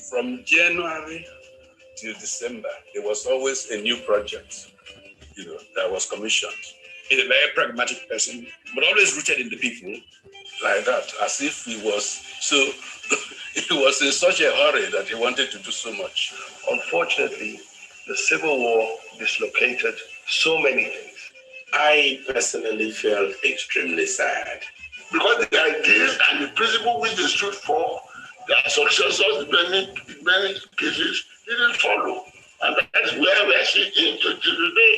From January till December, there was always a new project, that was commissioned. He's a very pragmatic person, but always rooted in the people. Like that, as if he was so, he was in such a hurry that he wanted to do so much. Unfortunately, the Civil War dislocated so many things. I personally felt extremely sad. Because the ideas and the principle which they stood for, their successors in many cases didn't follow. And that's where we are seeing to today.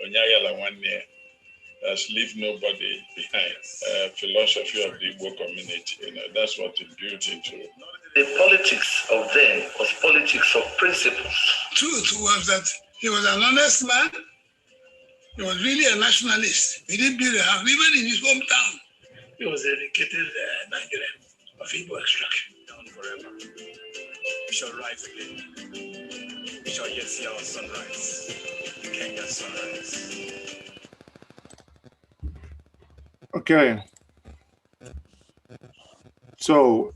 Onye aghala nwanne ya. That's leave nobody behind. Philosophy of the Igbo community, that's what it built into. The politics of then was politics of principles. Truth was that he was an honest man. He was really a nationalist. He didn't build a house, even in his hometown. He was a dedicated Nigerian of Igbo extraction. Down forever. We shall rise again. We shall yet see our sunrise, the Kenya sunrise. Okay. So,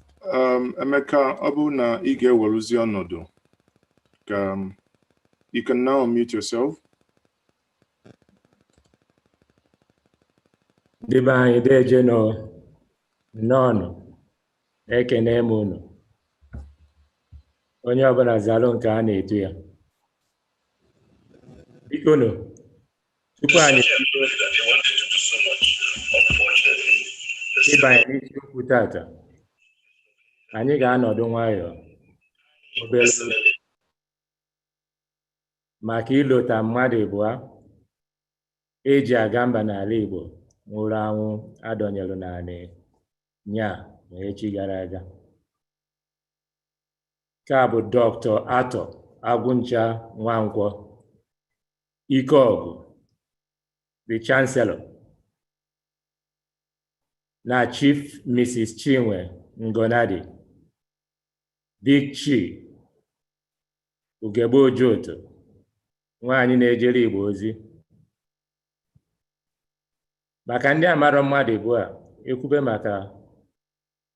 Emeka, ọ bụrụ na ị ga-eweruzi ọnọdụ, ka you can now unmute yourself. Ndị be anyị dejenụ, nnọọnụ, ekene m unu. Onye ọbụla zalụ nke a na-etu ya. Bikonu, tupu anyị Such a hurry that he wanted to do so much. Unfortunately, the Civil ịbanye n'isiokwu tata, anyị ga-anọdụ nwayọọ obere oge maka ilota mmadụ abụọ eji aga mba n'ala Igbo nwụrụ anwụ adọnyelu n'anị nya ma echi gara aga. Nke a bụ Dr. Arthur Agwuncha Nwankwo Ikeọgụ, the Chancellor, na Chief Mrs. Chinwe Ngonadi, Big Chi, Ugegbe Ojoto, nwaanyị na-ejere Igbo ozi. Maka ndị amarọ mmadụ abụọ a, ekwube maka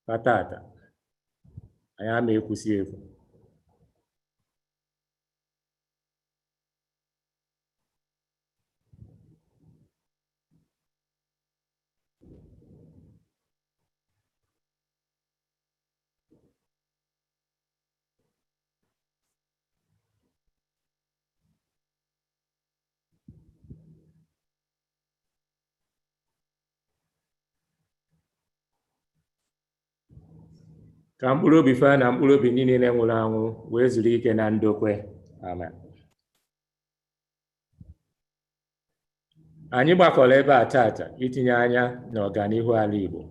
patata, anyị ama ekwusi ekwu. Ka mkpụrụ obi fa na mkpụrụ obi ndị niile nwụrụ anwụ wee zuru ike na ndokwe. Amen. Anyị gbakọrọ ebe a tata itinye anya n'ọganihu ala Igbo.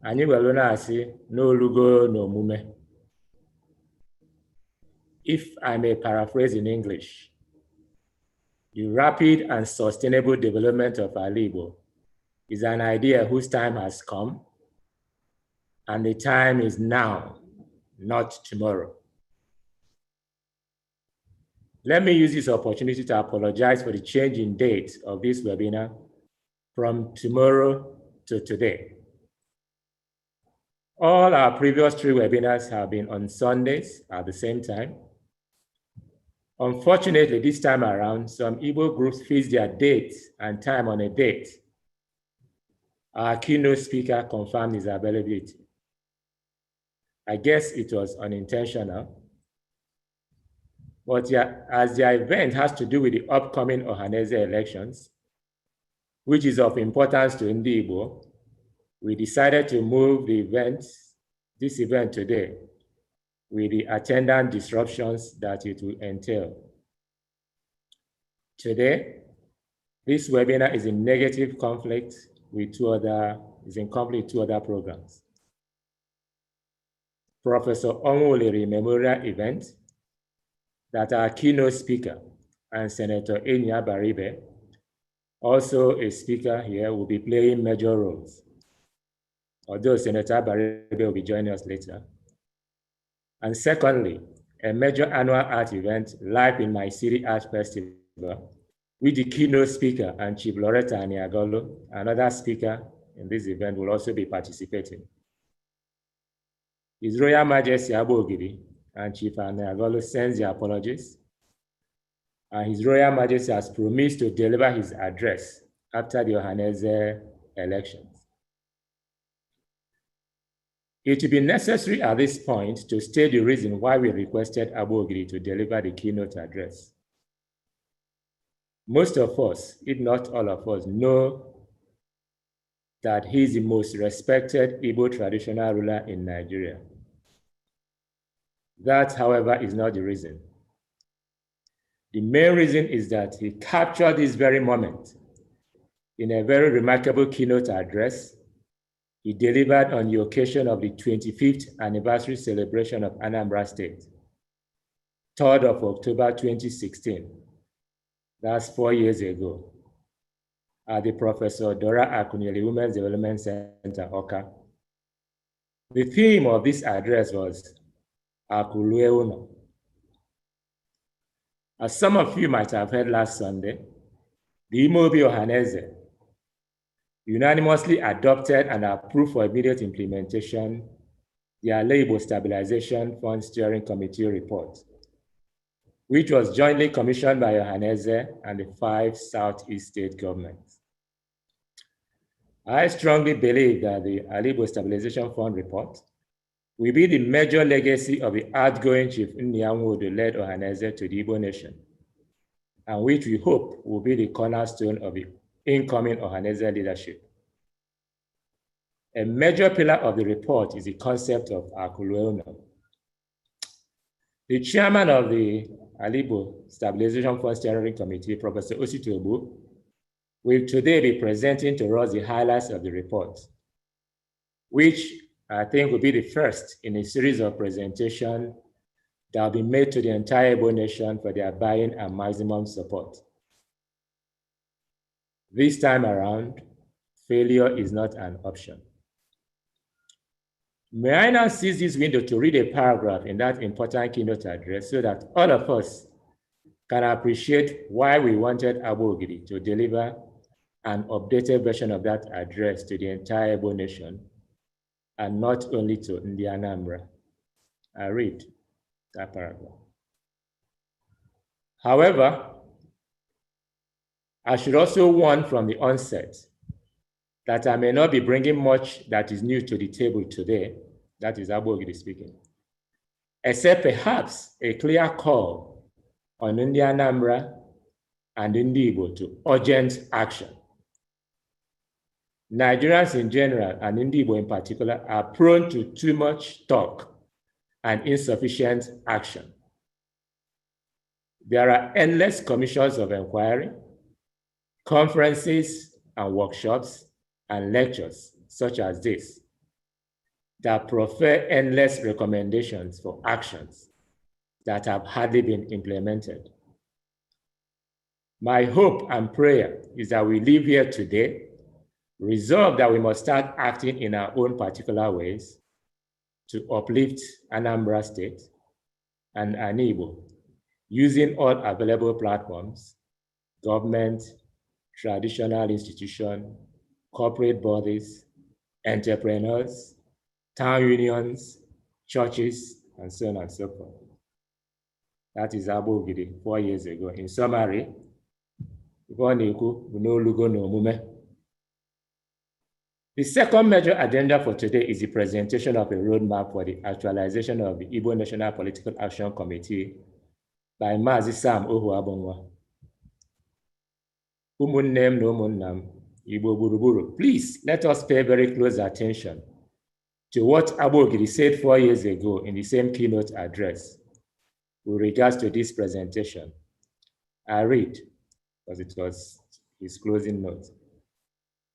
Anyị were na-asị n'olugo n'omume. If I may paraphrase in English, the rapid and sustainable development of ala Igbo is an idea whose time has come, and the time is now, not tomorrow. Let me use this opportunity to apologize for the change in date of this webinar from tomorrow to today. All our previous three webinars have been on Sundays at the same time. Unfortunately, this time around, some Igbo groups fix their date and time on a date. Our keynote speaker confirmed his availability. I guess it was unintentional, but yeah, as the event has to do with the upcoming Ohanaeze elections, which is of importance to Ndi Igbo, we decided to move this event today, with the attendant disruptions that it will entail. Today, this webinar is in negative conflict with two other, is in conflict with two other programs. Professor Onwuliri Memorial Event that our keynote speaker and Senator Enyi Abaribe, also a speaker here, will be playing major roles. Although Senator Abaribe will be joining us later. And secondly, a major annual art event, Life in My City Art Festival, with the keynote speaker and Chief Loretta Aniagolu, another speaker in this event, will also be participating. His Royal Majesty Agbogidi and Chief Aniagolu sends their apologies, and His Royal Majesty has promised to deliver his address after the Ohaneze elections. It will be necessary at this point to state the reason why we requested Agbogidi to deliver the keynote address. Most of us, if not all of us, know that he is the most respected Igbo traditional ruler in Nigeria. That, however, is not the reason. The main reason is that he captured this very moment in a very remarkable keynote address he delivered on the occasion of the 25th anniversary celebration of Anambra State, 3rd of October 2016. That's 4 years ago, at the Professor Dora Akunyili Women's Development Center, Awka. The theme of this address was Aku Lue Uno. As some of you might have heard last Sunday, the Ime Obi Ohaneze unanimously adopted and approved for immediate implementation the Alaigbo Stabilization Fund Steering Committee report, which was jointly commissioned by Ohaneze and the 5 Southeast state governments. I strongly believe that the Alaigbo Stabilization Fund report will be the major legacy of the outgoing Chief Nnia Nwodo-led Ohaneze to the Igbo nation, and which we hope will be the cornerstone of the incoming Ohaneze leadership. A major pillar of the report is the concept of Aku Lue Uno. The chairman of the Alaigbo Stabilization Fund Steering Committee, Professor Osita Ogbu, will today be presenting to us the highlights of the report, which I think will be the first in a series of presentations that will be made to the entire Igbo nation for their buy-in and maximum support. This time around, failure is not an option. May I now seize this window to read a paragraph in that important keynote address so that all of us can appreciate why we wanted Agbogidi to deliver an updated version of that address to the entire Igbo nation and not only to Ndi Anambra. I read that paragraph. However, I should also warn from the onset that I may not be bringing much that is new to the table today, that is Agbogidi speaking, except perhaps a clear call on Ndi Anambra and Ndi Igbo to urgent action. Nigerians in general, and Ndi Igbo in particular, are prone to too much talk and insufficient action. There are endless commissions of inquiry, conferences and workshops and lectures such as this that proffer endless recommendations for actions that have hardly been implemented. My hope and prayer is that we live here today, resolved that we must start acting in our own particular ways to uplift Anambra State and Ani Igbo, using all available platforms, government, traditional institution, corporate bodies, entrepreneurs, town unions, churches, and so on and so forth. That is Agbogidi 4 years ago. In summary, ife ọ na-ekwu bụ n'olugo na omume. The second major agenda for today is the presentation of a roadmap for the actualization of the Igbo National Political Action Committee by Mazi Sam Ohuabunwa. Ụmụnne m na ụmụnna m, Igbo gburugburu, please let us pay very close attention to what Agbogidi said 4 years ago in the same keynote address with regards to this presentation. I read, because it was his closing note.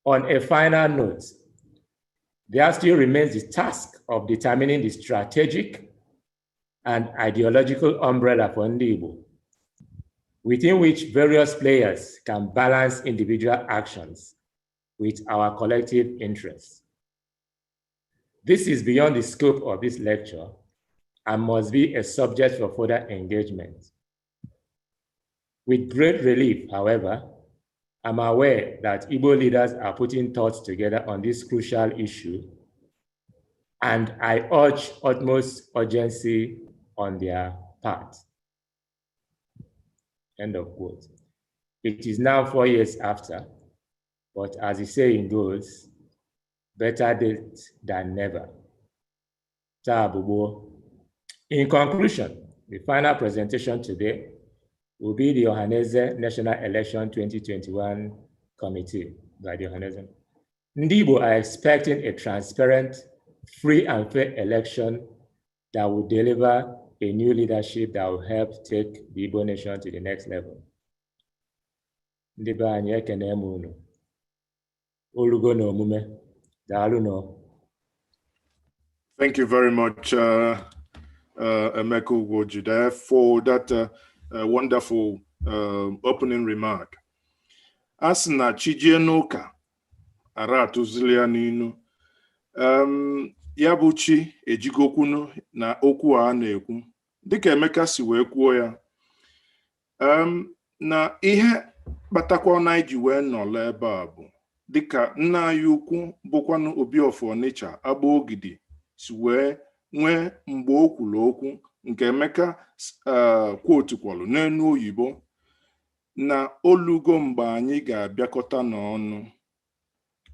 On a final note, there still remains the task of determining the strategic and ideological umbrella for Ndi Igbo, within which various players can balance individual actions with our collective interests. This is beyond the scope of this lecture and must be a subject for further engagement. With great relief, however, I'm aware that Igbo leaders are putting thoughts together on this crucial issue And I urge utmost urgency on their part. End of quote. It is now 4 years after, but as the saying goes, better late than never. Taa bụ gboo. In conclusion, the final presentation today will be the Ohanaeze National Election 2021 Committee by the Ohanaeze. Ndị Igbo are expecting a transparent, free and fair election that will deliver a new leadership that will help take the Igbo nation to the next level. Ndị be anyị, ekene m unu. Olugo na omume. Daalụ nụ. Thank you very much, Emeka Ugwuoju, for that wonderful opening remark. A sị na chi jie n'ụka, ara atụzili ya n'inu. Ya bụ chi ejigokwunu na okwu a na-ekwu. Dịka Emeka si wee kwuo ya, na ihe kpatakwa na anyị ji wee nọrọ ebe a bụ dịka nna anyị ukwu bụkwanụ Obi of Onitsha Agba Ogidi si wee nwee mgbe o kwuru okwu nke Emeka kwotukwalụ n'enu oyibo na olugo mgbe anyị ga-abịakọta n'ọnụ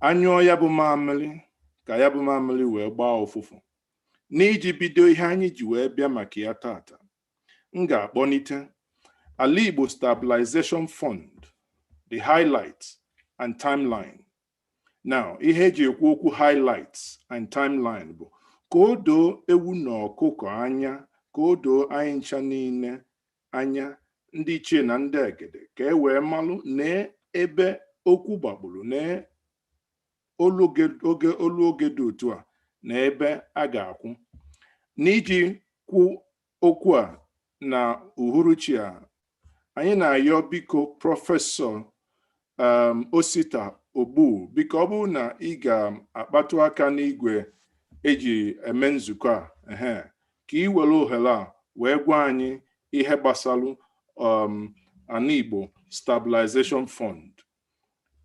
anyụọ ya bụ mamịrị ka ya bụ mamịrị wee gbaa ụfụfụ. N'iji bido ihe anyị ji wee bịa maka ya tata, m ga-akpọnite Ala Igbo Stabilization Fund, the highlights and timeline. Now, ihe eji ekwu okwu highlights and timeline bụ ka o doo ewu na ọkụkọ anya, ka o doo anyị ncha niile anya, ndị ichie na ndị egede, ka e wee malụ na ebe okwu gbagburu na olu oge olu oge dị otu a na ebe a ga-akwụ. N'iji kwu okwu a na uhuruchi a, anyị na-ayọ biko Prọfesọ Osita Ogbu, biko, ọ bụrụ na ị ga-akpatụ aka n'igwe eji eme nzukọ a, ehe, ka ị were ohere a wee gwa anyị ihe gbasalụ Ana Igbo Stabilization Fund.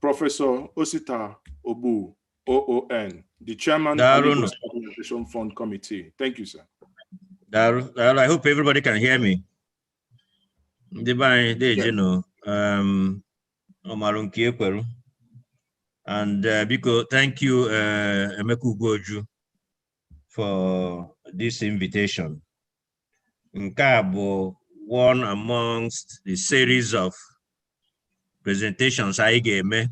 Prọfesọ Osita Ogbu, OON, the chairman of the Daalụ. Stabilization Fund Committee. Thank you, sir. Daalụ, daalụ. I hope everybody can hear me. Ndị be anyị deje nụ, ọmalụ nke ekweru. And biko, thank you, Emeka Ugwuoju, for this invitation. Nke a bụ one amongst the series of presentations anyị ga-eme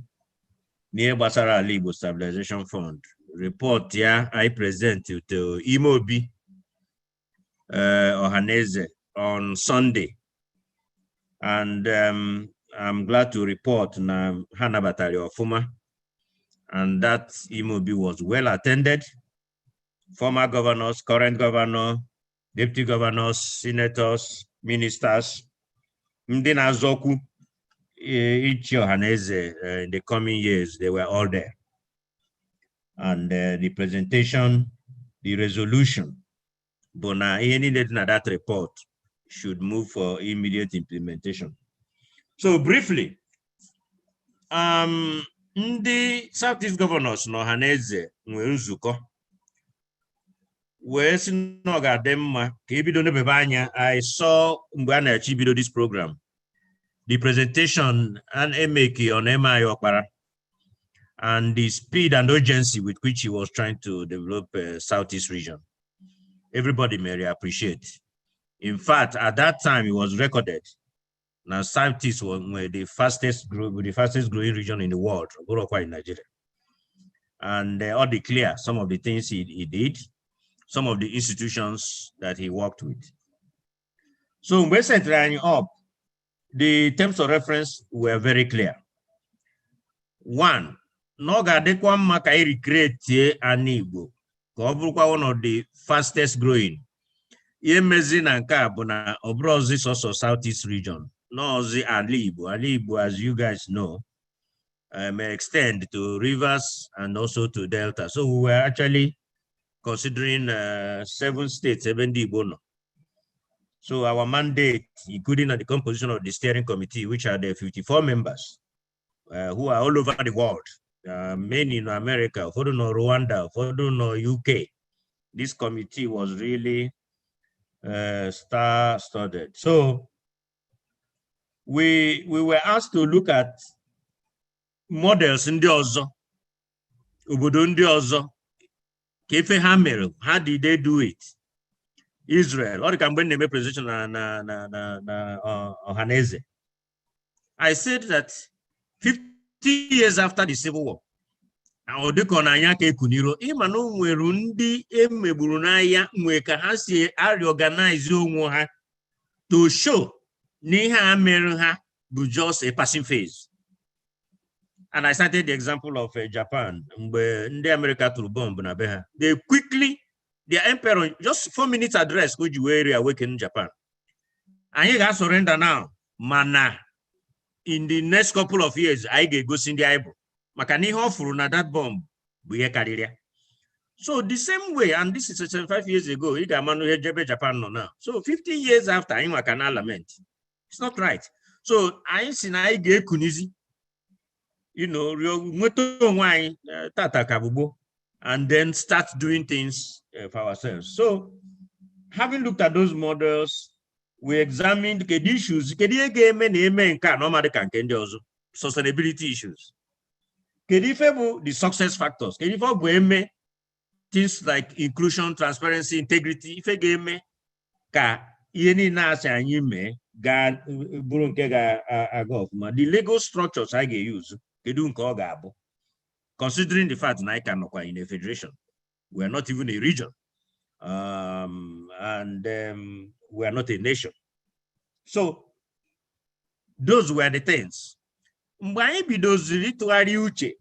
n'ihe gbasara Ala Igbo Stabilization Fund. Report ya anyị present to Ime Obi Ohaneze on Sunday. And I'm glad to report na ha nabatara ya ọfụma. And that Ime Obi was well attended. Former governors, current governor, deputy governors, senators, ministers, ndị na-azọkwu ichi Ohaneze in the coming years, they were all there. And the presentation, the resolution, bụ na ihe niile dị na that report should move for immediate implementation. So briefly, ndị Southeast governors na Ọhaneze nwere nzukọ wee sị na ọ ga-adị mma ka ebido n'ebebe anya. I saw mgbe a na-achọ ibido this program, the presentation and emeki on MI Okpara and the speed and urgency with which he was trying to develop Southeast region. Everybody may appreciate. In fact, at that time, it was recorded. Now, Southeast was were the fastest growing region in the world, bụrụkwa in Nigeria. And all declare some of the things he did, some of the institutions that he worked with. So mgbe e setịrị anyị up, the terms of reference were very clear. One, na ọ ga-adịkwa mma ka anyị recreate ana Igbo ka ọ bụrụkwa one of the fastest growing. Ihe mezi na nke a bụ na ọ bụrụ ọzọ sọsọ Southeast region, n'ọzi ala Igbo. Ala Igbo, as you guys know, may extend to rivers and also to Delta. So we were actually considering seven states, ebe ndị Igbo nọ. So our mandate, including the composition of the steering committee, which are the 54 members who are all over the world, many in America, ụfọdụ nọ Rwanda, ụfọdụ nọ UK, This committee was really star-studded. So we were asked to look at models ndị ọzọ, obodo ndị ọzọ, ka ife ha mere, how did they do it? Israel, ọ dị ka mgbe m na-eme presentation na Ọhaneze. I said that 50 years after the Civil War, ọ dịka ọ na-anya ka ekuniro, ịma na o nwere ndị emegburu n'ahịa nwee ka ha si reorganize onwe ha to show na ihe a mere ha bụ just a passing phase. And I cited the example of Japan, mgbe ndị America tụrụ bọmbụ na be ha. They quickly, their emperor, just 4 minutes address ka o ji wee reawaken Japan. Anyị ga-surrender now, mana in the next couple of years, anyị ga-egosi ndị anyị bụ. Maka na ihe ọ fụrụ na that bomb bụ ihe karịrị ya. So the same way, and this is 75 years ago, ị ga-ama na ihe jebe Japan nọ now. So 50 years after, anyị nwa ka na lament. It's not right. So anyị si na anyị ga-ekunizi, nweta onwe anyị tata ka bụ gboo, and then start doing things for ourselves. So having looked at those models, we examined kedu issues, kedu ihe ga-eme na eme nke a na ọma dị ka nke ndị ọzọ, sustainability issues. Kedu ife bụ the success factors? Kedu ife ọ bụ eme things like inclusion, transparency, integrity, ife ga-eme ka ihe niile asị anyị mee ga bụrụ nke ga-aga ọfụma. The legal structures anyị ga-use, kedu nke ọ ga-abụ? Considering the fact na anyị ka nọkwa in a federation, we are not even a region, and we are not a nation. So those were the things. Mgbe anyị bidoziri ịtụgharị uche,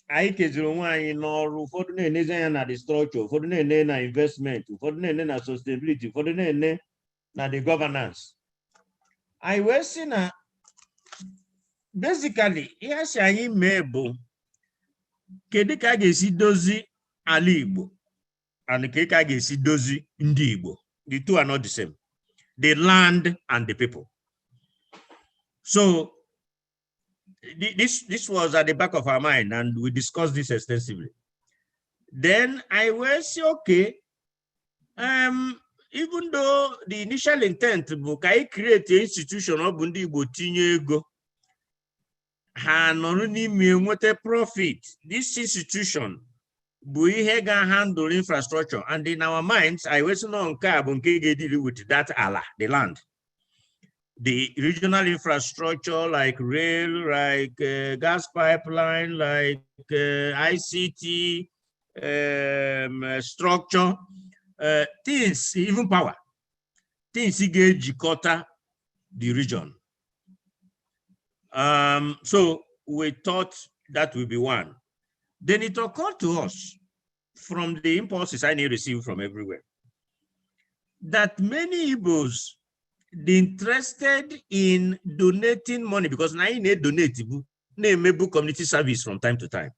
anyị keziri onwe anyị n'ọrụ. Ụfọdụ na-enezi anya na the structure, ụfọdụ na-ene na investment, ụfọdụ na-ene na sustainability, ụfọdụ na-ene na the governance. Anyị wee sị na basically ihe si anyị mee bụ kedu ka a ga-esi dozi ala Igbo and ka a ga-esi dozi ndị Igbo. The two are not the same, the land and the people. So this was at the back of our mind and we discussed this extensively. Then I will say, okay, even though the initial intent bụ ka anyị create a institution ọ bụ ndị Igbo tinye ego ha nọrọ n'ime nweta profit, this institution bụ ihe ga-handle infrastructure, and in our minds I wee sị nọ nke a bụ nke ga-deal with that ala, the land, the regional infrastructure like rail, like gas pipeline, like ICT structure, things, even power, things ga-ejikọta the region. So we thought that would be one. Then it occurred to us from the impulses I received from everywhere that many Igbos they interested in donating money, because now you need donate na-emebu community service from time to time.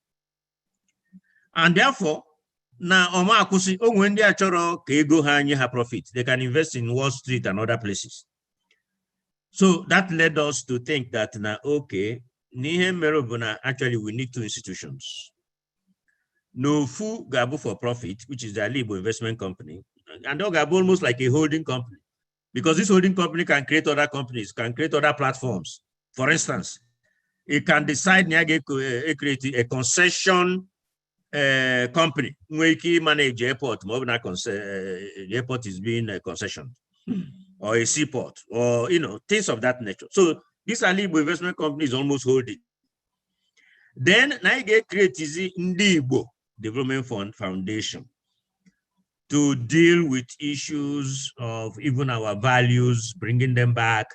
And therefore, na ọma akwụsị onwe ndị a chọrọ ka ego ha nye ha profit. They can invest in Wall Street and other places. So that led us to think that na okay, n'ihe mere bụ na actually we need two institutions. N'ofu ga-abụ for profit, which is the Ali Igbo Investment Company, and ọ ga-abụ almost like a holding company, because this holding company can create other companies, can create other platforms. For instance, it can decide na ya ga-create a concession company nwee ike manage airport ma ọ bụ na airport is being concessioned, or a seaport, or things of that nature. So this Ali Igbo Investment Company is almost holding. Then na anyị ga-create Ndị Igbo Development Fund Foundation to deal with issues of even our values, bringing them back,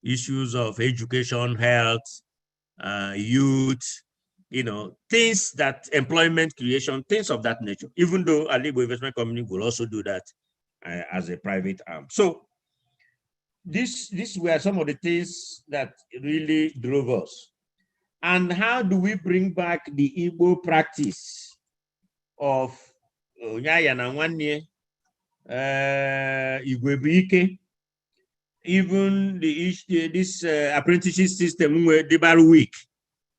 issues of education, health, youth, things that employment creation, things of that nature, even though Ali Igbo Investment Company will also do that as a private arm. So this were some of the things that really drove us. And how do we bring back the Igbo practice of onye na nwanne, igwe bụ ike, even the this apprenticeship system where dịbara weak?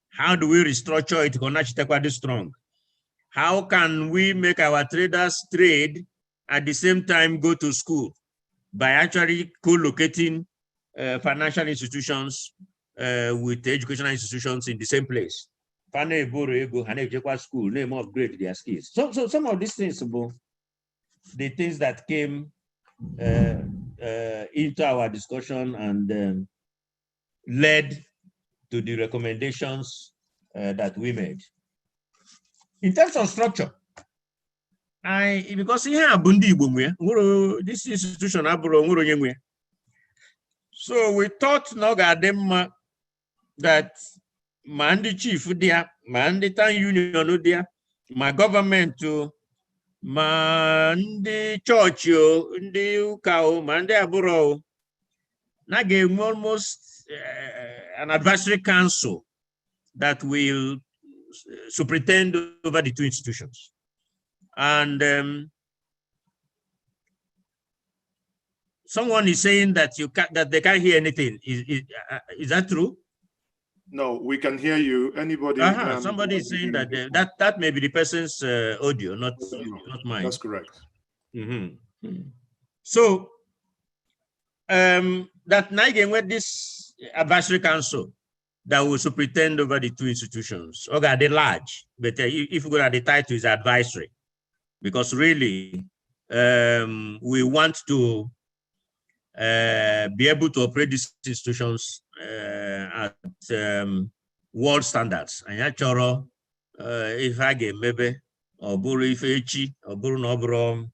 How do we restructure it ka ọ nachitekwa dị strong? How can we make our traders trade at the same time go to school by actually co-locating financial institutions with educational institutions in the same place. Fa na-eboro ego, ha na-ejekwa school, na-eme upgrade their skills. So some of these things bụ the things that came into our discussion and led to the recommendations that we made. In terms of structure, I because ihe a bụ ndị Igbo nwe ya, nwere this institution abụrụ nwere onye nwe ya. So we thought na ọ ga-adị mma that ma ndị chief dị ya, ma ndị town union dị ya, ma gọọmenti o, ma ndị chọọchị o, ndị ụka o, ma ndị abụrọ o, na ga-enwe almost an advisory council that will superintend over the two institutions. And someone is saying that you can't, that they can't hear anything. Is that true? No, we can hear you. Anybody? Somebody is saying that that may be the person's audio, not mine. That's correct. So that now again with this advisory council that will superintend over the two institutions. Okay, they're large, but if you go at the title is advisory, because really we want to be able to operate these institutions at world standards. Anyị achọrọ ife a ga-emebe ọ bụrụ ife echi, ọ bụrụ na ọ bụrụ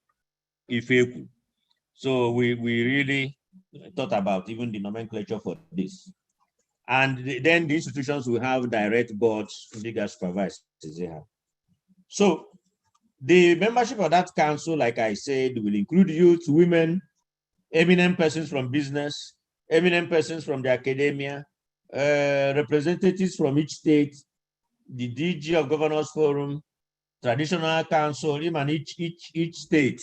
ife ekwu. So we really thought about even the nomenclature for this. And then the institutions will have direct boards, legal supervisors they have. So the membership of that council, like I said, will include youth, women, eminent persons from business, eminent persons from the academia, representatives from each state, the DG of Governors Forum, traditional council, even each state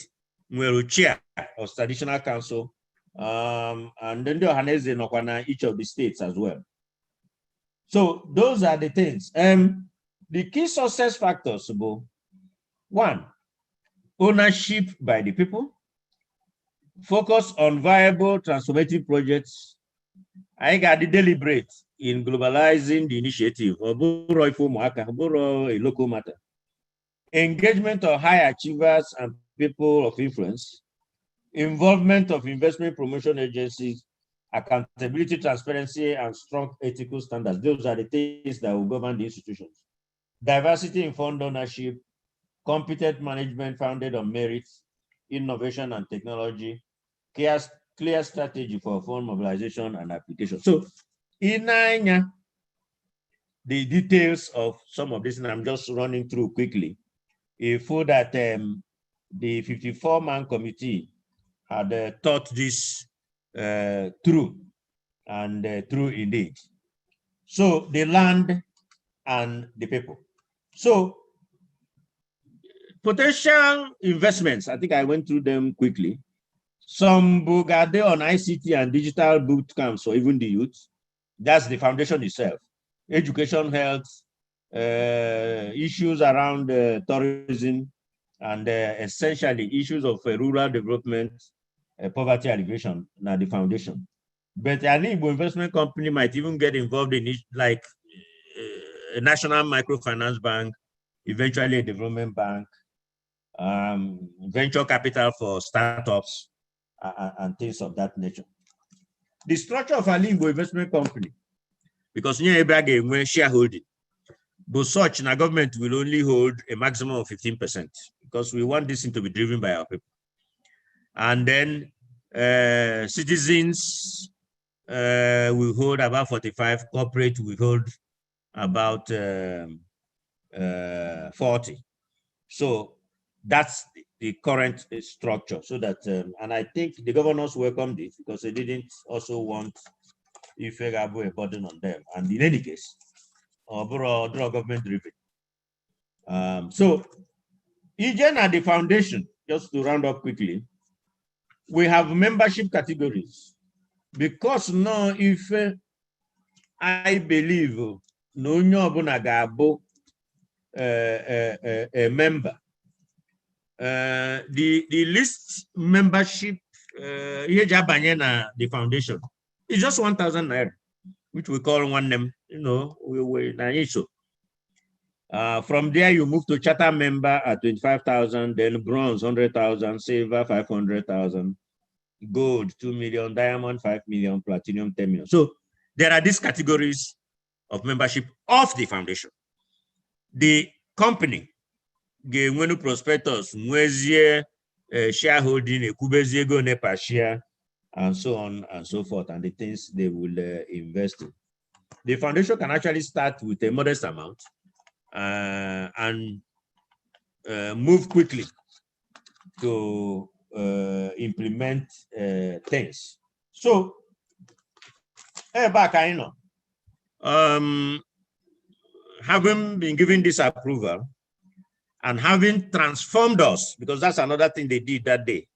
nwere chair of traditional council, and then the Ohaneze nọkwa na each of the states as well. So those are the things. The key success factors, bụ one, ownership by the people, focus on viable transformative projects. Anyị ga-adị deliberate in globalizing the initiative. Ọ bụrụ ife ụmụaka, ọ bụrụ a local matter. Engagement of high achievers and people of influence, involvement of investment promotion agencies, accountability, transparency, and strong ethical standards. Those are the things that will govern the institutions. Diversity in fund ownership, competent management founded on merit, innovation and technology, clear strategy for fund mobilization and application. So, in anya, the details of some of this, and I'm just running through quickly, if that the 54-man committee had thought this through, and through indeed. So the land and the people. So potential investments, I think I went through them quickly. Some Bugade on ICT and digital boot camps or even the youth. That's the foundation itself. Education, health, issues around tourism, and essentially issues of rural development, poverty alleviation, now the foundation. But an Igbo investment company might even get involved in it, like a national microfinance bank, eventually a development bank, venture capital for startups, and things of that nature. The structure of an Igbo investment company, because nye ebe a ga-enwe shareholding, but such na government will only hold a maximum of 15% because we want this thing to be driven by our people. And then citizens will hold about 45, corporate will hold about 40. So that's the current structure. So that, and I think the governors welcomed it because they didn't also want ife ga-abụ a burden on them. And in any case, ọ bụrụ government driven. So ije na the foundation, just to round up quickly, we have membership categories. Because now if I believe na onye ọbụla ga-abụ a member, The list membership, ihe eji abanye na the foundation is just 1,000 naira, which we call one name, we na anyị so. From there, you move to charter member at 25,000, then bronze 100,000, silver 500,000, gold 2 million, diamond 5 million, platinum 10 million. So there are these categories of membership of the foundation. The company ga-enwenu prospectus, nwezie shareholding, ekwubezie ego one per share, and so on and so forth, and the things they will invest in. The foundation can actually start with a modest amount and move quickly to implement things. So, ebe a ka anyị nọ. Having been given this approval and having transformed us, because that's another thing they did that day.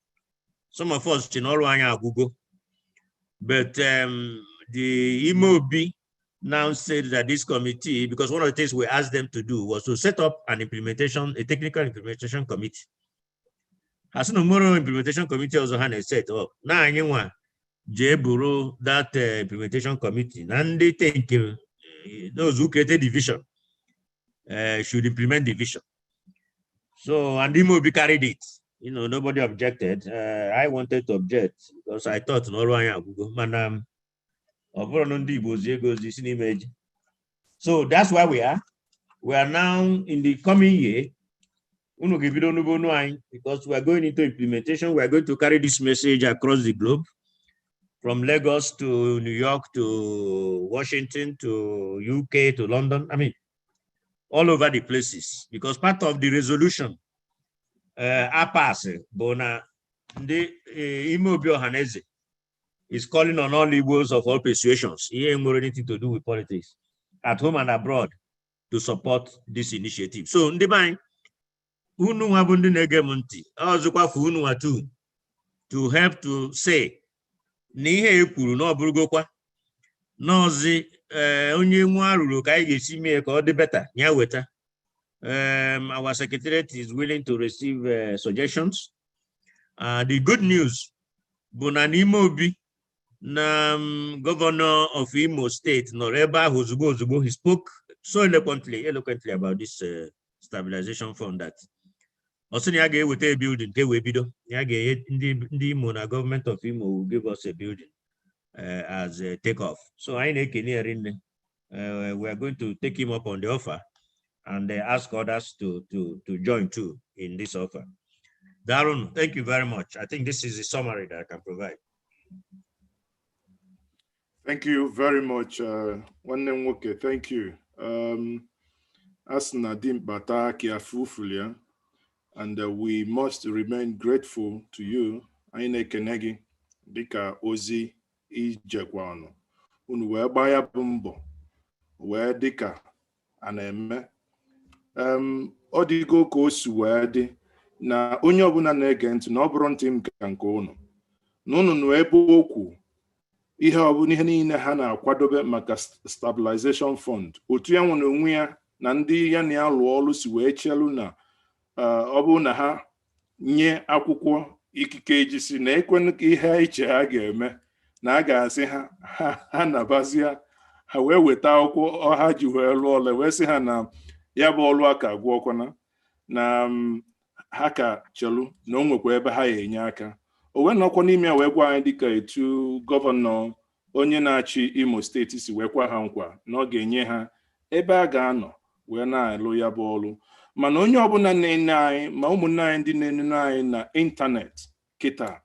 Some of us, che na ọrụ anyị agwụgo. But the Imobi now said that this committee, because one of the things we asked them to do was to set up an implementation, a technical implementation committee. Ha sị na onwere implementation committee ọzọ ha na-eset up. Na anyị nwa jee buru that implementation committee na ndị think those who created the vision should implement the vision. So, and Imobi carried it. Nobody objected. I wanted to object because I thought na ọrụ anyị agwụgo. Mana ọ bụrụ na ndị Igbo zie ego ozi si n'ime eji. So that's where we are. We are now in the coming year. Unu ga-ebido n'ugbo onu anyị because we are going into implementation. We are going to carry this message across the globe, from Lagos to New York to Washington to UK to London. I mean, all over the places, because part of the resolution a pass bụ na ndị ime obi Ọhaneze is calling on all Igbos of all persuasions, ihe nwere anything to do with politics, at home and abroad, to support this initiative. So ndị be anyị, unu nwa bụ ndị na-ege m ntị, ọzọkwa for unu nwa too, to help to say na ihe e kwuru na ọ bụrụgokwa n'ọzi onye nwa ruru ka anyị ga-esi mee ka ọ dị better ya weta. Our secretariat is willing to receive suggestions. The good news bụ na n'ime obi na governor of Imo State nọrọ ebe ahụ ozugbo ozugbo. He spoke so eloquently about this stabilization fund that ọ sị na ya ga-eweta a building ka e wee bido ya ga-enye ndị Imo na government of Imo will give us a building as a take off. So anyị na-ekene ya rinne. We are going to take him up on the offer and ask others to join too in this offer. Darun, thank you very much. I think this is the summary that I can provide. Thank you very much, nwanne m nwoke. Thank you. A sị na dimkpa taa akị afọ ufulu ya, and we must remain grateful to you. Anyị na-ekene gị dịka ozi ijekwa ọnụ. Unu wee gbaa ya bụ mbọ wee dịka a na-eme. Ọ dịgo ka o si wee dị na onye ọbụla na-ege ntị na ọ bụrụ ntị m ka nke unu na unu nụ ebe okwu ihe ọbụla ihe niile ha na-akwadobe maka stabilization fund, otu ya nwere onwe ya na ndị ya na ya lụọ ọrụ si wee chelu na ọ bụrụ na ha nye akwụkwọ ikike iji si na ekwenụ ka ihe iche ha ga-eme na a ga-asị ha ha nabazie ha wee weta akwụkwọ ha ji wee lụọ ọrụ, wee sị ha na ya bụ ọrụ aka agwụọkwana na ha ka chelu na o nwekwa ebe ha ya enye aka. O wee nọkwa n'ime ya wee gwa anyị dịka etu governor onye na-achị Imo Steeti si wee kwa ha nkwa na ọ ga-enye ha ebe a ga-anọ wee na-alụ ya bụ ọrụ. Mana onye ọbụla na-ene anyị, ma ụmụnne anyị ndị na-enene anyị na ịntanetị kịta,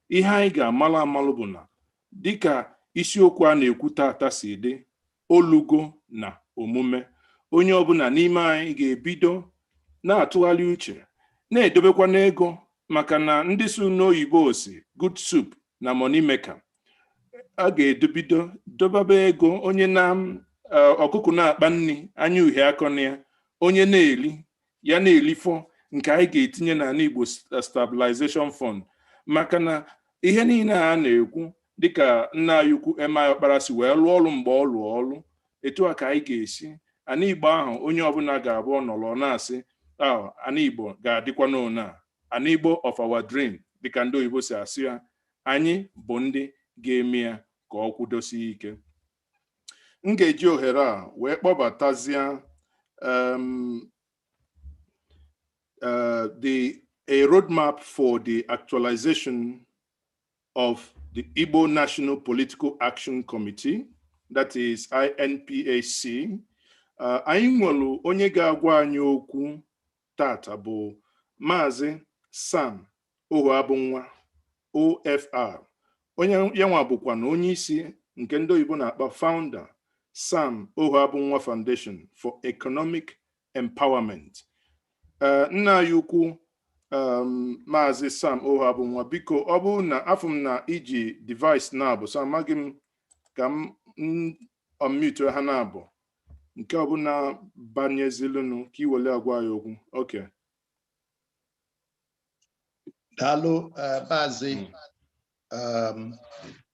ihe anyị ga-amalụ amalụ bụ na dịka isiokwu a na-ekwu tata si dị, olugo na omume, onye ọbụla n'ime anyị ga-ebido na-atụgharị uche na-edobekwa n'ego, maka na ndị su n'oyibo si good soup na money maker. A ga-edobido dobaba ego. Onye na ọkụkọ na-akpa nri anya uhie akọ na ya, onye na-eli ya na-elifọ nke anyị ga-etinye n'ala Igbo Stabilization Fund, maka na ihe niile a na-ekwu, dịka nna anyị ukwu M.I. Ọkpara si wee lụọ ọrụ mgbe ọ lụọ ọrụ, etu a ka anyị ga-esi ana Igbo ahụ onye ọbụla ga-abụ ọnọrọ na-asị ana Igbo ga-adịkwa n'one a. An Igbo of our dream, dịka ndị oyibo si asụ ya, anyị bụ ndị ga-eme ya ka ọ kwudosie ike. M ga-eji ohere a wee kpọbatazie the a roadmap for the actualization of the Igbo National Political Action Committee, that is INPAC. Anyị nwere onye ga-agwa anyị okwu tata bụ Maazị Sam Ohuabunwa, OFR. Onye ya nwa bụkwa na onye isi nke ndị oyibo na-akpọ founder, Sam Ohuabunwa Foundation for Economic Empowerment. Nna anyị ukwu, Maazị Sam Ohuabunwa, biko, ọ bụrụ na afọ m na iji device na-abụ, so amaghị m ka m unmute ha na-abụ nke ọbụla banyezilunu ka ị wele agwa ya okwu. Okay. Daalụ, Maazị.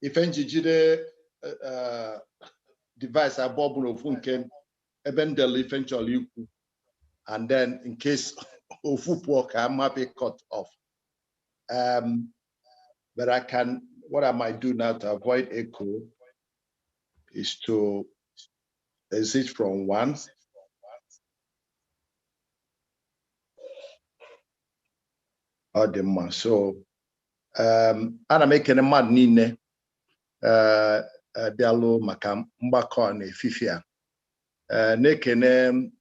Ife njijide device abụọ bụ n'ofu nke ebe m delu ife m chọrọ ikwu, and then in case ofu pụọ ka I'm happy cut off. But I can, what I might do now to avoid echo is to exit from one. Ọ dị mma. So ana m ekene mmadụ niile bịalụ maka mgbakọ a n'efife a. Na-ekene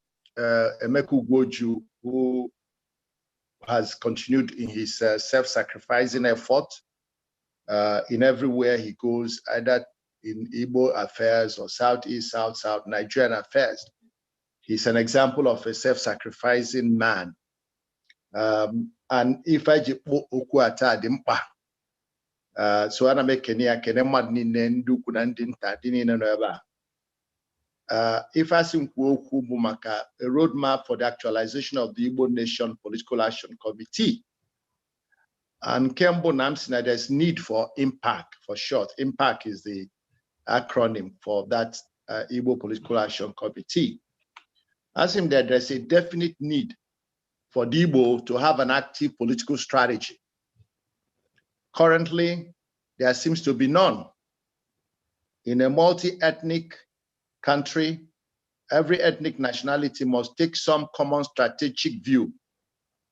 Emeka Ugwuoju, who has continued in his self-sacrificing effort in everywhere he goes, either in Igbo affairs or Southeast, South, South, Nigerian affairs. He's an example of a self-sacrificing man. And ife ji kpọ okwu a taa dị mkpa. So ana m ekene ya, kene mmadụ niile, ndị ukwu na ndị nta dị niile nọ ebe a. Ife asị m kwuo okwu bụ maka a roadmap for the actualization of the Igbo Nation Political Action Committee. And nke mbụ na m sị na there's need for INPAC for short. INPAC is the acronym for that Igbo Political Action Committee. Asị m that there's a definite need for the Igbo to have an active political strategy. Currently, there seems to be none. In a multi-ethnic country, every ethnic nationality must take some common strategic view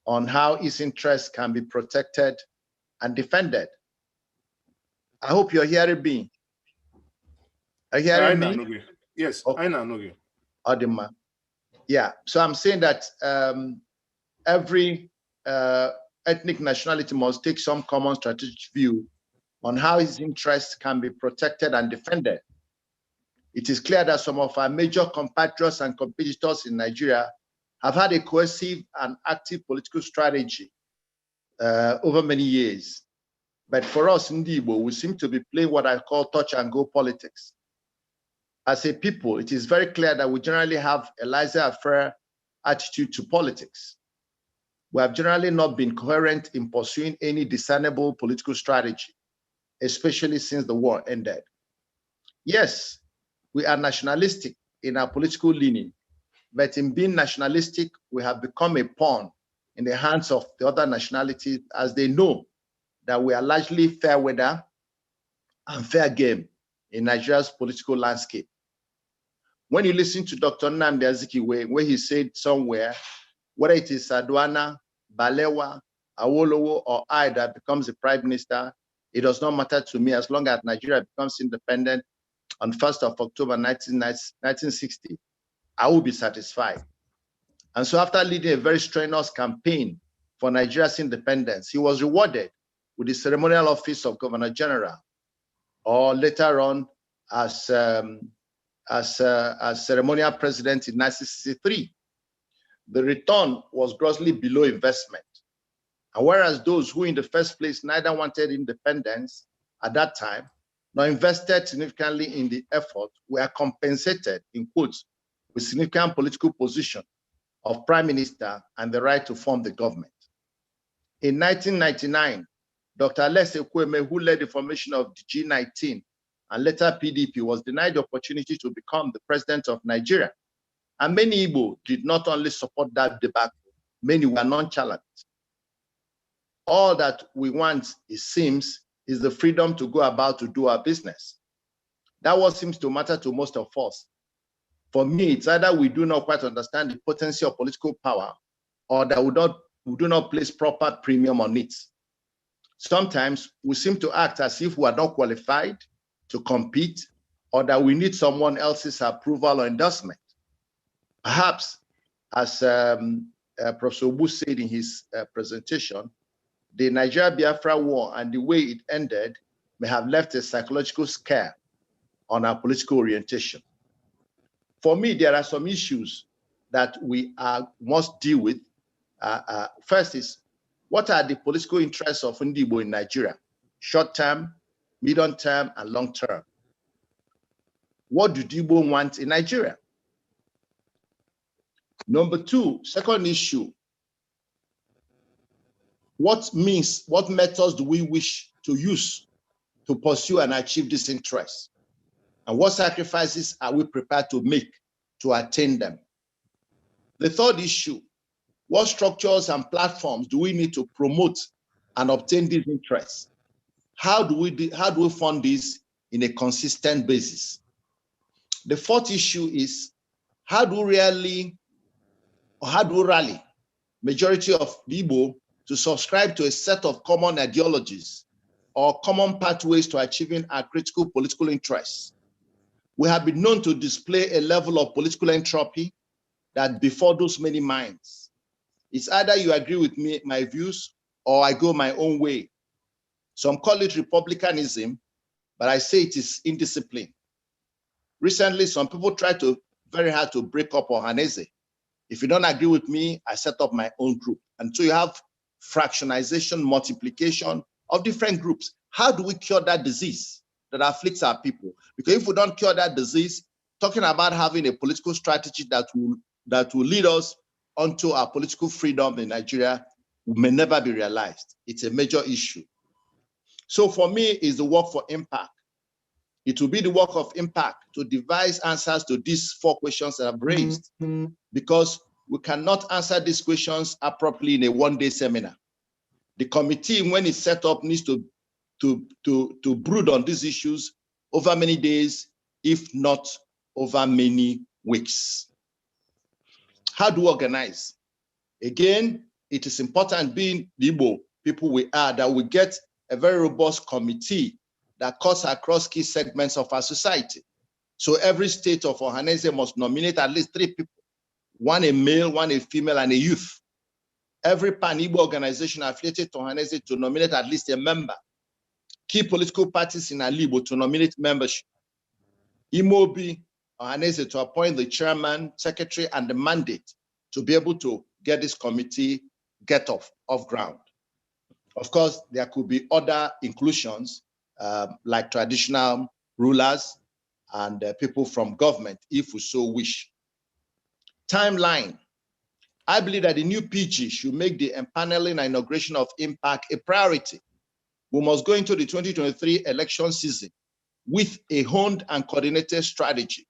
on how its interests can be protected and defended. I hope you're hearing me. Are you hearing Anyị me? na-anụ gị. Yes, anyị na-anụ gị. Ọ dị mma. Yeah, so I'm saying that every ethnic nationality must take some common strategic view on how its interests can be protected and defended. It is clear that some of our major compatriots and competitors in Nigeria have had a cohesive and active political strategy over many years. But for us in Igbo, we seem to be playing what I call touch and go politics. As a people, it is very clear that we generally have a laissez-faire attitude to politics. We have generally not been coherent in pursuing any discernible political strategy, especially since the war ended. Yes, we are nationalistic in our political leaning, but in being nationalistic, we have become a pawn in the hands of the other nationalities, as they know that we are largely fair weather and fair game in Nigeria's political landscape. When you listen to Dr. Nnamdi Azikiwe, where he said somewhere, whether it is Sardauna, Balewa, Awolowo, or I that becomes the prime minister, it does not matter to me as long as Nigeria becomes independent on 1st of October 1960, I will be satisfied. And so after leading a very strenuous campaign for Nigeria's independence, he was rewarded with the ceremonial office of Governor General, or later on as ceremonial president in 1963. The return was grossly below investment. And whereas those who in the first place neither wanted independence at that time, nor invested significantly in the effort, were compensated, in quotes, with significant political position of prime minister and the right to form the government. In 1999, Dr. Alex Ekwueme, who led the formation of the G19 and later PDP, was denied the opportunity to become the president of Nigeria. And many Igbo did not only support that debacle, many were nonchalant. All that we want, it seems, is the freedom to go about to do our business. That what seems to matter to most of us. For me, it's either we do not quite understand the potency of political power, or that we do not place proper premium on it. Sometimes we seem to act as if we are not qualified to compete, or that we need someone else's approval or endorsement. Perhaps, as Professor Ogbu said in his presentation, the Nigeria-Biafra war and the way it ended may have left a psychological scare on our political orientation. For me, there are some issues that we must deal with. First is, what are the political interests of Ndigbo in Nigeria? Short term, medium term, and long term. What do Igbo want in Nigeria? Number two, second issue, what methods do we wish to use to pursue and achieve this interest? And what sacrifices are we prepared to make to attain them? The third issue, what structures and platforms do we need to promote and obtain these interests? How do we fund this in a consistent basis? The fourth issue is, how do we rally majority of the Igbo to subscribe to a set of common ideologies or common pathways to achieving our critical political interests? We have been known to display a level of political entropy that befuddles many minds. It's either you agree with me, my views, or I go my own way. Some call it republicanism, but I say it is indiscipline. Recently, some people tried very hard to break up Ohanaeze. If you don't agree with me, I set up my own group. And so you have fractionization, multiplication of different groups. How do we cure that disease that afflicts our people? Because if we don't cure that disease, talking about having a political strategy that will lead us onto our political freedom in Nigeria may never be realized. It's a major issue. So for me, it's the work for impact. It will be the work of impact to devise answers to these four questions that I've raised, because we cannot answer these questions appropriately in a one-day seminar. The committee, when it's set up, needs to brood on these issues over many days, if not over many weeks. How do we organize? Again, it is important, being the Igbo people we are, that we get a very robust committee that cuts across key segments of our society. So every state of Ohanaeze must nominate at least 3 people, one a male, one a female, and a youth. Every pan-Igbo organization affiliated to Ohanaeze to nominate at least a member. Key political parties in Alaigbo to nominate membership. Imobi Ohanaeze to appoint the chairman, secretary, and the mandate to be able to get this committee get off ground. Of course, there could be other inclusions, like traditional rulers and people from government, if we so wish. Timeline. I believe that the new PG should make the empaneling and inauguration of Impact a priority. We must go into the 2023 election season with a honed and coordinated strategy.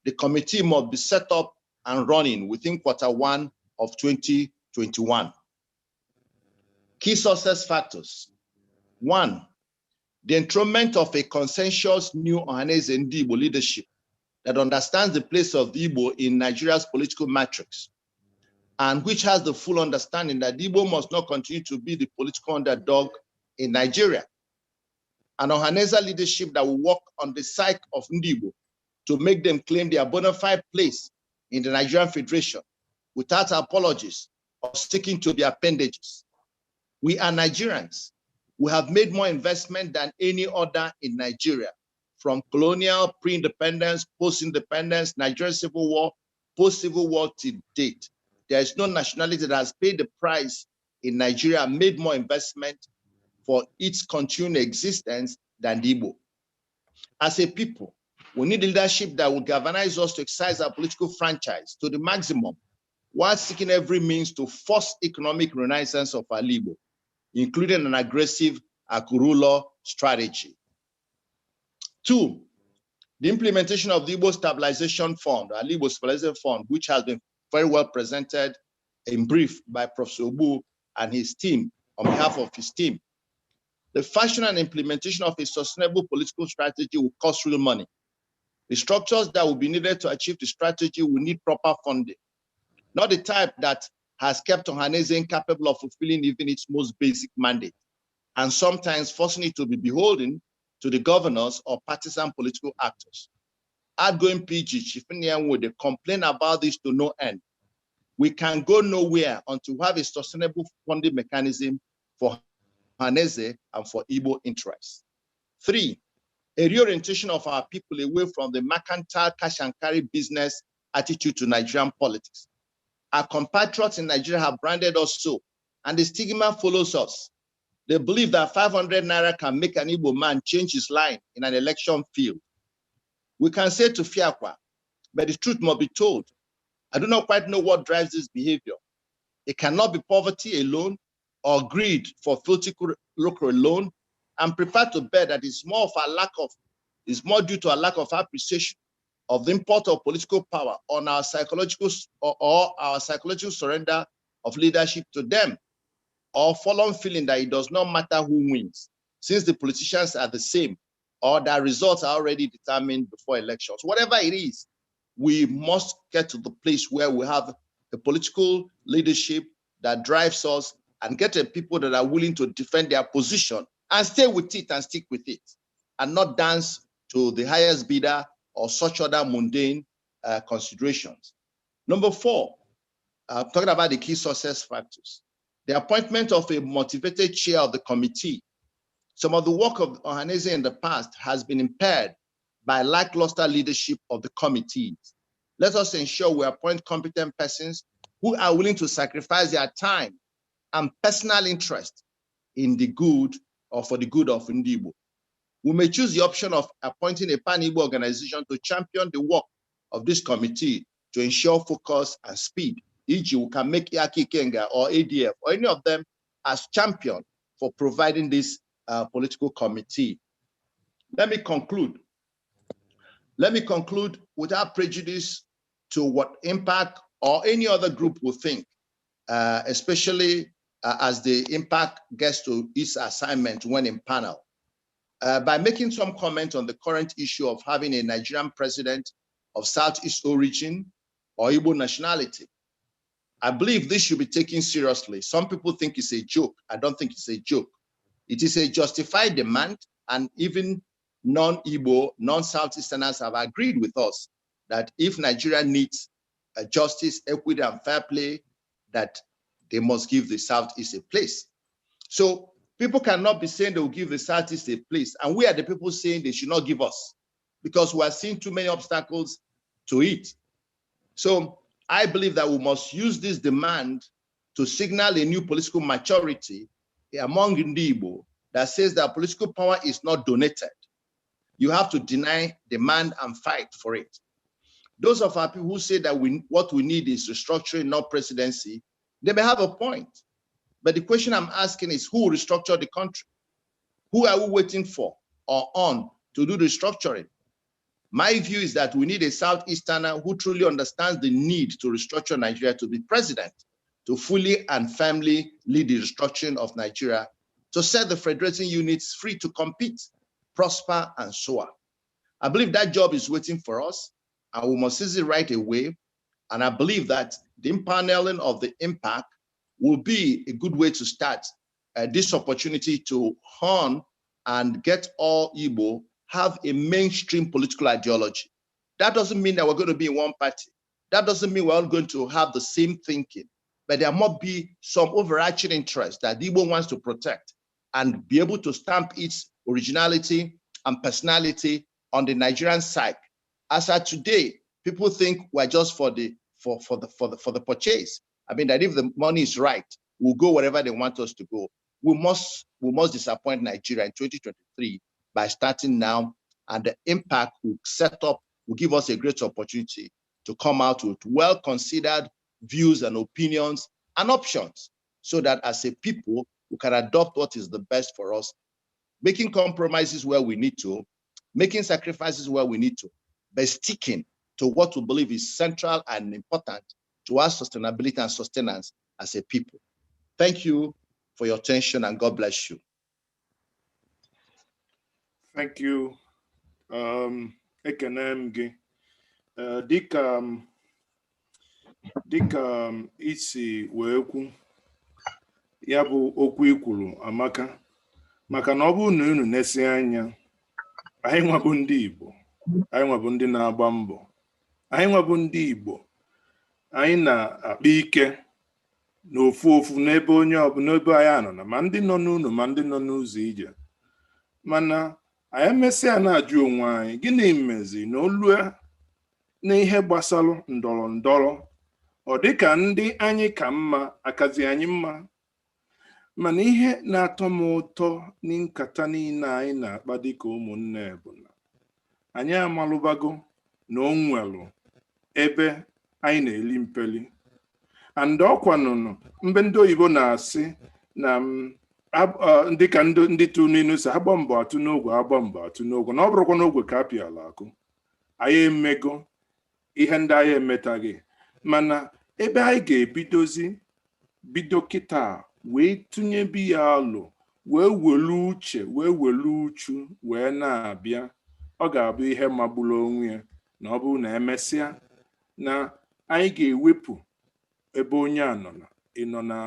The committee must be set up and running within Q1 of 2021. Key success factors. 1, the enthronement of a consensus new Ohanaeze Ndigbo leadership that understands the place of the Igbo in Nigeria's political matrix, and which has the full understanding that the Igbo must not continue to be the political underdog in Nigeria. An Ohanaeze leadership that will work on the psyche of Ndigbo to make them claim their bona fide place in the Nigerian Federation without apologies or sticking to their appendages. We are Nigerians. We have made more investment than any other in Nigeria, from colonial, pre-independence, post-independence, Nigerian Civil War, post-Civil War to date. There is no nationality that has paid the price in Nigeria and made more investment for its continued existence than the Igbo. As a people, we need leadership that will galvanize us to exercise our political franchise to the maximum, while seeking every means to force economic renaissance of our Igbo, including an aggressive Akurulo strategy. 2, the implementation of the Igbo Stabilization Fund, our Igbo Stabilization Fund, which has been very well presented in brief by Professor Ogbu and his team, on behalf of his team. The fashion and implementation of a sustainable political strategy will cost real money. The structures that will be needed to achieve the strategy will need proper funding, not the type that has kept Ohaneze incapable of fulfilling even its most basic mandate, and sometimes forcing it to be beholden to the governors or partisan political actors. Outgoing PG Chief Nnia complain about this to no end. We can go nowhere until we have a sustainable funding mechanism for Ohaneze and for Igbo interests. 3, a reorientation of our people away from the mercantile cash and carry business attitude to Nigerian politics. Our compatriots in Nigeria have branded us so, and the stigma follows us. They believe that 500 naira can make an Igbo man change his line in an election field. We can say to Fiakwa, but the truth must be told. I do not quite know what drives this behavior. It cannot be poverty alone or greed for filthy lucre alone. I'm prepared to bet that it's more of a lack of, it's more due to a lack of appreciation of the import of political power on our psychological or our psychological surrender of leadership to them, or forlorn feeling that it does not matter who wins, since the politicians are the same, or that results are already determined before elections. Whatever it is, we must get to the place where we have a political leadership that drives us and get a people that are willing to defend their position and stay with it and stick with it, and not dance to the highest bidder or such other mundane considerations. Number 4, talking about the key success factors. The appointment of a motivated chair of the committee. Some of the work of Ohaneze in the past has been impaired by lackluster leadership of the committees. Let us ensure we appoint competent persons who are willing to sacrifice their time and personal interest in the good or for the good of Ndigbo. We may choose the option of appointing a pan-Igbo organization to champion the work of this committee to ensure focus and speed. E.g., we can make Yaki Kenga or ADF or any of them as champion for providing this political committee. Let me conclude. Let me conclude without prejudice to what IMPAC or any other group will think, especially as the IMPAC gets to its assignment when in panel. By making some comment on the current issue of having a Nigerian president of Southeast origin or Igbo nationality. I believe this should be taken seriously. Some people think it's a joke. I don't think it's a joke. It is a justified demand, and even non-Igbo, non-Southeasterners have agreed with us that if Nigeria needs justice, equity, and fair play, that they must give the Southeast a place. So people cannot be saying they will give the Southeast a place, and we are the people saying they should not give us, because we are seeing too many obstacles to it. So I believe that we must use this demand to signal a new political maturity among Ndigbo that says that political power is not donated. You have to deny, demand, and fight for it. Those of our people who say that what we need is restructuring, not presidency, they may have a point. But the question I'm asking is, who will restructure the country? Who are we waiting for or on to do the restructuring? My view is that we need a Southeasterner who truly understands the need to restructure Nigeria to be president, to fully and firmly lead the restructuring of Nigeria, to set the federating units free to compete, prosper, and so on. I believe that job is waiting for us, and we must seize it right away. And I believe that the impaneling of the IMPAC will be a good way to start this opportunity to hone and get all Igbo have a mainstream political ideology. That doesn't mean that we're going to be in one party. That doesn't mean we're all going to have the same thinking, but there must be some overarching interest that Igbo wants to protect and be able to stamp its originality and personality on the Nigerian side. As at today, people think we're just for the purchase. I mean, that if the money is right, we'll go wherever they want us to go. We must disappoint Nigeria in 2023 by starting now, and the impact will set up, will give us a great opportunity to come out with well-considered views and opinions and options, so that as a people, we can adopt what is the best for us, making compromises where we need to, making sacrifices where we need to, but sticking to what we believe is central and important to our sustainability and sustenance as a people. Thank you for your attention and God bless you. Thank you. Ekene m gị. Dịka isi wee kwu, ya bụ okwu ikwuru amaka, maka na ọ bụrụ na unu na-esi anya, anyị nwabụ ndị Igbo, anyị nwabụ ndị na-agba mbọ, anyị nwabụ ndị Igbo, anyị na-akpa ike n'ofu ofu n'ebe onye ọbụla n'ebe anyị nọ na ma ndị nọ n'ụlọ ma ndị nọ n'ụzọ ije. Mana anyị emesịa na-ajụ onwe anyị, gịnị mezi na olu n'ihe gbasara ndọrọ ndọrọ, ọ dịka ndị anyị ka mma akazi anyị mma? Mana ihe na-atọ m ụtọ nkata niile anyị na-akpa dịka ụmụnne bụ na anyị amalụbago na o nwelụ ebe anyị na-eli mpeli, and ọkwa nụnụ mgbe ndị oyibo na-asị na dịka ndị tụ n'ilu si agba mbọ atụ n'ogwe, agba mbọ atụ n'ogwe, na ọ bụrụkwa n'ogwe ka a pịala akụ. Anyị emego ihe ndị anyị emetaghị, mana ebe anyị ga-ebidozi bido kịta wee tụnyebi ya alụ, wee welu uche, wee welu uchu wee na-abịa, ọ ga-abụ ihe magburu onwe ya na ọ bụrụ na emesịa na anyị ga-ewepụ ebe onye a nọ na ị nọ na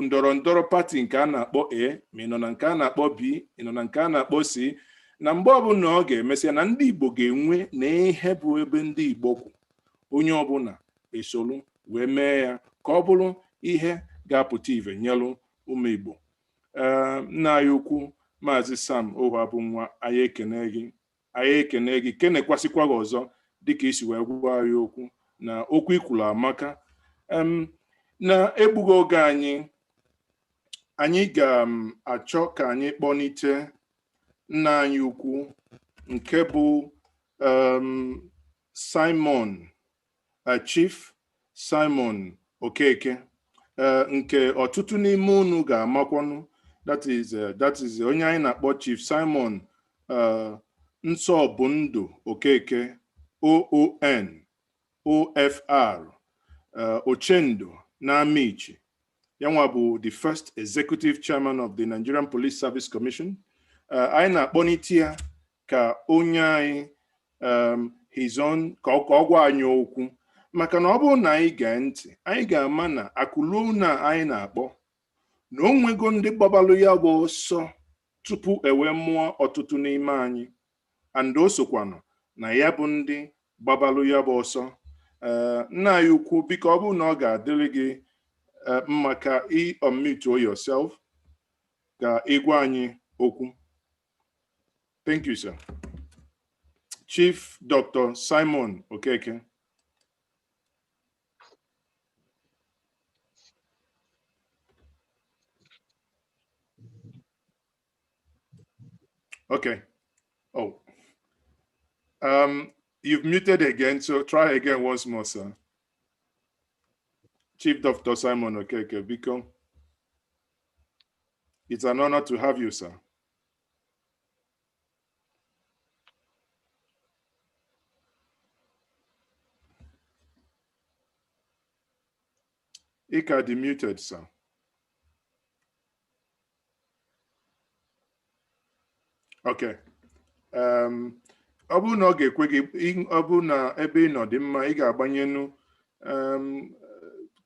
ndọrọ ndọrọ party nke a na-akpọ A, ma ị nọ na nke a na-akpọ B, ị nọ na nke a na-akpọ C, na mgbe ọbụla ọ ga-emesịa na ndị Igbo ga-enwe na ihe bụ ebe ndị Igbo kwụ, onye ọbụla esolu wee mee ya ka ọ bụrụ ihe ga-apụta ive nyelụ ụmụ Igbo. Ee, nna anyị ukwu, Maazị Sam Ohuabunwa, anyị ekene gị, anyị ekene gị, kenekwasịkwa gị ọzọ dịka isi wee gwa anyị okwu na okwu ikwuru amaka. Na-egbughị oge anyị, anyị ga-achọ ka anyị kpọnite nna anyị ukwu nke bụ Simon, Chief Simon Okeke, nke ọtụtụ n'ime unu ga-amakwanụ, that is onye anyị na-akpọ Chief Simon Nsọbụndụ Okeke, OON, OFR, Ochendo na Amichi. Yanwa bụ the first executive chairman of the Nigerian Police Service Commission. Anyị na-akpọnite ya ka onye anyị his own ka ọ gwa anyị okwu, maka na ọ bụrụ na anyị gee ntị, anyị ga-ama na akụluo na anyị na-akpọ na o nwego ndị gbabalụ ya bụ ọsọ tupu e wee mụọ ọtụtụ n'ime anyị, and o sokwanụ na ya bụ ndị gbabalụ ya bụ ọsọ. Ee, nna anyị ukwu, biko, ọ bụrụ na ọ ga-adịrị gị mma ka ị unmute yourself ka ị gwa anyị okwu. Thank you, sir. Chief Dr. Simon Okeke. Okay. Oh. You've muted again, so try again once more, sir. Chief Dr. Simon Okeke, biko. It's an honor to have you, sir. Ika muted, sir. Okay. Ọ bụrụ na ọ ga-ekwe gị, ọ bụrụ na ebe ị nọ dị mma, ị ga-agbanyenu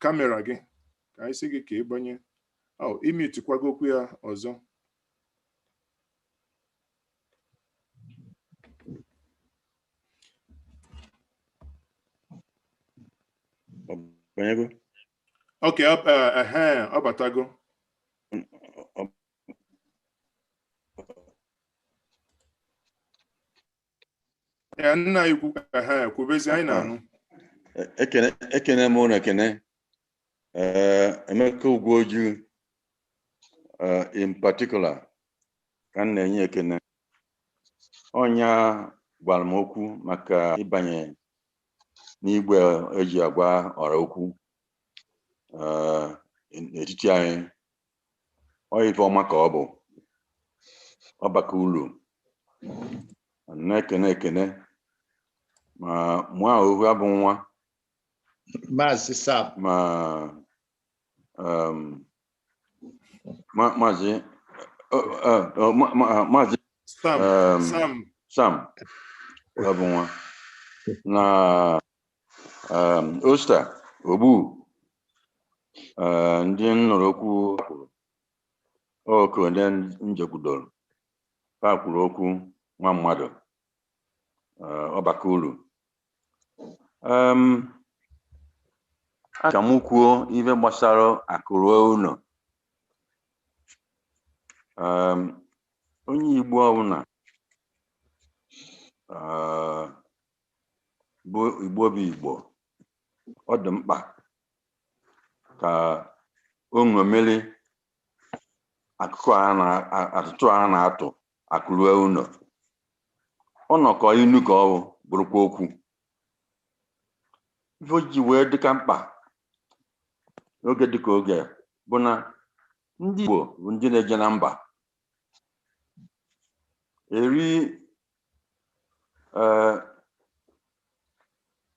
camera gị ka anyị sị gị ka ị gbanye. Oh, imutekwagokwu ya ọzọ. Banyego? Okay, ehe, ọ batago. Ya nna anyị kwu, ehe, kwubezi, anyị na-anụ. Ekene, ekene m ụnụ, ekene. Ee, Emeka Ugwuoju in particular ka m na-enye ekene. Ọnya gwara m okwu maka ịbanye n'igwe eji agwa ọra okwu n'etiti anyị. Ọ ife ọma ka ọ bụ, ọ baka uru. Na-ekene ekene ma mụọ ohu abụ nwa. Maazị Sam. Ma Maazị Maazị Sam. um, Sam. Sam Obunwa na Osta Ogbu, ndị m nụrụ okwu kwuru oke onye njekwudoro ha kwuru okwu nwa mmadụ, ọbaka uru. Ka m kwuo ife gbasara akụrụ ụlọ. Onye Igbo ọbụla bụ Igbo bụ Igbo, ọ dị mkpa ka o ṅomiri akụkọ a na atụtụ a na-atụ akụruo ụlọ. Ọ nọkọ inu ka ọ bụ bụrụkwa okwu ife o ji wee dịka mkpa n'oge dịka oge a bụ na ndị Igbo bụ ndị na-eje na mba eri. Ee,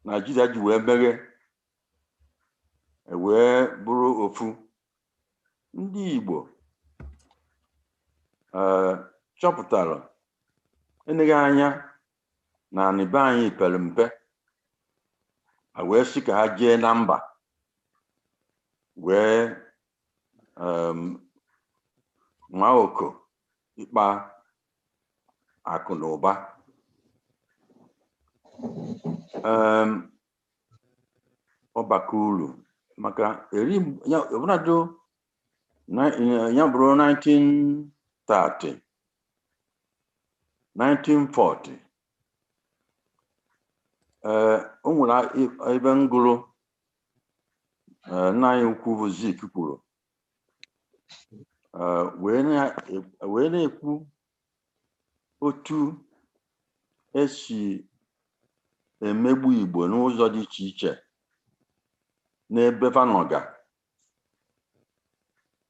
Naijiria ji wee meghe wee bụrụ ofu, ndị Igbo ee chọpụtara eleghị anya na anị be anyị pere mpe, ha wee sị ka ha jee na mba wee nwa oko ịkpa akụ na ụba. Ọbaka uru maka eri ya ọbụnadụ ya bụrụ 1930, 1940, ee, o nwere ebe ngụrụ nna anyị ukwu bụ Zik kwuru, wee na-ekwu otu esi emegbu Igbo n'ụzọ dị iche iche n'ebe fanọga,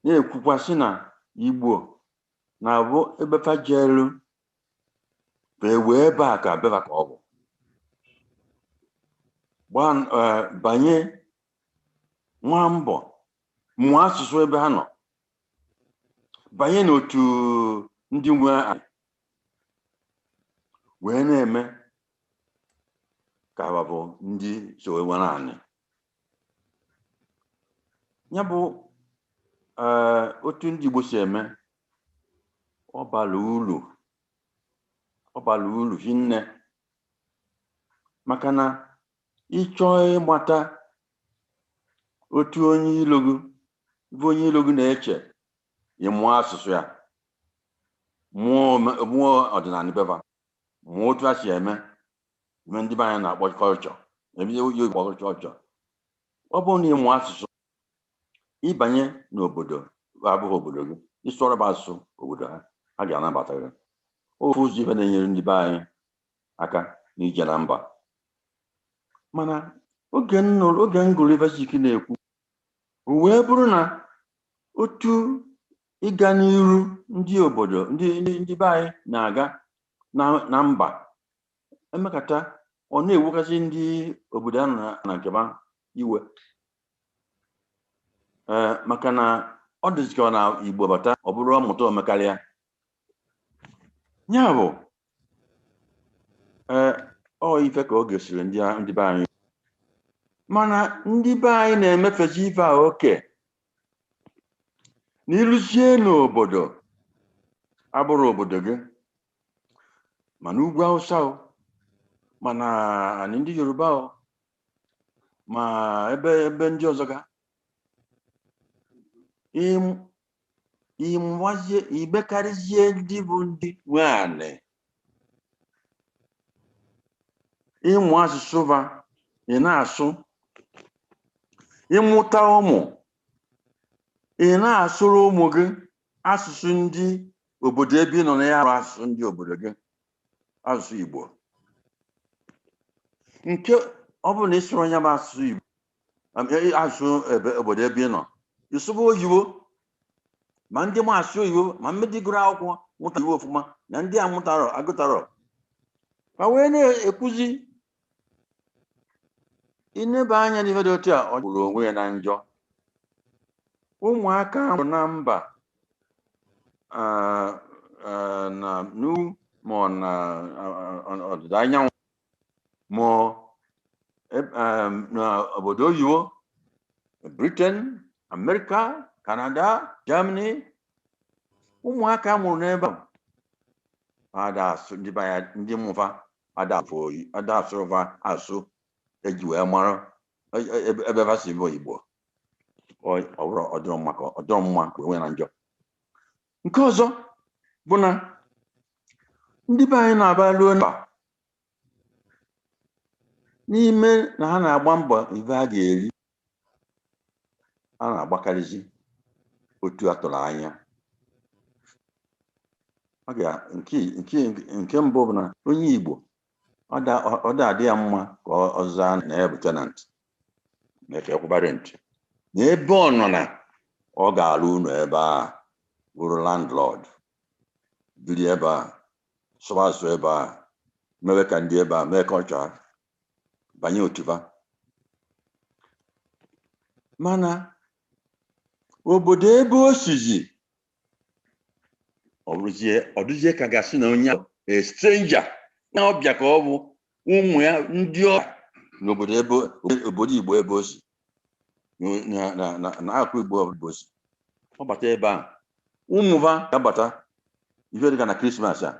na-ekwukwa sị na Igbo na-abụ ebe fa jelu wee ebe a ka beba ka ọ bụ gbaa banye nwa mbọ mụọ asụsụ ebe ha nọ, banye n'otu ndị nwe anyị wee na-eme ka ha bụ ndị so nwere anyị. Ya bụ otu ndị Igbo si eme, ọ bara uru, ọ bara uru hinne, maka na ịchọọ ịmata otu onye ilo gị bụ onye ilo gị na-eche, ịmụọ asụsụ ya, mụọ ọdịnala beba, mụọ otu a si eme eme ndị be anyị na-akpọ culture, ebe oyi kpọ culture. Ọ bụrụ na ịmụọ asụsụ, ịbanye n'obodo abụghị obodo gị, ịsụọrọ bụ asụsụ obodo ha, ha ga-anabata gị. Ofu ụzọ ife na-enyere ndị be anyị aka n'ije na mba. Mana oge m nụrụ, oge m gụrụ ife Zik na-ekwu, o wee bụrụ na otu ịga n'iru ndị obodo ndị be anyị na-aga na mba emekata, ọ na-ewukasị ndị obodo ahụ na nke ha iwe, ee, maka na ọ dịzị ka ọ na Igbo bata, ọ bụrụ ọmụta omekarịa ya bụ ee ọ ife ka o gosiri ndị be anyị. Mana ndị be anyị na-emefezi ife a oke na ịrụzie n'obodo abụrụ obodo gị, mana ugwu Awụsa o, mana anị ndị Yoruba o, ma ebe ndị ọzọ ga ịmụwazie imekarịzie ndị bụ ndị nwe anị, ịmụ asụsụ ba ị na-asụ, ịmụta ụmụ ị na-asụrụ ụmụ gị asụsụ ndị obodo ebe ị nọ na ya, arụ asụsụ ndị obodo gị, asụsụ Igbo. Nke ọ bụrụ na ị sụrụ ya bụ asụsụ Igbo, asụsụ ebe obodo ebe ị nọ, ịsụba oyibo, ma ndị ma asụ oyibo, ma ndị gụrụ akwụkwọ mụta iwu ọfụma, na ndị amụtarọ agụtarọ, ma wee na-ekwuzi ineba anya n'ife dị otu a, ọ gburu onwe ya na njọ. Ụmụaka ahụ na mba na n'ugwu ma ọ na ọdịda anyanwụ ma n'obodo oyibo, Britain, America, Canada, Germany, ụmụaka mụrụ n'ebe a ada asụ ndị be anyị, ndị mụfa ada asụrụfa asụ eji wee mara ebe fa si bụ Igbo. Ọ bụrụ ọdịrọ mma ka ọdịrọ mma ka onwe na njọ. Nke ọzọ bụ na ndị be anyị na-aba ruo mba n'ime na ha na-agba mbọ ife ha ga-eri, a na-agbakarịzi otu a tụrụ anya. Ọ ga nke mbụ bụ na onye Igbo ọ da adị ya mma ka ọ zaa na ya bụ tenant, na ka ekwụba rent na ebe ọ nọ, na ọ ga-alụ ụlọ ebe a, bụrụ landlord, biri ebe a, sụba asụ ebe a, mewe ka ndị ebe a mee kọlchọ ha, banye otuba. Mana obodo ebe o sizi, ọ bụrụzie ọ dịzie ka gasị na onye a stranger, na ọbịa ka ọ bụ ụmụ ya ndị ọbịa n'obodo ebe obodo Igbo ebe o si na akụ Igbo ebe o si. Ọ bata ebe a, ụmụba ga-abata ife dịka na Christmas a,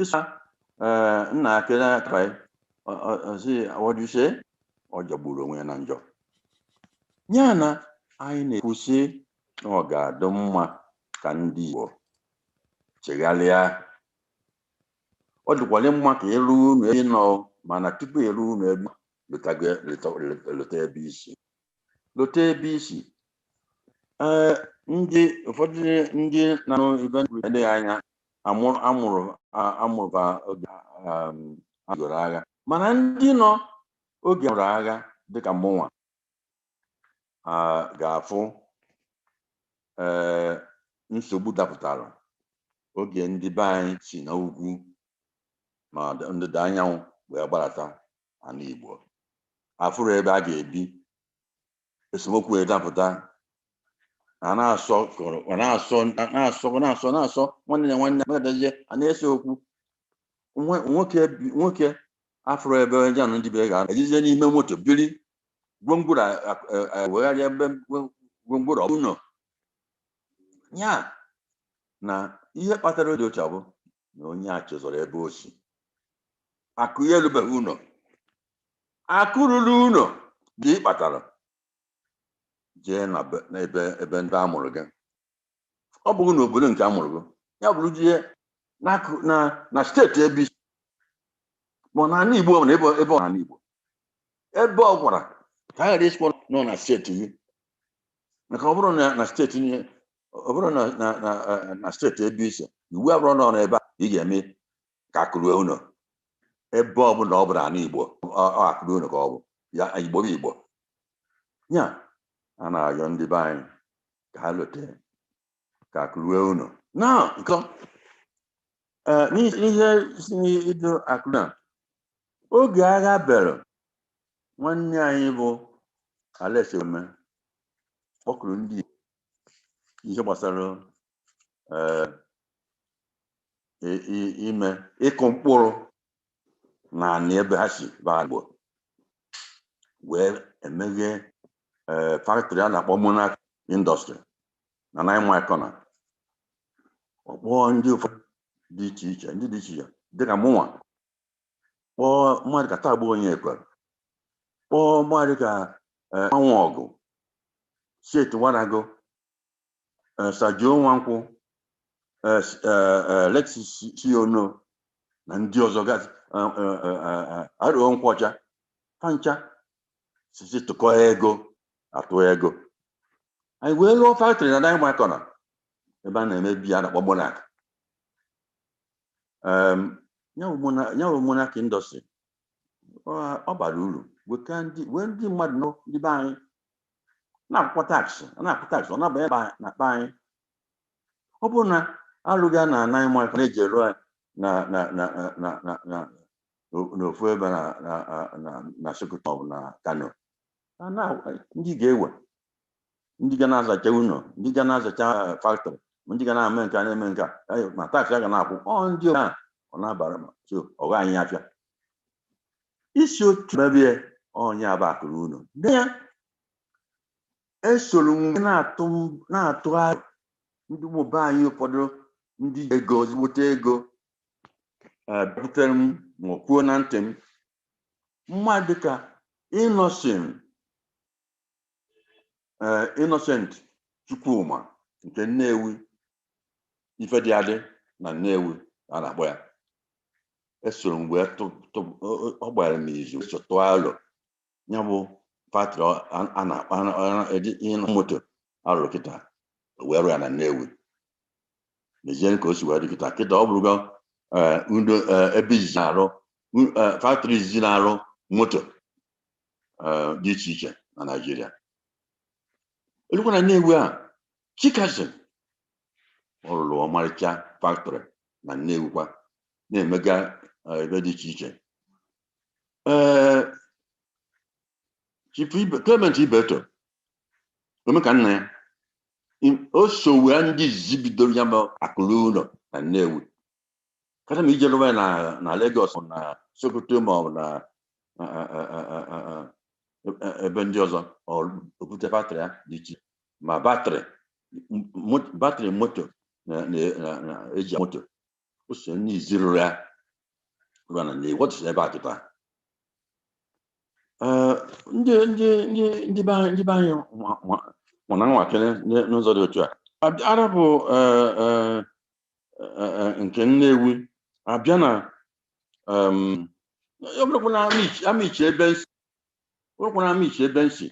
ịsa nna kele aka ọsị, "What do you say?" Ọ jọgburu onwe ya na njọ ya. Na anyị na-ekwusị na ọ ga-adị mma ka ndị Igbo chegharịa. Ọ dịkwara mma ka ịrụ ụlọ ebe ị nọ, mana tupu ịrụ ụlọ ebe, lota ebe isi, lota ebe isi. Ee, ndị ụfọdụ ndị na-anụ ibe adịghị anya amụrụ ha oge agụrụ agha, mana ndị nọ oge amụrụ agha dịka mụnwa ga-afụ ee nsogbu dapụtara oge ndị be anyị si na ugwu ma ndịda anyanwụ wee gbadata ala Igbo, afụrụ ebe a ga-ebi, esemokwu wee dapụta, a na-asọ a na-asọ na-asọ na-asọ na-asọ nwanne na nwanne nwanne, a na-ese okwu. Nwoke afụrụ ebe janụ ndị be ga ejizie n'ime moto biri gwongworo, wegharịa ebe gwongworo ụlọ ya. Na ihe kpatara dị otu a bụ na onye a chezọrọ ebe o si. Akụ ya erubeghị ụlọ, akụ ruru ụlọ dị kpatara jee na n'ebe ebe ndị a mụrụ gị. Ọ bụghị n'obodo nke a mụrụ gị, ya bụrụ jee na steeti ebe isi, ma ọ n'ala Igbo, ọ na ebe ọ n'ala Igbo ebe ọ gwara ka a ghara ịsịkwa nọ na steeti gị, maka ọ bụrụ na steeti niile, ọ bụrụ na steeti ebe isi, iwu abụrụ nọ n'ebe a ị ga-eme ka akụrụ ụlọ ebe ọ bụla ọ bụla ala Igbo, ọ akụrụ ụlọ ka ọ bụ ya. Igbo bụ Igbo ya. A na-ayọ ndị be anyị ka ha lote ka akụrue ụlọ na nke n'ihe si n'ido akụ na oge agha bere. Nwanne anyị bụ Alex Eme kpọkuru ndị Igbo ihe gbasara ime ịkụ mkpụrụ na anị ebe ha si baa Igbo, wee emeghe factory a na-akpọ Monarch Industry na Nine Mile Corner. Ọ kpọọ ndị ụfọdụ dị iche iche, ndị dị iche iche dịka mụnwa, kpọọ mmadụ ka Tagbo onye ekwere, kpọọ mmadụ ka Anwụ Ọgụ Steeti Wanago, Sajuo Nwankwụ, Lexis Siono na ndị ọzọ gasị, Arụọ Nkwọcha fancha sisi tụkọ ego, atụ ego, anyị wee lụọ factory na Nine Mile Corner ebe a na-eme biya a na-akpọ Monarch. Ya bụ Monarch Industry ọ bara uru weka ndị wee ndị mmadụ nọ, ndị be anyị na-akwụkwọ tax, na-akwụ tax, ọ na-abanye n'akpa anyị. Ọ bụrụ na alụghị a na Nine Mile Corner na-eji rụ ya na n'ofu ebe na Sokoto maọbụ na Kano, ndị ga-ewe ndị ga na-azacha ụlọ, ndị ga na-azacha factory. Ndị ga na-eme nke a na-eme nke a, ma tax a ga na-akwụ ọ ndị a ọ na-abara ma so ọghọ anyị afịa isi otu mebie onye aba akụrụ unu nne ya esoro m na-atụgharị ndị ụmụbe anyị ụfọdụ ndị ego ezigbote ego butere m ma kwuo na ntị m mmadụ dịka Innocent Chukwuma nke Nnewi Ifediadị na Nnewi a na-akpọ ya esoro m wee ọ gbara m izu so tụọ alo ya bụ factory a na-akpa eji moto arụrụ kịta wee rụọ ya na Nnewi mezie ka o si wee dị kịta kịta ọ bụrụgo ebe izizi na-arụ factory izizi na-arụ moto dị iche iche na Naịjirịa. Olukwa na Nnewi a, Chikason ọ rụrụ ọmarịcha factory na Nnewi kwa na-emega ebe dị iche iche. Ee, Chief Clement Ibeto omeka nna ya o so wee ndị izizi bidoro ya bụ akụrụ ụlọ na Nnewi kata ma ije lụwa ya na Lagos na Sokoto ma ọ bụ na ebe ndị ọzọ ọ bute factory ya dị iche ma battery moto na eji moto o so ndị izi rụrụ ya rụọ na Nnewi ọ dịsị ebe a kịta. Ndị be anyị nwana nwakene n'ụzọ dị otu a ara bụ nke Nnewi abịa na ọ bụrụkwa na Amichi ebe nsi ọ bụrụkwa na Amichi ebe nsi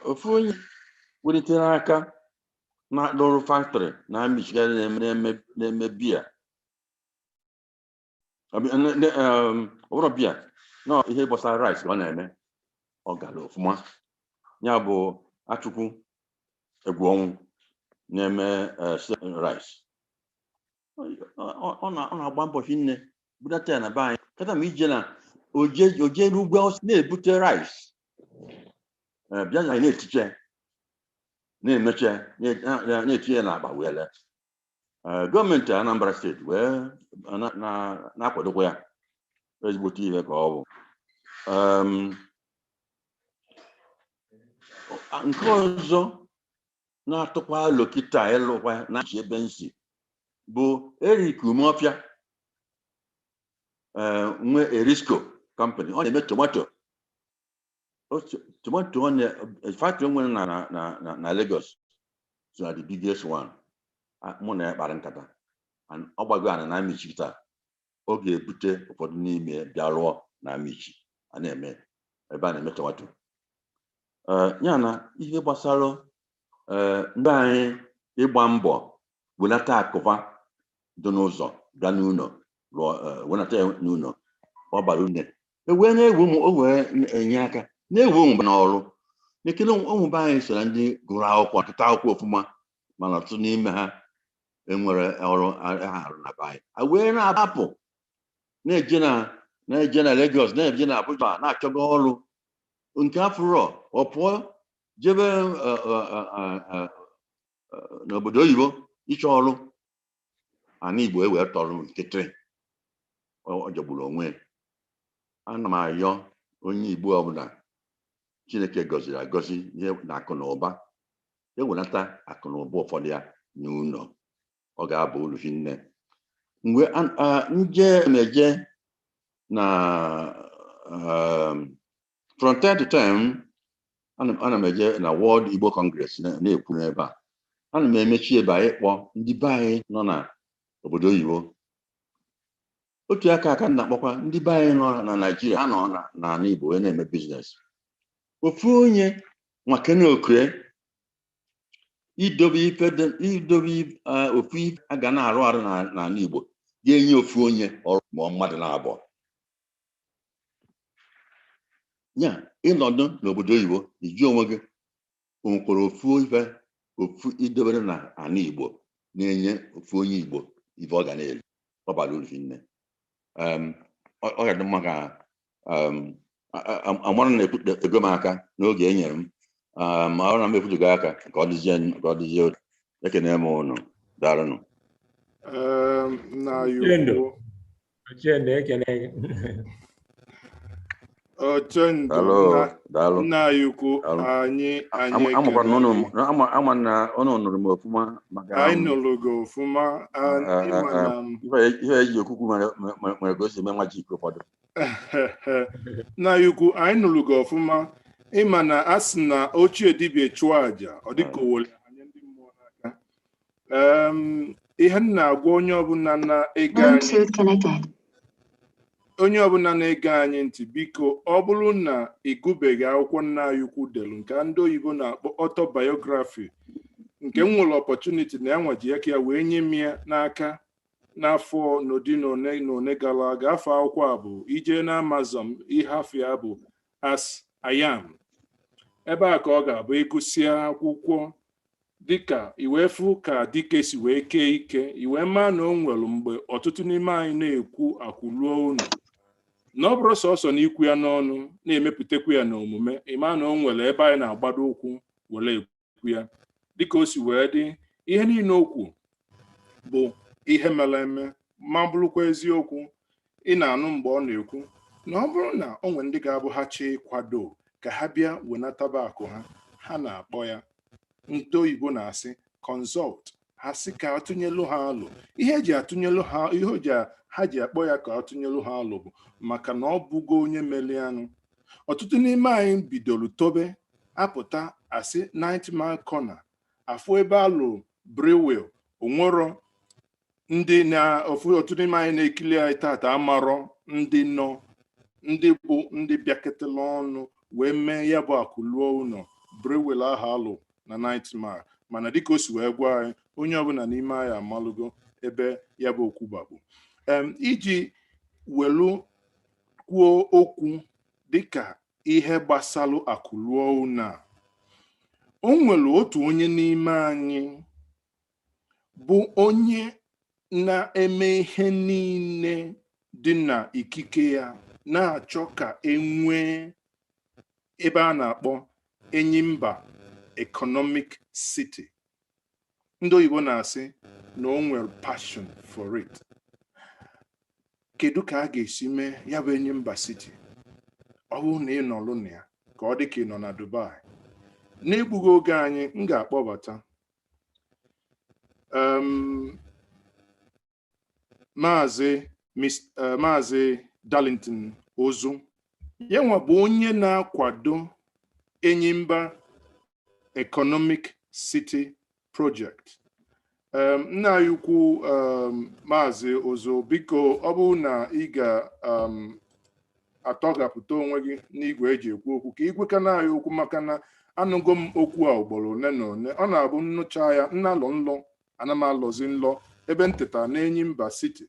ofu onye welitere aka na-alụrụ factory na Amichi na-eme biya ọ bụrụ biya na ihe gbasara rice ka ọ na-eme ọ gara ọfụma ya bụ Achukwu egwu ọnwụ na-eme rice ọ na-agba mbọ hinne budata ya na be anyị kata ma ije na oje n'ugwu Awụsa na-ebute rice bịa na na-etiche na-emeche na-etinye n'akpa wee lee. Gọọmenti Anambra Steeti wee na-akwadokwa ya ezigbote ihe ka ọ bụ. Nke ọzọ na-atụkwa alo kịta ịlụkwa na-achị ebe nsi bụ Eric Umeọfịa nwe Erisco company. Ọ na-eme tomato tomato ọ na factory nwere na Lagos so na the biggest one. Mụ na ya kpara nkata and ọ gbago ana na Amichi kịta ọ ga-ebute ụfọdụ n'ime bịa rụọ na Amichi a na-eme ebe a na-eme tomato. Ya na ihe gbasara ndị anyị ịgba mbọ welata akụfa dị n'ụzọ bịa n'ụlọ rụọ wenata ya n'ụlọ ọ bara une ewee na-ewe ụmụ o wee enye aka na-ewe ụmụ n'ọrụ n'ekele ụmụ be anyị so na ndị gụrụ akwụkwọ ọtụtụ akwụkwọ ọfụma mana ọtụtụ n'ime ha enwere ọrụ ha arụ na be anyị a wee na-apụ na-eje na Lagos, na-eje na Abuja na-achọga ọrụ nke afụrọ ọ pụọ jebe n'obodo oyibo ịchọ ọrụ ana Igbo e wee tọrọ nkịtị ọ jọgburu onwe ya. Ana m ayọ onye Igbo ọbụla Chineke gọziri agọzi ihe na akụ na ụba ewelata akụ na ụba ụfọdụ ya n'ụlọ ọ ga-aba uru hinne mgbe nje na-eje na from time to time ana m eje na World Igbo Congress na-ekwu n'ebe a ana m emechi ebe a ịkpọ ndị be anyị nọ na obodo oyibo otu aka aka m na-akpọkwa ndị be anyị nọ na Naịjirịa ha nọ n'ala Igbo wee na-eme business ofu onye nwakene okue idobe ife idobe ofu ife a ga na-arụ arụ n'ala Igbo ga-enye ofu onye ọrụ ma ọ mmadụ na-abụọ ya ịnọdụ n'obodo oyibo iju onwe gị o nwekwara ofu ife ofu idobere na ala Igbo na-enye ofu onye Igbo ife ọ ga na-eri ọ bara uru hinne. Ọ ga-adị mma ka Amara na-ekwutego m aka n'oge e nyere m. Ma ọ na m ekwutugo aka ka ọ dịzie, ka ọ dịzie otu. Ekene m ụnụ, daalụnụ. Nna anyị Ochendo. ukwu. Ochendo, ekele gị. Ochendo. Daalụ. Nna Daalụ. Nna anyị ukwu. Daalụ. Anyị Amakwa na ekele ụnụ gị. ama na ụnụ nụrụ m ofụma maka Anyị nụrụ gị ofụma and ịma na ihe eji okwukwu nwere ka o si eme magic ụfọdụ. Nna anyị ukwu, anyị nụrụ gị ọfụma. Ịma na a sị na ochie dibịa chụọ àjà, ọ dịka owere anya ndị mmụọ n'aka. Ihe m na-agwa onye ọbụla na-ege anyị Bluetooth connected. Onye ọbụla na-ege anyị ntị, biko, ọ bụrụ na ị gụbeghị akwụkwọ nna anyị ukwu delu, nke ndị oyibo na-akpọ autobiography, nke m nwere opportunity na ya nwaji aka ya wee nye m ya n'aka n'afọ n'ụdị na one na one gara aga. Afọ akwụkwọ a bụ ije na Amazon, ihe afọ ya bụ As I Am. Ebe a ka ọ ga-abụ ịgụsịa akwụkwọ dịka iwee fụ ka dike si wee kee ike, iwee maa na o nwere mgbe ọtụtụ n'ime anyị na-ekwu akwụluo unu, na ọ bụrụ sọsọ na ikwu ya n'ọnụ, na-emepụtakwu ya n'omume. Ịma na o nwere ebe anyị na-agbado ụkwụ were ekwu ya. Dịka o si wee dị, ihe niile okwu bụ ihe mere eme ma bụrụkwa eziokwu. Ị na-anụ mgbe ọ na-ekwu na ọ bụrụ na o nwere ndị ga-abụ ha chọọ ịkwado ka ha bịa wenataba akụ ha, ha na-akpọ ya, ndị oyibo na-asị consult, ha sị ka atụnyelu ha alụ. Ihe eji atụnyelu ha, ihe o ji ha ji akpọ ya ka atụnyelu ha alụ, bụ maka na ọ bụgo onye melianụ. Ọtụtụ n'ime anyị bidoro tobe apụta, asị 90 Mile Corner, afụ ebe alụ Brewell onwero ndị na ofu. Ọtụtụ n'ime anyị na-ekili anyị tata amarọ ndị nọ, ndị bụ ndị bịaketela ọnụ wee mee ya bụ akụluo ụlọ Brewell ahụ alụ na 90 Mile. Mana dịka o si wee gwa anyị, onye ọbụla n'ime anyị amalụgo ebe ya bụ okwu gbagbu iji welu kwuo okwu dịka ihe gbasalụ akụluo ụlọ a. O nwere otu onye n'ime anyị bụ onye na-eme ihe niile dị na ikike ya na-achọ ka e nwee ebe a na-akpọ Enyimba Economic City. Ndị oyibo na-asị na o nwere passion for it. Kedu ka a ga-esi mee ya bụ Enyimba City? Ọ bụrụ na ị nọlụ na ya, ka ọ dị ka ị nọ na Dubai. N'egbughị oge anyị, m ga-akpọbata Maazị Darlington Ozu. Ya nwa bụ onye na-akwado Enyimba Economic City Project. Nna anyị ukwu, Maazị Ozu, biko, ọ bụrụ na ị ga atọghapụta onwe gị n'igwe eji ekwu okwu, ka igwe ka na-anyị okwu, maka na anụgo m okwu a ugboro one na one. Ọ na-abụ nnụcha ya nnalọ nlọ, ana m alọzi nlọ ebe nteta na Enyimba City.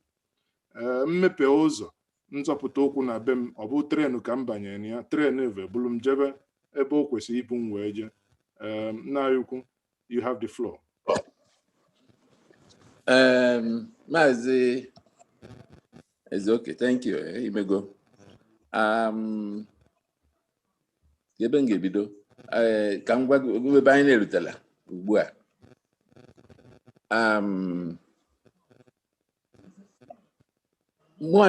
Ee, mmepe ụzọ nzọpụta ụkwụ na be m, ọ bụ train ka m banyere na ya, train eve bulu m jebe ebe o kwesịrị ibu m wee jee. Ee, nna anyị ukwu, you have the floor. Maazị Ezeoke, thank you. Imego. Ebe m ga-ebido, ka m gwa gị ebe anyị na-erutela ugbu a. Mụ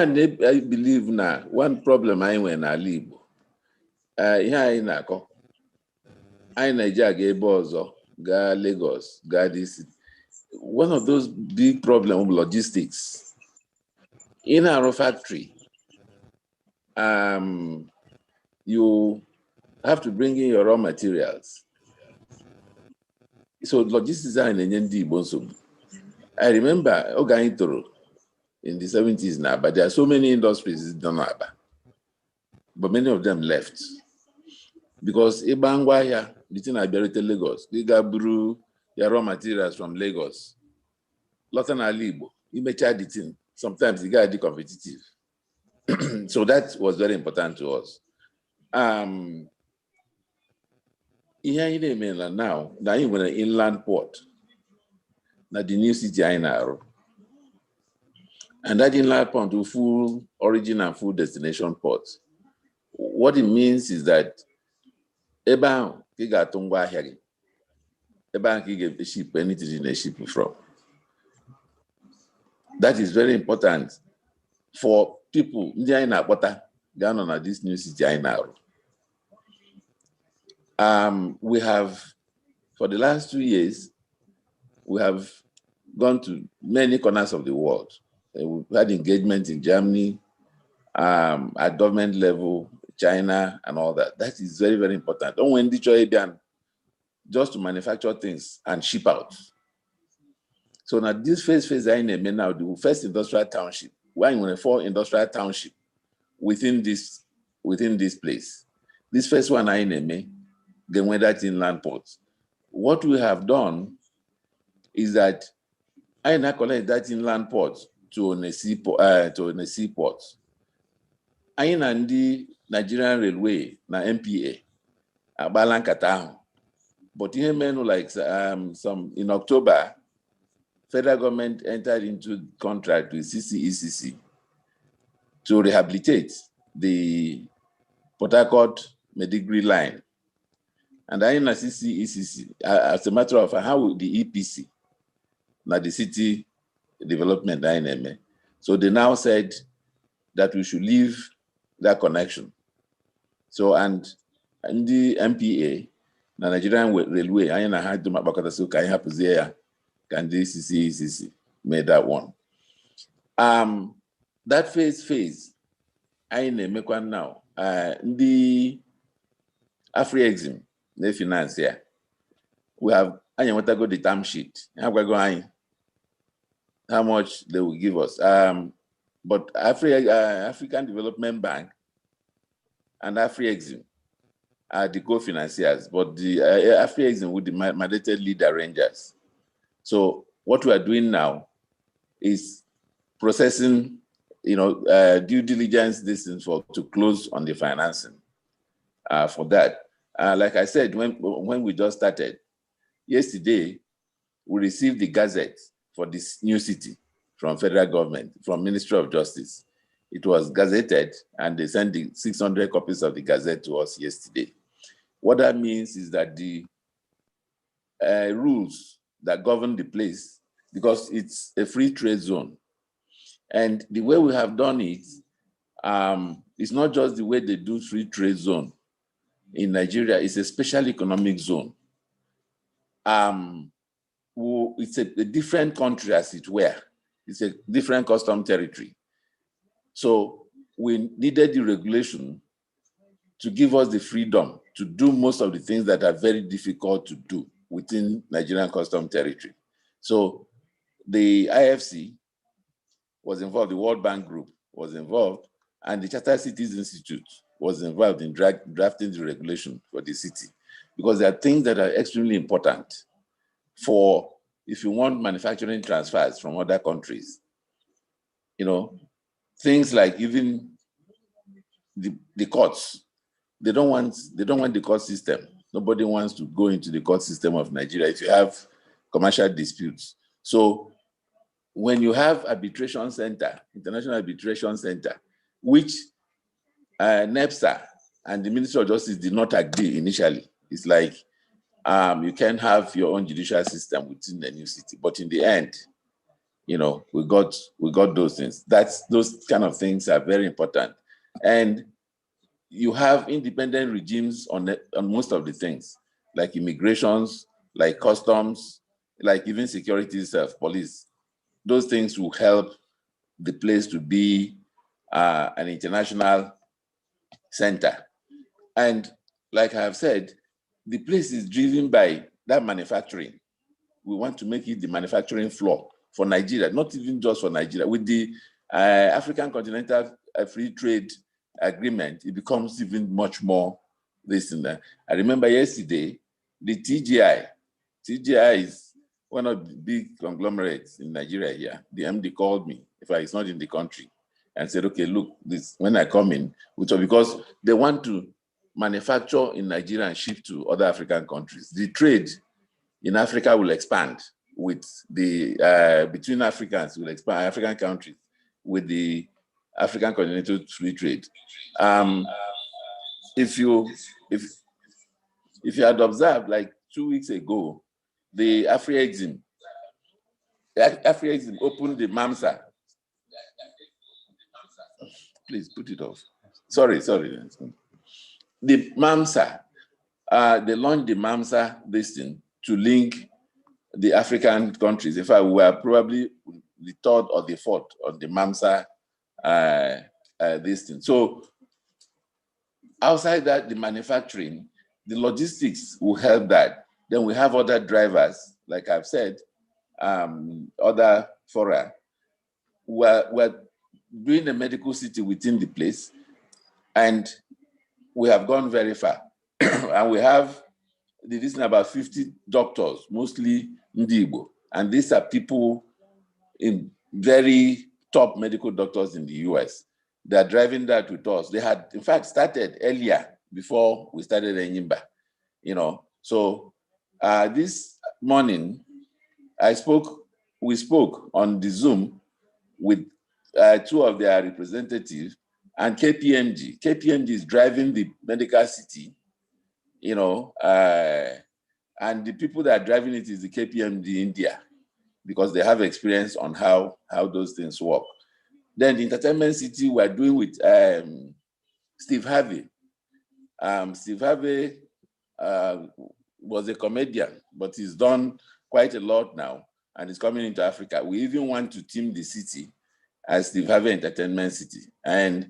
I believe na one problem anyị nwere n'ala Igbo, ihe anyị na-akọ, anyị na-eji aga ebe ọzọ, gaa Lagos, gaa DC. One of those big problems bụ logistics. Ị na-arụ factory, you have to bring in your raw materials. So logistics anyị na-enye ndị Igbo nsogbu. I remember oge anyị toro in the 70s na Aba, there are so many industries done n'Aba, but many of them left because ịgba ngwaahịa, the thing abịarute Lagos, ị ga buru your raw materials from Lagos lọta n'ala Igbo, imecha the thing, sometimes you gotta be competitive. So that was very important to us. Ihe anyị na-eme na now na anyị nwere inland port na the new city anyị na-arụ, and that inland port will full origin and full destination port. What it means is that ebe ahụ ka ị ga-atụ ngwa ahịa gị, ebe ahụ ka ị ga-eship anything you na-eship from. That is very important for people ndị anyị na-akpọta ga-anọ na this new city anyị na-arụ. We have, for the last 2 years, we have gone to many corners of the world. We've had engagement in Germany, at government level, China, and all that. That is very, very important. Don't when the just to manufacture things and ship out. So now this first phase anyị na-eme now, the first industrial township, we're in four industrial township within this place. This first one anyị na-eme ga-enwe that inland port. What we have done is that anyị na-connect that inland port to a seaport. Anyị na ndị Nigerian Railway na NPA agbaala nkata ahụ. But ihe menụ like some in October, federal government entered into contract with CCECC to rehabilitate the Port Harcourt Maiduguri line. And anyị na CCECC, as a matter of fact, how the EPC, na the city development anyị na-eme. So they now said that we should leave that connection. So and ndị NPA na Nigerian Railway, anyị na ha dum akpakọtasị ka anyị hapụzie ya ka ndị CCECC made that one. That phase anyị na-emekwa now, ndị Afrexim na-efinance ya. We have anyị enwetago the term sheet. Ha gwago anyị how much they will give us. But African Development Bank and Afrexim are the co-financiers, but the Afrexim with the mandated lead arrangers. So what we are doing now is processing, due diligence this is for to close on the financing for that. Like I said, when we just started, yesterday, we received the gazette for this new city from federal government, from Ministry of Justice. It was gazetted and they sent the 600 copies of the gazette to us yesterday. What that means is that the rules that govern the place, because it's a free trade zone. And the way we have done it, it's not just the way they do free trade zone in Nigeria, it's a special economic zone. It's a different country, as it were. It's a different custom territory. So we needed the regulation to give us the freedom to do most of the things that are very difficult to do within Nigerian custom territory. So the IFC was involved, the World Bank Group was involved, and the Charter Cities Institute was involved in drafting the regulation for the city, because there are things that are extremely important for if you want manufacturing transfers from other countries. Things like even the courts, they don't want the court system. Nobody wants to go into the court system of Nigeria if you have commercial disputes. So when you have arbitration center, international arbitration center, which NEPZA and the Ministry of Justice did not agree initially. It's like you can have your own judicial system within the new city, but in the end, we got those things. That's those kind of things are very important, and you have independent regimes on most of the things, like immigrations, like customs, like even security itself, police. Those things will help the place to be an international center. And like I have said, the place is driven by that manufacturing. We want to make it the manufacturing floor for Nigeria, not even just for Nigeria. With the African Continental Free Trade Agreement, it becomes even much more this and that. I remember yesterday, the TGI. TGI is one of the big conglomerates in Nigeria here. The MD called me, if I, it's not in the country, and said, "Okay, look, this when I come in," which because they want to manufacture in Nigeria and ship to other African countries. The trade in Africa will expand with the between Africans will expand, African countries with the African Continental Free Trade. If you had observed, like 2 weeks ago, the Afrexim opened the MAMSA. Please put it off. Sorry, sorry. The MAMSA, they launched the MAMSA this thing to link the African countries. In fact, we were probably the third or the fourth on the MAMSA this thing. So outside that, the manufacturing, the logistics will help that. Then we have other drivers, like I've said, other fora. We're doing a medical city within the place, and we have gone very far. And we have this is about 50 doctors, mostly Ndigbo. And these are people in very top medical doctors in the US. They are driving that with us. They had, in fact, started earlier before we started Enyimba. So this morning, we spoke on the Zoom with two of their representatives and KPMG. KPMG is driving the medical city, and the people that are driving it is the KPMG India, because they have experience on how those things work. Then the entertainment city we're doing with Steve Harvey. Steve Harvey was a comedian, but he's done quite a lot now, and he's coming into Africa. We even want to team the city as Steve Harvey Entertainment City. And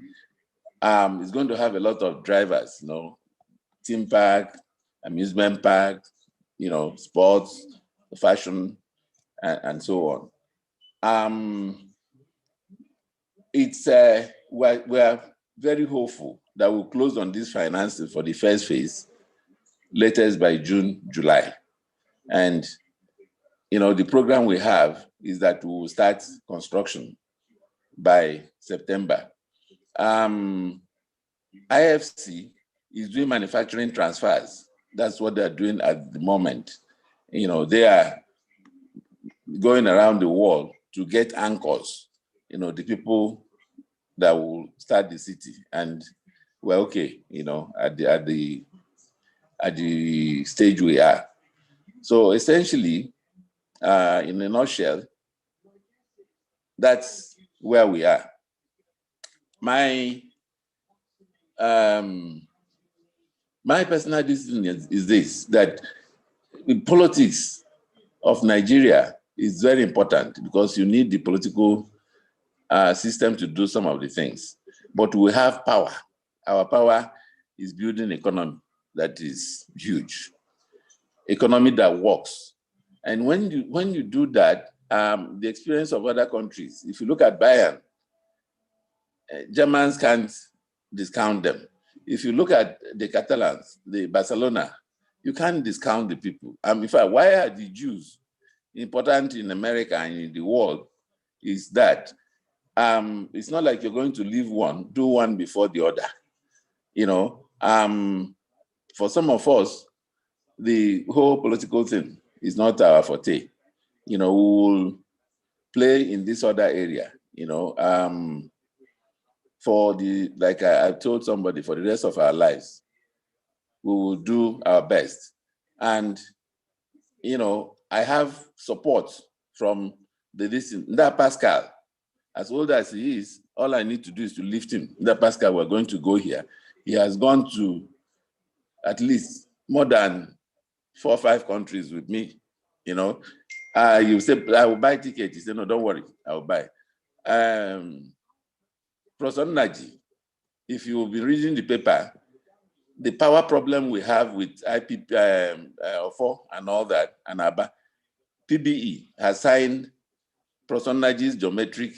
it's going to have a lot of drivers, theme park, amusement park, sports, fashion, and so on. It's we're very hopeful that we'll close on this financing for the first phase, latest by June, July. And the program we have is that we will start construction by September. IFC is doing manufacturing transfers. That's what they're doing at the moment. They are going around the world to get anchors, the people that will start the city. And we're okay, at the stage we are. So essentially, in a nutshell, that's where we are. My personal decision is this, that the politics of Nigeria is very important because you need the political system to do some of the things. But we have power. Our power is building economy that is huge, economy that works. And when you do that, the experience of other countries, if you look at Bayern, Germans can't discount them. If you look at the Catalans, the Barcelona, you can't discount the people. In fact, why are the Jews important in America and in the world is that it's not like you're going to leave one, do one before the other. For some of us, the whole political thing is not our forte. We will play in this other area, for the, like I told somebody, for the rest of our lives, we will do our best. And I have support from the this that Pascal, as old as he is, all I need to do is to lift him. That Pascal, we're going to go here. He has gone to at least more than four or five countries with me. You say, "I will buy ticket." He said, "No, don't worry, I will buy." Professor Naji, if you will be reading the paper, the power problem we have with IP 4 and all that, and ABA, PBE has signed Professor Naji's geometric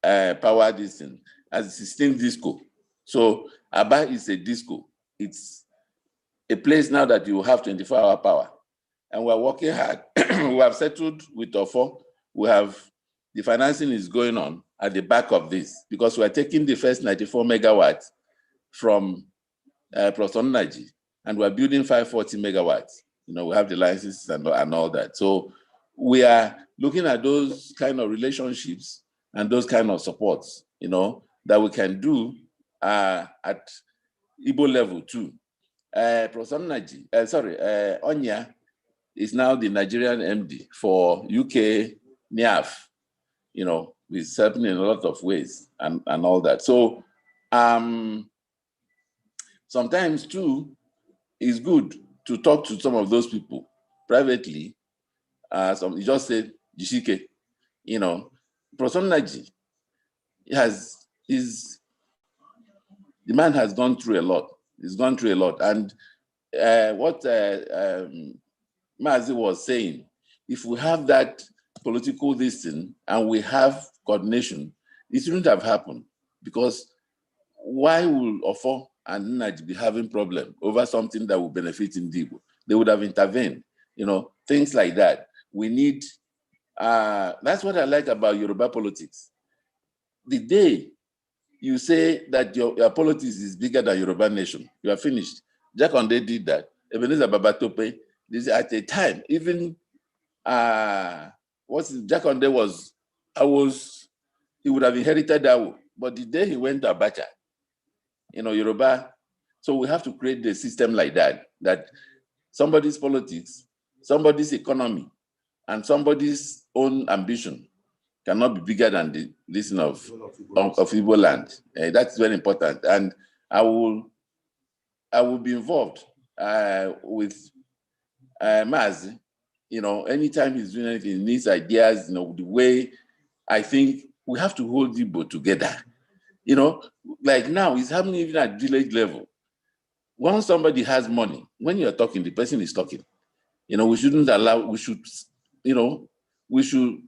power this thing as a system disco. So ABA is a disco. It's a place now that you have 24-hour power. And we're working hard. We have settled with OFO. We have, the financing is going on at the back of this because we are taking the first 94 megawatts from Professor Naji, and we're building 540 megawatts. We have the licenses and all that. So we are looking at those kind of relationships and those kind of supports, that we can do at Igbo level too. Professor Nnaji, sorry, Onya is now the Nigerian MD for UK NIAF. He's helping in a lot of ways and all that. So sometimes too, it's good to talk to some of those people privately. Some you just say, "Jisike," Professor Nnaji has is the man has gone through a lot. He's gone through a lot. And what Mazi was saying, if we have that political this thing and we have coordination, it shouldn't have happened. Because why will Ofo and Nnaji be having problem over something that will benefit Ndigbo? They would have intervened, things like that. We need, that's what I like about Yoruba politics. The day you say that your politics is bigger than Yoruba nation, you are finished. Jakande did that. Ebenezer Babatope, this at a time, even what's it, Jakande was, he would have inherited that, but the day he went to Abacha, Yoruba, so we have to create the system like that, that somebody's politics, somebody's economy, and somebody's own ambition cannot be bigger than the listen of Igbo land. That's very important. And I will be involved with Mazi. Anytime he's doing anything, he needs ideas, the way I think we have to hold Igbo together. Like now, it's happening even at village level. Once somebody has money, when you're talking, the person is talking. We shouldn't allow, we should, we should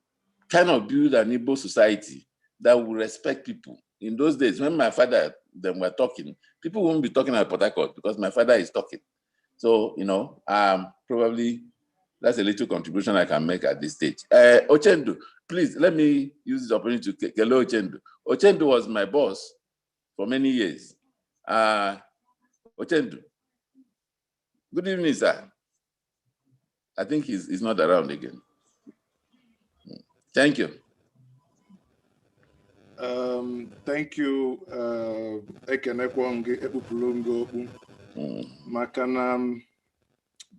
kind of build an Igbo society that will respect people. In those days, when my father, them were talking, people won't be talking at Port Harcourt because my father is talking. So, probably that's a little contribution I can make at this stage. Ochendu, please let me use this opportunity to hello Ochendu. Ochendu was my boss for many years. Ochendu, good evening, sir. I think he's not around again. Thank you. Thank you, ekenekwa gị ekpupụrụ gị okpu maka na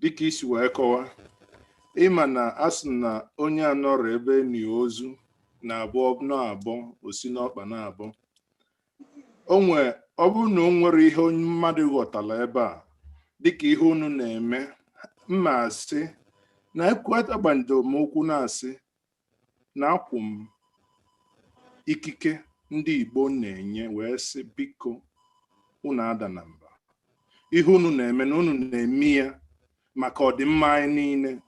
dịka isi wee kọwa ịma na a sị na onye anọrọ ebe ni ozu na-abụ na-abọ osi n'ọkpa na-abọ onwe ọ bụrụ na o nwere ihe mmadụ ghọtara ebe a dịka ihe unu na-eme mma asị na agbando m okwu na-asị na akwụ m ikike ndị Igbo na-enye wee sị biko unu ada na mba ihe unu na-eme na unu na-eme ya maka ọdịmma anyị niile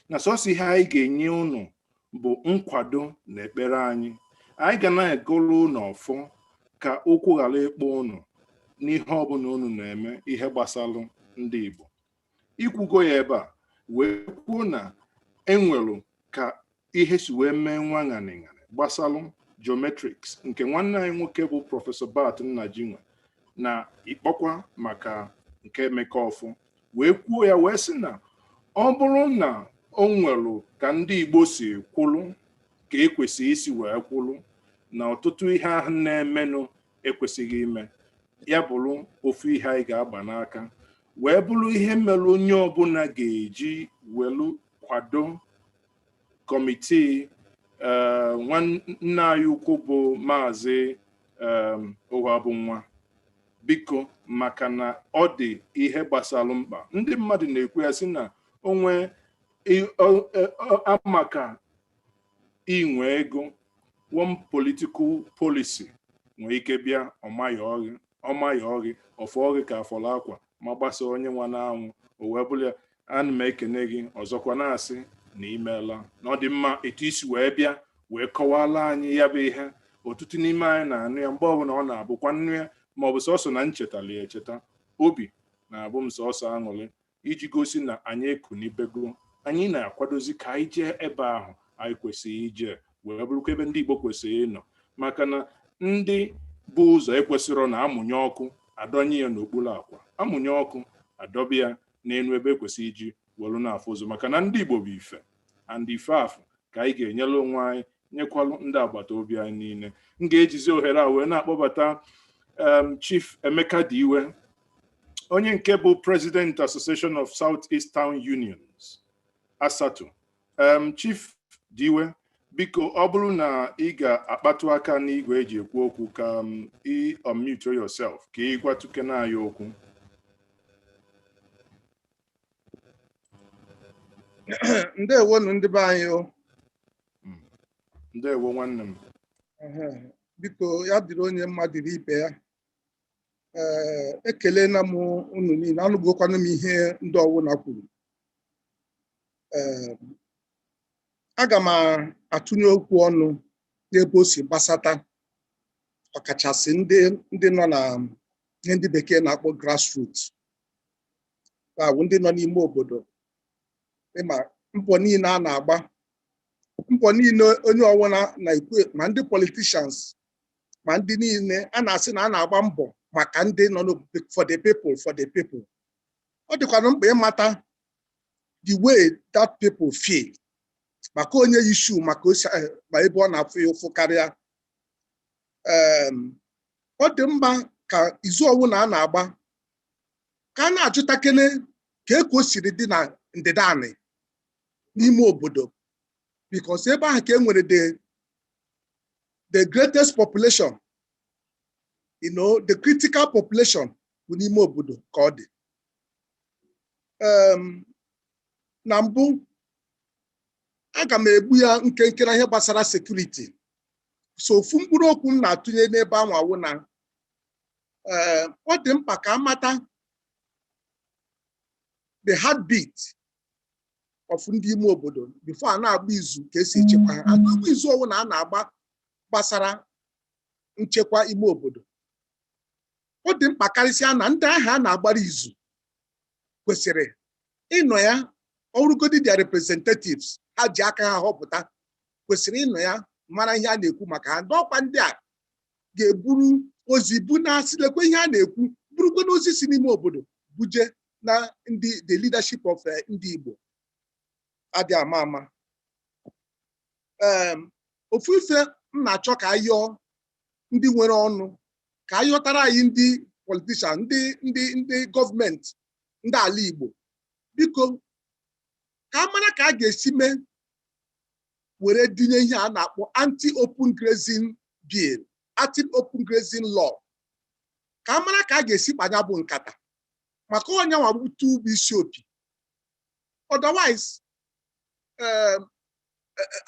na sọsọ ihe anyị ga-enye unu bụ nkwado na ekpere anyị anyị ga na-egolu unu ọfọ ka ụkwụ ghara ịkpọ unu n'ihe ọbụla unu na-eme ihe gbasalụ ndị Igbo ikwugo ya ebe a wee kwuo na enwelu ka ihe si wee mee nwa ṅanịṅanị gbasalụ geometrics nke nwanne anyị nwoke bụ Professor Bart Nnajinwe na ịkpọkwa maka nke Emeka Ọfọ wee kwuo ya wee sị na ọ bụrụ na o nwelu ka ndị Igbo si kwụlụ ka ekwesị isi wee kwụlụ na ọtụtụ ihe ahụ na-emenụ ekwesịghị ime ya bụrụ ofu ihe anyị ga-agba n'aka wee bụrụ ihe mere onye ọbụla ga-eji welu kwado committee nwanne anyị ukwu bụ Maazị Ụwabụnwa biko maka na ọ dị ihe gbasara mkpa ndị mmadụ na-ekwu ya sị na onwe amaka inwe ego one political policy nwee ike bịa ọmayọ gị ọfọ gị ka afọrọ akwa ma gbasa onye nwa n'anwụ o wee bụrụ ya. Ana m ekene gị ọzọkwa na-asị na imeela na ọ dị mma etu isi wee bịa wee kọwala anyị ya bụ ihe ọtụtụ n'ime anyị na-anụ ya mgbe ọbụla ọ na-abụkwa nnu ya ma ọ bụ sọsọ na nchetala ya echeta obi na-abụ m sọsọ aṅụrị iji gosi na anyị ekunibego anyị na-akwadozi ka anyị jee ebe ahụ anyị kwesịrị ije wee bụrụkwa ebe ndị Igbo kwesịrị ịnọ maka na ndị bụ ụzọ ekwesịrọ na amụnye ọkụ adọnye ya n'okpuru akwa amụnye ọkụ adọba ya n'elu ebe ekwesịrị iji welu na-afụ ụzọ maka na ndị Igbo bụ ife and ife afụ ka anyị ga-enyere onwe anyị nyekwalụ ndị agbata obi anyị niile. M ga-ejizi ohere a wee na-akpọbata Chief Emeka Diwe. Onye nke bụ President, Association of Southeast Town Unions, ASATU. Chief Diwe, biko, ọ bụrụ na ị ga-akpatụ aka n'igwe eji ekwu okwu ka ị unmute yourself ka ị gwatụkene anyị okwu. Ndewonu, ndị be anyị o. Ndewo, nwanne m. Ehe, biko, ya dịrị onye mma, dịrị ibe ya. Ee, ekelela m unu niile. Anụgokwanụ m ihe ndị ọwụna kwuru. Ee, aga m atụnye okwu ọnụ n'ebe o si gbasata, ọkachasị ndị nọ na ihe ndị bekee na-akpọ grassroots, ya bụ ndị nọ n'ime obodo. Ịma mbọ niile a na-agba, mbọ niile onye ọwụna na-ekwu, ma ndị politicians, ma ndị niile a na-asị na a na-agba mbọ maka ndị nọ n'obodo, for the people, for the people. Ọ dịkwana mkpa ịmata the way that people feel maka onye issue, maka osi ma ebe ọ na-afụ ya ụfụ karịa. Ọ dị mma ka izu ọwụna a na-agba, ka a na-ajụtakene ka o siri dị na ndịda anị n'ime obodo, because ebe ahụ ka e nwere the greatest population, the critical population bụ n'ime obodo ka ọ dị. Na mbụ, aga m egbu ya nkenke na ihe gbasara security. So ofu mkpụrụ okwu m na-atụnye n'ebe ahụ awụ na ọ dị mkpa ka amata the heartbeat of ndị ime obodo before a na-agba izu ka esi echekwa ha. Agba izu ọwụ na a na-agba gbasara nchekwa ime obodo, ọ dị mkpa karịsịa na ndị ahụ a na-agbara izu kwesịrị ịnọ ya. Ọrụgodi their representatives ha ji aka ha họpụta kwesịrị ịnọ ya, mara ihe a na-ekwu maka ha. Ndị ọkwa ndị a ga-eburu ozi bu na-asị, lekwe ihe a na-ekwu, burukwe n'ozi si n'ime obodo buje na ndị the leadership of ndị Igbo adị ama ama. Ofu ife m na-achọ ka ayọọ ndị nwere ọnụ, ka ayọtara anyị ndị politician, ndị gọọmenti, ndị ala Igbo, biko, ka a mara ka a ga-esi mee were dinye ihe a na-akpọ anti-open grazing bill, anti-open grazing law, ka a mara ka a ga-esi kpanya bụ nkata maka onye nwa bụ isi opi. Otherwise,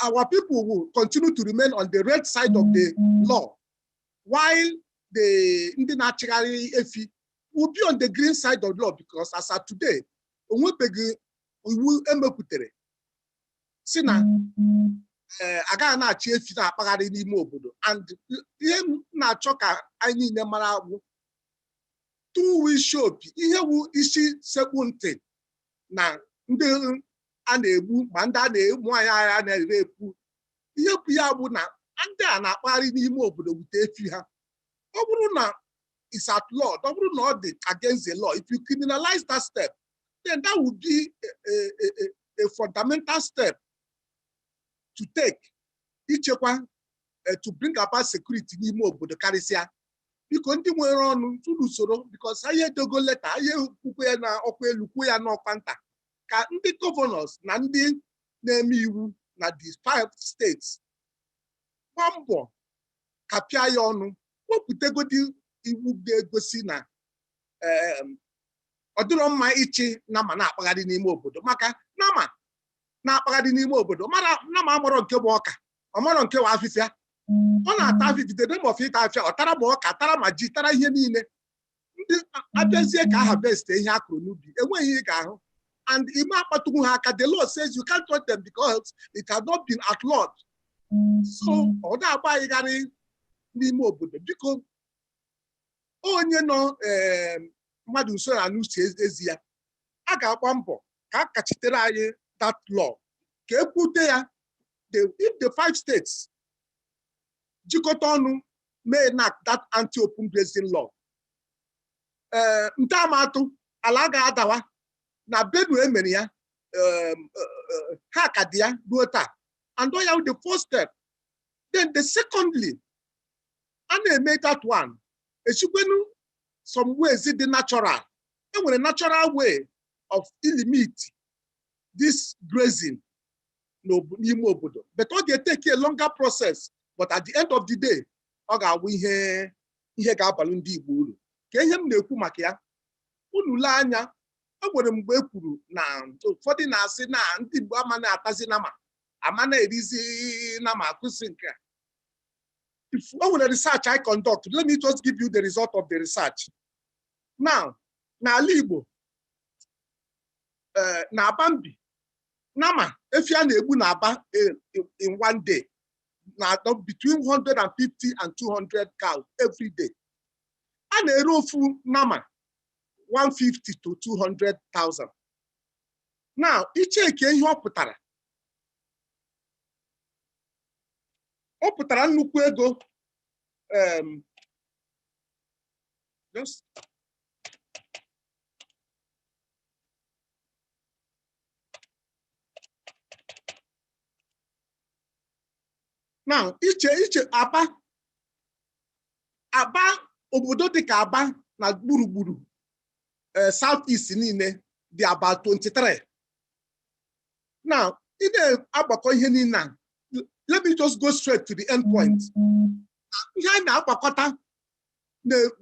our people will continue to remain on the red side of the law while the ndị na-achịgharị efi will be on the green side of the law, because as at today, onwebeghị iwu emepụtara si na agaghị na-achị efi na-akpagharị n'ime obodo. And ihe m na-achọ ka anyị niile mara bụ tụwa isi opi, ihe wu isi sekpu ntị na ndị a na-egbu, ma ndị a na-egbu anyị agha na-ere ekwu, ihe bụ ya bụ na ndị a na-akpagharị n'ime obodo wute efi ha. Ọ bụrụ na is at law, ọ bụrụ na ọ dị against the law, if you criminalize that step, then that would be a fundamental step to take ichekwa, to bring about security n'ime obodo karịsịa. Biko, ndị nwere ọnụ tụrụ usoro, because anyị edogo leta, anyị ekwukwe ya na ọkwa elu, kwuo ya n'ọkwa nta, ka ndị governors na ndị na-eme iwu na the five states gbaa mbọ ka pịa ya ọnụ, wepụtagodi iwu ga-egosi na ọ dịrọ mma ịchị nama na-akpagharị n'ime obodo, maka nama na-akpagharị n'ime obodo mara nama amarọ nke bụ ọka, ọmarọ nke bụ afịfịa ọ na-ata afịfịa. The name of ịta afịa, ọ tara ma ọka, tara ma ji, tara ihe niile. Ndị abịazie ka a harvest ihe a kụrụ n'ubi, enweghị ihe ị ga-ahụ, and ime akpatụgwu ha aka. The law says you can't touch them because it has not been outlawed. So ọ na-agba anyịgharị n'ime obodo. Biko, onye nọ mmadụ nso na n'uche ezi ya, a ga-agba mbọ ka a kachitere anyị that law, ka ekwute ya. If the five states jikọta ọnụ mee enact that anti-open grazing law, ee, ntamatụ ala agaghị adawa na Benue emere ya. Ha ka dị ya ruo taa. And ya the first step. Then the secondly, a na-eme that one, echikwenu some ways dị natural. E nwere natural way of limit this grazing n'ime obodo, but ọ ga-etake a longer process, but at the end of the day, ọ ga-awụ ihe ga-abalụ ndị Igbo uru. Ka ihe m na-ekwu maka ya, unu lee anya, e nwere mgbe e kwuru na ụfọdụ na-asị na ndị Igbo ama na-atazi nama, ama na-erizi nama, akụzi nke a. If o nwere research I conduct, let me just give you the result of the research. Now, n'ala Igbo, na Aba mbi nama efi a na-egbu n'Aba in one day na between 150 and 200 cows every day. A na-ere ofu nama 150 to 200,000. Now, icheke ihe ọ pụtara, ọ pụtara nnukwu ego. Just now, iche Aba, obodo dịka Aba na gburugburu South East niile dị about 23. Now, ị na-agbakọ ihe niile a, let me just go straight to the end point. Ihe anyị na-agbakọta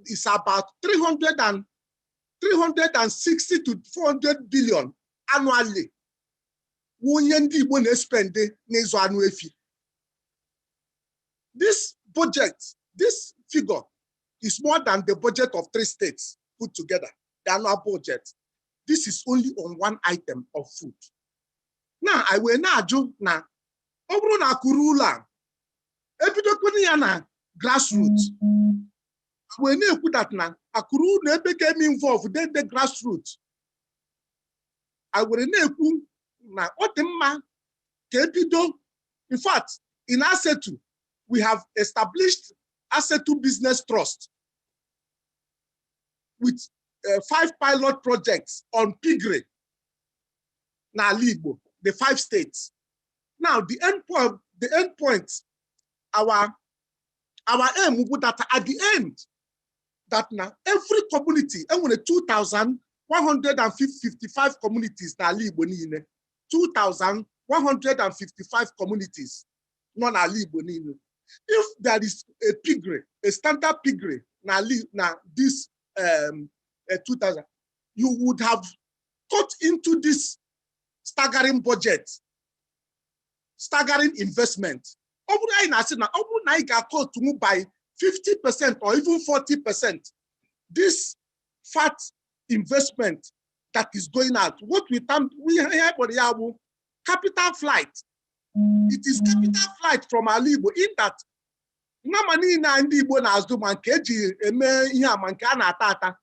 is about 300 and 360 to 400 billion annually. Wụ ihe ndị Igbo na-espend n'ịzụ anụ efi. This budget, this figure is more than the budget of three states put together, the annual budget. This is only on one item of food. Now, I will na-ajụ na ọ bụrụ na akụrụ ụlọ a, ebidokwana ya na grassroots, wee na-ekwu that na akụrụ ụlọ ebe ga-eme involve the grassroots. I were na-ekwu na ọ dị mma ka ebido. In fact, in ASETU, we have established ASETU Business Trust with five pilot projects on piggery n'ala Igbo, the five states. Now, the end point, our aim would that at the end, that now every community, enwere 2,155 communities n'ala Igbo niile, 2,155 communities nọ n'ala Igbo niile. If there is a piggery, a standard piggery na this 2000, you would have cut into this staggering budget, staggering investment. Ọ bụrụ anyị na-asị na ọ bụrụ na anyị ga-akọtunwu by 50% or even 40% this fat investment that is going out, what we term, we ihe kpọrọ ya bụ capital flight. It is capital flight from ala Igbo, in that nama niile a ndị Igbo na-azụ, ma nke eji eme ihe a, ma nke a na-ata ata.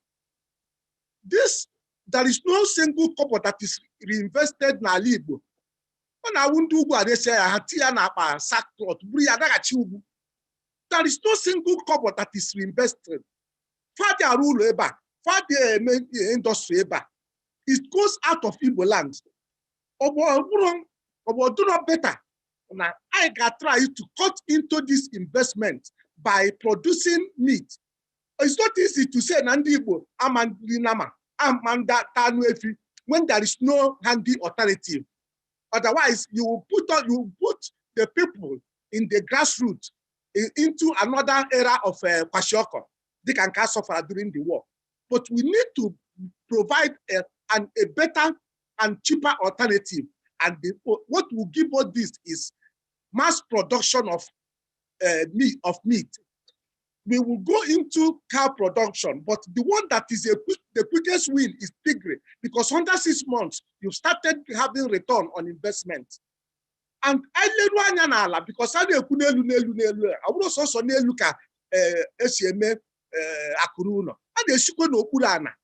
This, there is no single kobo that is reinvested n'ala Igbo. Ọ na-awụ ndị ugwu aresia ya, ha ti ya n'akpa sackcloth, buru ya daghachi ugwu. There is no single kobo that is reinvested. Fadị arụ ụlọ ebe a, fadị eme industry ebe a, it goes out of Igbo land. Ọ bụrụ ọ better na anyị ga-try to cut into this investment by producing meat. It's not easy to say na ndị Igbo ama nri nama, ama nda ta anụ efi, when there is no handy alternative. Otherwise, you will put the people in the grassroots into another era of kwashiorkor, dịka nke a suffered during the war. But we need to provide a better and cheaper alternative. And what will give us this is mass production of meat. We will go into cow production, but the one that is the quickest win is piggery, because under 6 months, you've started having return on investment. And anyị leruo anya n'ala, because a na-ekwu n'elu, n'elu, n'elu, ọ bụrụ sọsọ n'elu ka esi eme akụrụ ụlọ, a na-esikwa n'okpuru ana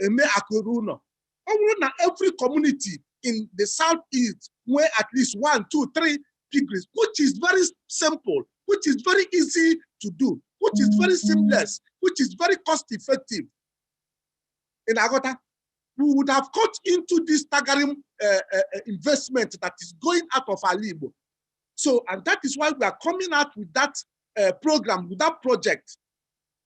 eme akụrụ ụlọ. Ọ bụrụ na every community in the Southeast nwee at least one, two, three piggeries, which is very simple, which is very easy to do, which is very seamless, which is very cost effective. In Agota, we would have cut into this staggering investment that is going out of ala Igbo. So, and that is why we are coming out with that program, with that project.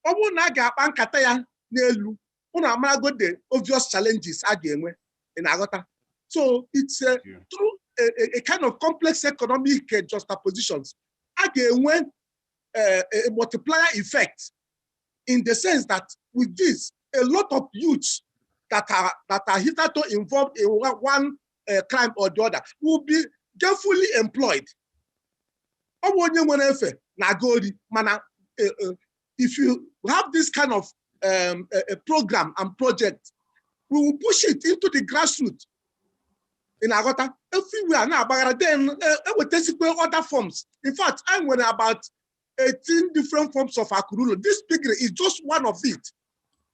Ọ bụrụ na a ga-akpa nkata ya n'elu, Unu amarago the obvious challenges a ga-enwe. Ị na-aghọta? So it's through a kind of complex economic juxtapositions a ga-enwe a multiplier effect, in the sense that with this, a lot of youths that are hitherto involved in one crime or the other will be gainfully employed. Ọ bụ onye nwere efe na-aga ori, mana if you have this kind of a program and project, we will push it into the grassroots. Ị na-aghọta? Everywhere na-agbaghara, then ewetazikwa other forms. In fact, I nwere about 18 different forms of Akurulo. This piggery is just one of it.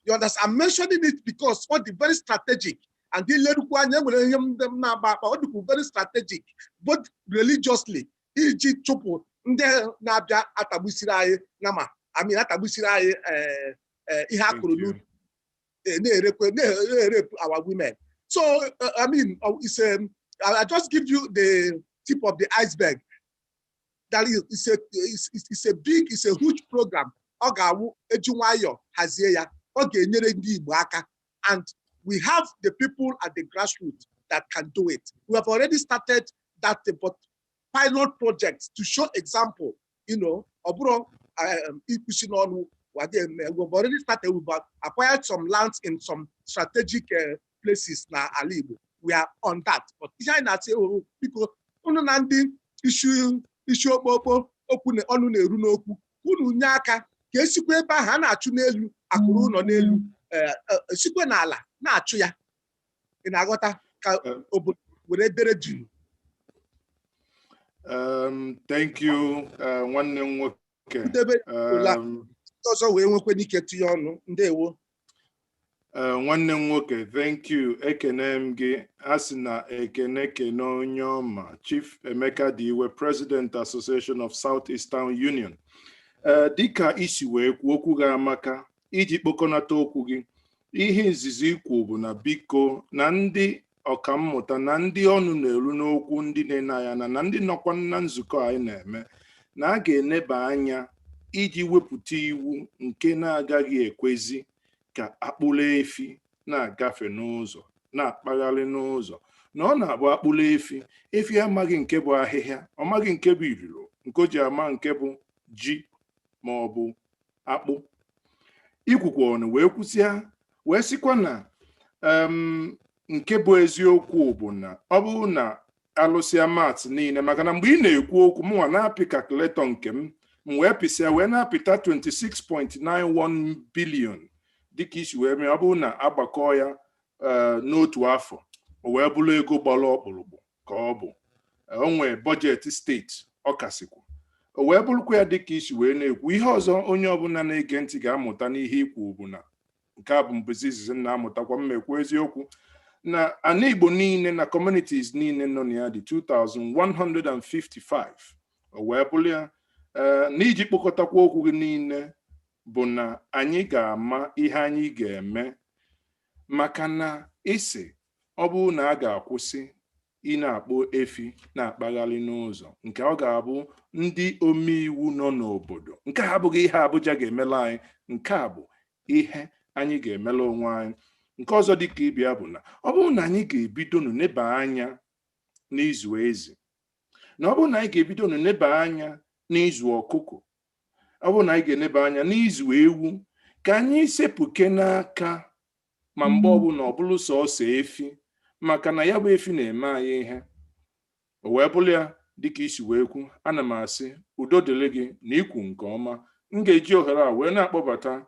You understand? I'm mentioning it because ọ dị very strategic, and ilerukwu anya, enwere ihe ndị m na-agba akpa. Ọ dịkwa very strategic, both religiously, iji chụpụ ndị na-abịa atagbusiri anyị nama, I mean, atagbusiri anyị ihe a kụrụ n'ubi, na-erekwe, na-erepụ our women. So I mean, it's a, I just give you the tip of the iceberg. That is, it's a big, it's a huge program. Ọ ga-awụ eji nwayọọ hazie ya, ọ ga-enyere ndị Igbo aka, and we have the people at the grassroots that can do it. We have already started that, but pilot projects to show example, ọ bụrụ ikwusi n'ọnụ wade eme. We've already started. We've acquired some lands in some strategic places na ala Igbo. We are on that. But ihe anyị na-asị, oh, biko, unu na ndị isi isi okpokpo okwu na ọnụ na-eru n'okwu, unu nye aka ka esikwa ebe ahụ a na-achụ n'elu akụrụ ụlọ n'elu, esikwa n'ala na-achụ ya. Ị na-aghọta? Ka obodo were dere juu. Thank you, nwanne m nwoke. Ndebe ụla ndị ọzọ wee nwekwe n'ike tinye ọnụ. Ndewo. Nwanne m nwoke, thank you. Ekene m gị. A sị na ekene kene onye ọma. Chief Emeka Diwe, President, Association of South East Town Union. Dịka isi wee kwuo, okwu gị amaka. Iji kpokọnata okwu gị, ihe izizi ikwu bụ na biko, na ndị ọkammụta na ndị ọnụ na-eru n'okwu, ndị na-ene anya na ndị nọkwa na nzukọ anyị na-eme, na a ga-eneba anya iji wepụta iwu nke na-agaghị ekwezi ka akpụla efi na-agafe n'ụzọ, na-akpagharị n'ụzọ, na ọ na-abụ akpụla efi, efi amaghị nke bụ ahịhịa, ọ maghị nke bụ iriro, nke o ji ama nke bụ ji ma ọ bụ akpụ. Ikwukwa ọnụ wee kwụsịa, wee sịkwa na nke bụ eziokwu bụ na ọ bụrụ na alụsịa maths niile, maka na mgbe ị na-ekwu okwu, mụnwa na-apị calculator nke m, m wee pịsịa wee na-apịta 26.91 billion, dịka isi wee mee. Ọ bụrụ na agbakọ ya n'otu afọ, o wee bụrụ ego gbara ọkpụrụkpụ ka ọ bụ o nwee budget steeti ọ kasịkwa, o wee bụrụkwa ya. Dịka isi wee na-ekwu, ihe ọzọ onye ọbụla na-ege ntị ga-amụta n'ihe ikwu bụ na nke a bụ mbụzi izizi m na-amụtakwa. M ekwu eziokwu na ana Igbo niile na communities niile nọ na ya dị 2155. O wee bụrụ ya, ee, n'iji kpokọtakwa okwu gị niile bụ na anyị ga-ama ihe anyị ga-eme, maka na isi ọ bụrụ na a ga-akwụsị ị na-akpọ efi na-akpagharị n'ụzọ, nke ọ ga-abụ ndị omeiwu nọ n'obodo. Nke a abụghị ihe Abuja ga-emela anyị, nke a bụ ihe anyị ga-emela onwe anyị. Nke ọzọ dịka ịbịa bụ na ọ bụrụ na anyị ga-ebido neba anya n'ịzụ ezi, na ọ bụrụ na anyị ga-ebido neba anya n'ịzụ ọkụkọ, ọ bụrụ na anyị ga-eneba anya n'ịzụ ewu, ka anyị sepụke n'aka ma mgbe ọbụla ọ bụrụ sọọsọ efi, maka na ya bụ efi na-eme anyị ihe. O wee bụrụ ya, dịka isi wee kwu, ana m asị udo dịrị gị na ikwu nke ọma. M ga-eji ohere a wee na-akpọbata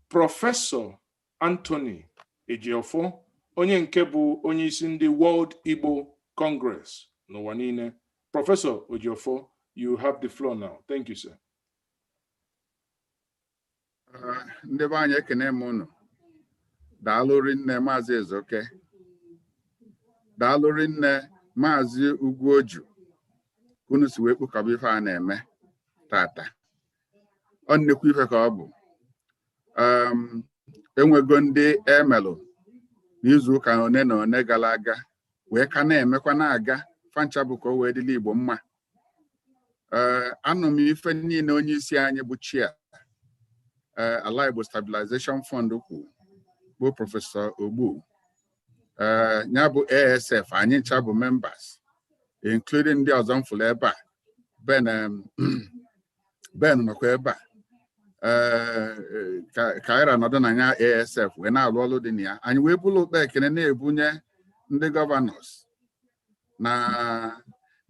Professor Anthony Ejiofor, onye nke bụ onye isi ndị World Igbo Congress n'ụwa niile. Professor Ejiofor, you have the floor now. Thank you, sir. Ndị be anyị, ekene m unu. Daalụ rinne, Maazị Ezeoke. Daalụ rinne, Maazị Ugwuoju, ka unu si wee kpokọba ife a na-eme tata. Ọ nnekwu ife ka ọ bụ. Enwego ndị emelụ n'izu ụka one na one gara aga, wee ka na-emekwa na-aga fancha bụ ka o wee dịla Igbo mma. Ee, anụ m ife niile onye isi anyị bụ chia Ala Igbo Stabilization Fund kwu bụ Professor Ogbu, ya bụ ASF, anyị ncha bụ members, including ndị ọzọ m fụrụ ebe a. Ben, Ben nọkwa ebe a. Ka anyị nọdụ na ya ASF wee na-alụ ọlụ dị na ya, anyị wee bụrụ ụkpa ekene na-ebunye ndị governors na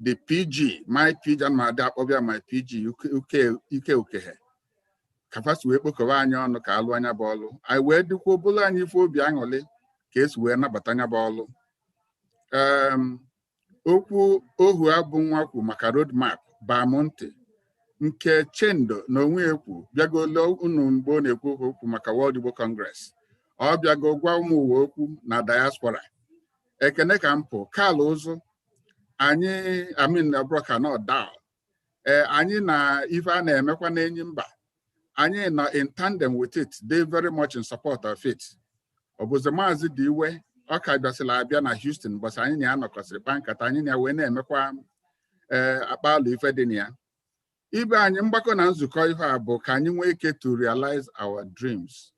the PG, my PG, ana m adị akpọbịa my PG, ike ukehe kafasi wee kpokọba anyị ọnụ ka alụ anya bụ ọlụ. Anyị wee dịkwa obolo anyị ife obi aṅụrị ka esi wee nabata anya bụ ọlụ. Okwu ohu abụ nwa kwu maka road map baa m ntị, nke Chendo na onwe ekwu bịagolo unu mgbe ọ na-ekwu okwu maka World Igbo Congress. Ọ bịago gwa ụmụ ụwa okwu na diaspora. Ekene ka m pụ kala ụzụ anyị amin abroka na dal. Ee, anyị na ife a na-emekwa n'enyi mba, anyị nọ in tandem with it, they very much in support of it. Ọ bụzi Maazị dị iwe ọ ka bịasịla abịa na Houston gbasa anyị na ya nọkọsịrị kpa nkata, anyị na ya wee na-emekwa ee akpa alụ ife dị na ya. Ibe anyị mgbakọ na nzukọ ihe a bụ ka anyị nwee ike to realize our dreams.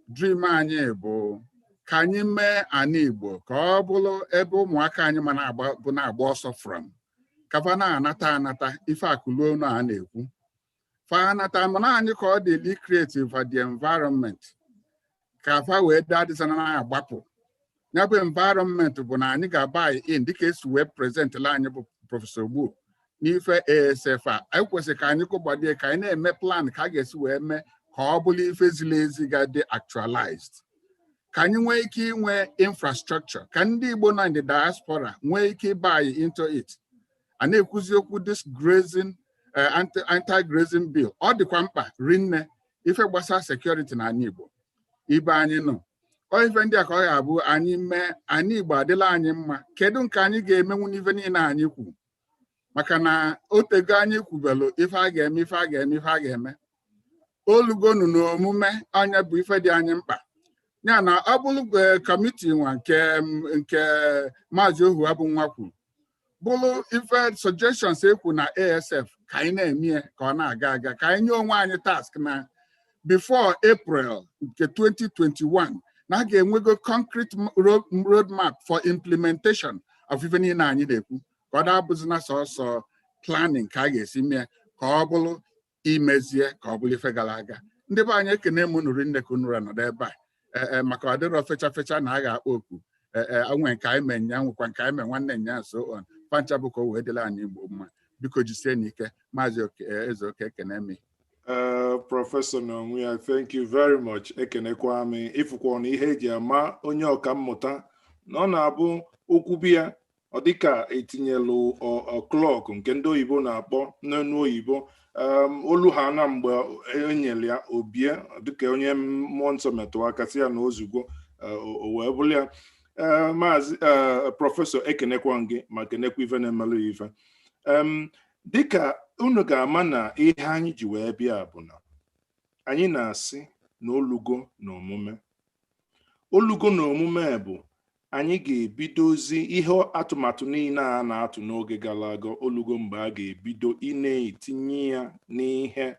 Dream anyị bụ ka anyị mee ana Igbo ka ọ bụrụ ebe ụmụaka anyị ma na-agba bụ na-agba ọsọ from kafa na-anata anata ife akụluo a na-ekwu fa anata, mana anyị ka ọ dị creative for the environment ka fa wee dadịsana na-agbapụ. Ya bụ environment bụ na anyị ga-buy in dịka esi wee presentla anyị bụ Professor Ogbu n'ife ASF a. Anyị kwesịrị ka anyị kụgbadie ka anyị na-eme plan ka a ga-esi wee mee ka ọ bụrụ ife ziri ezi ga-adị actualized, ka anyị nwee ike inwe infrastructure, ka ndị Igbo nọ in the diaspora nwee ike buy into it. A na-ekwuzi okwu this grazing, anti-grazing bill, ọ dịkwa mkpa rinne ife gbasara security na ala Igbo ibe anyị nọ. Ọ ife ndị a ka ọ ga-abụ anyị mee anyị Igbo adịla anyị mma. Kedu nke anyị ga-emenwu n'ife niile anyị kwu? Maka na otego anyị kwubelu ife a ga-eme, ife a ga-eme, ife a ga-eme, olugonu na omume anya bụ ife dị anyị mkpa. Ya na ọ bụrụ committee nwa nke Maazị Ohu abụ nwa kwuru, bụrụ ife suggestions ekwu na ASF, ka anyị na-eme ka ọ na-aga aga, ka anyị nye onwe anyị task na before April nke 2021 na a ga-enwego concrete road map for implementation of ife niile anyị na-ekwu, ka ọ na-abụzina sọsọ planning ka a ga-esi mee ka ọ bụrụ imezie, ka ọ bụrụ ife gara aga. Ndị be anyị, ekene m nụrụ nne ka unu nọdụ ebe a. Ee, maka ọ dịrọ fecha fecha na a ga-akpọ oku. Ee, nwe nke anyị mee nya, nwekwa nke anyị mee nwanne nya, so on pancha bụ ka o wee dịla anyị Igbo mma. Biko jisie n'ike, Maazị Ezeoke, ekene mi. Professor n'onwe ya, thank you very much. Ekenekwa m ịfụkwa na ihe eji ama onye ọka mmụta na ọ na-abụ okwu biya, ọ dịka etinyelu clock nke ndị oyibo na-akpọ n'ọnụ oyibo olu ha na mgbe enyere ya obie, dịka onye mmụọ nsọ metụ aka sị ya na ozugbo o wee bụrụ ya. Maazị Professor, ekenekwa gị ma kenekwa ife na-emelụ ya ife. Dịka unu ga-ama na ihe anyị ji wee bịa bụ na anyị na-asị na olugo na omume, olugo na omume bụ anyị ga-ebidozi ihe atụmatụ niile a na-atụ n'oge gara aga. Olugo mgbe a ga-ebido ị na-etinye ya n'ihe,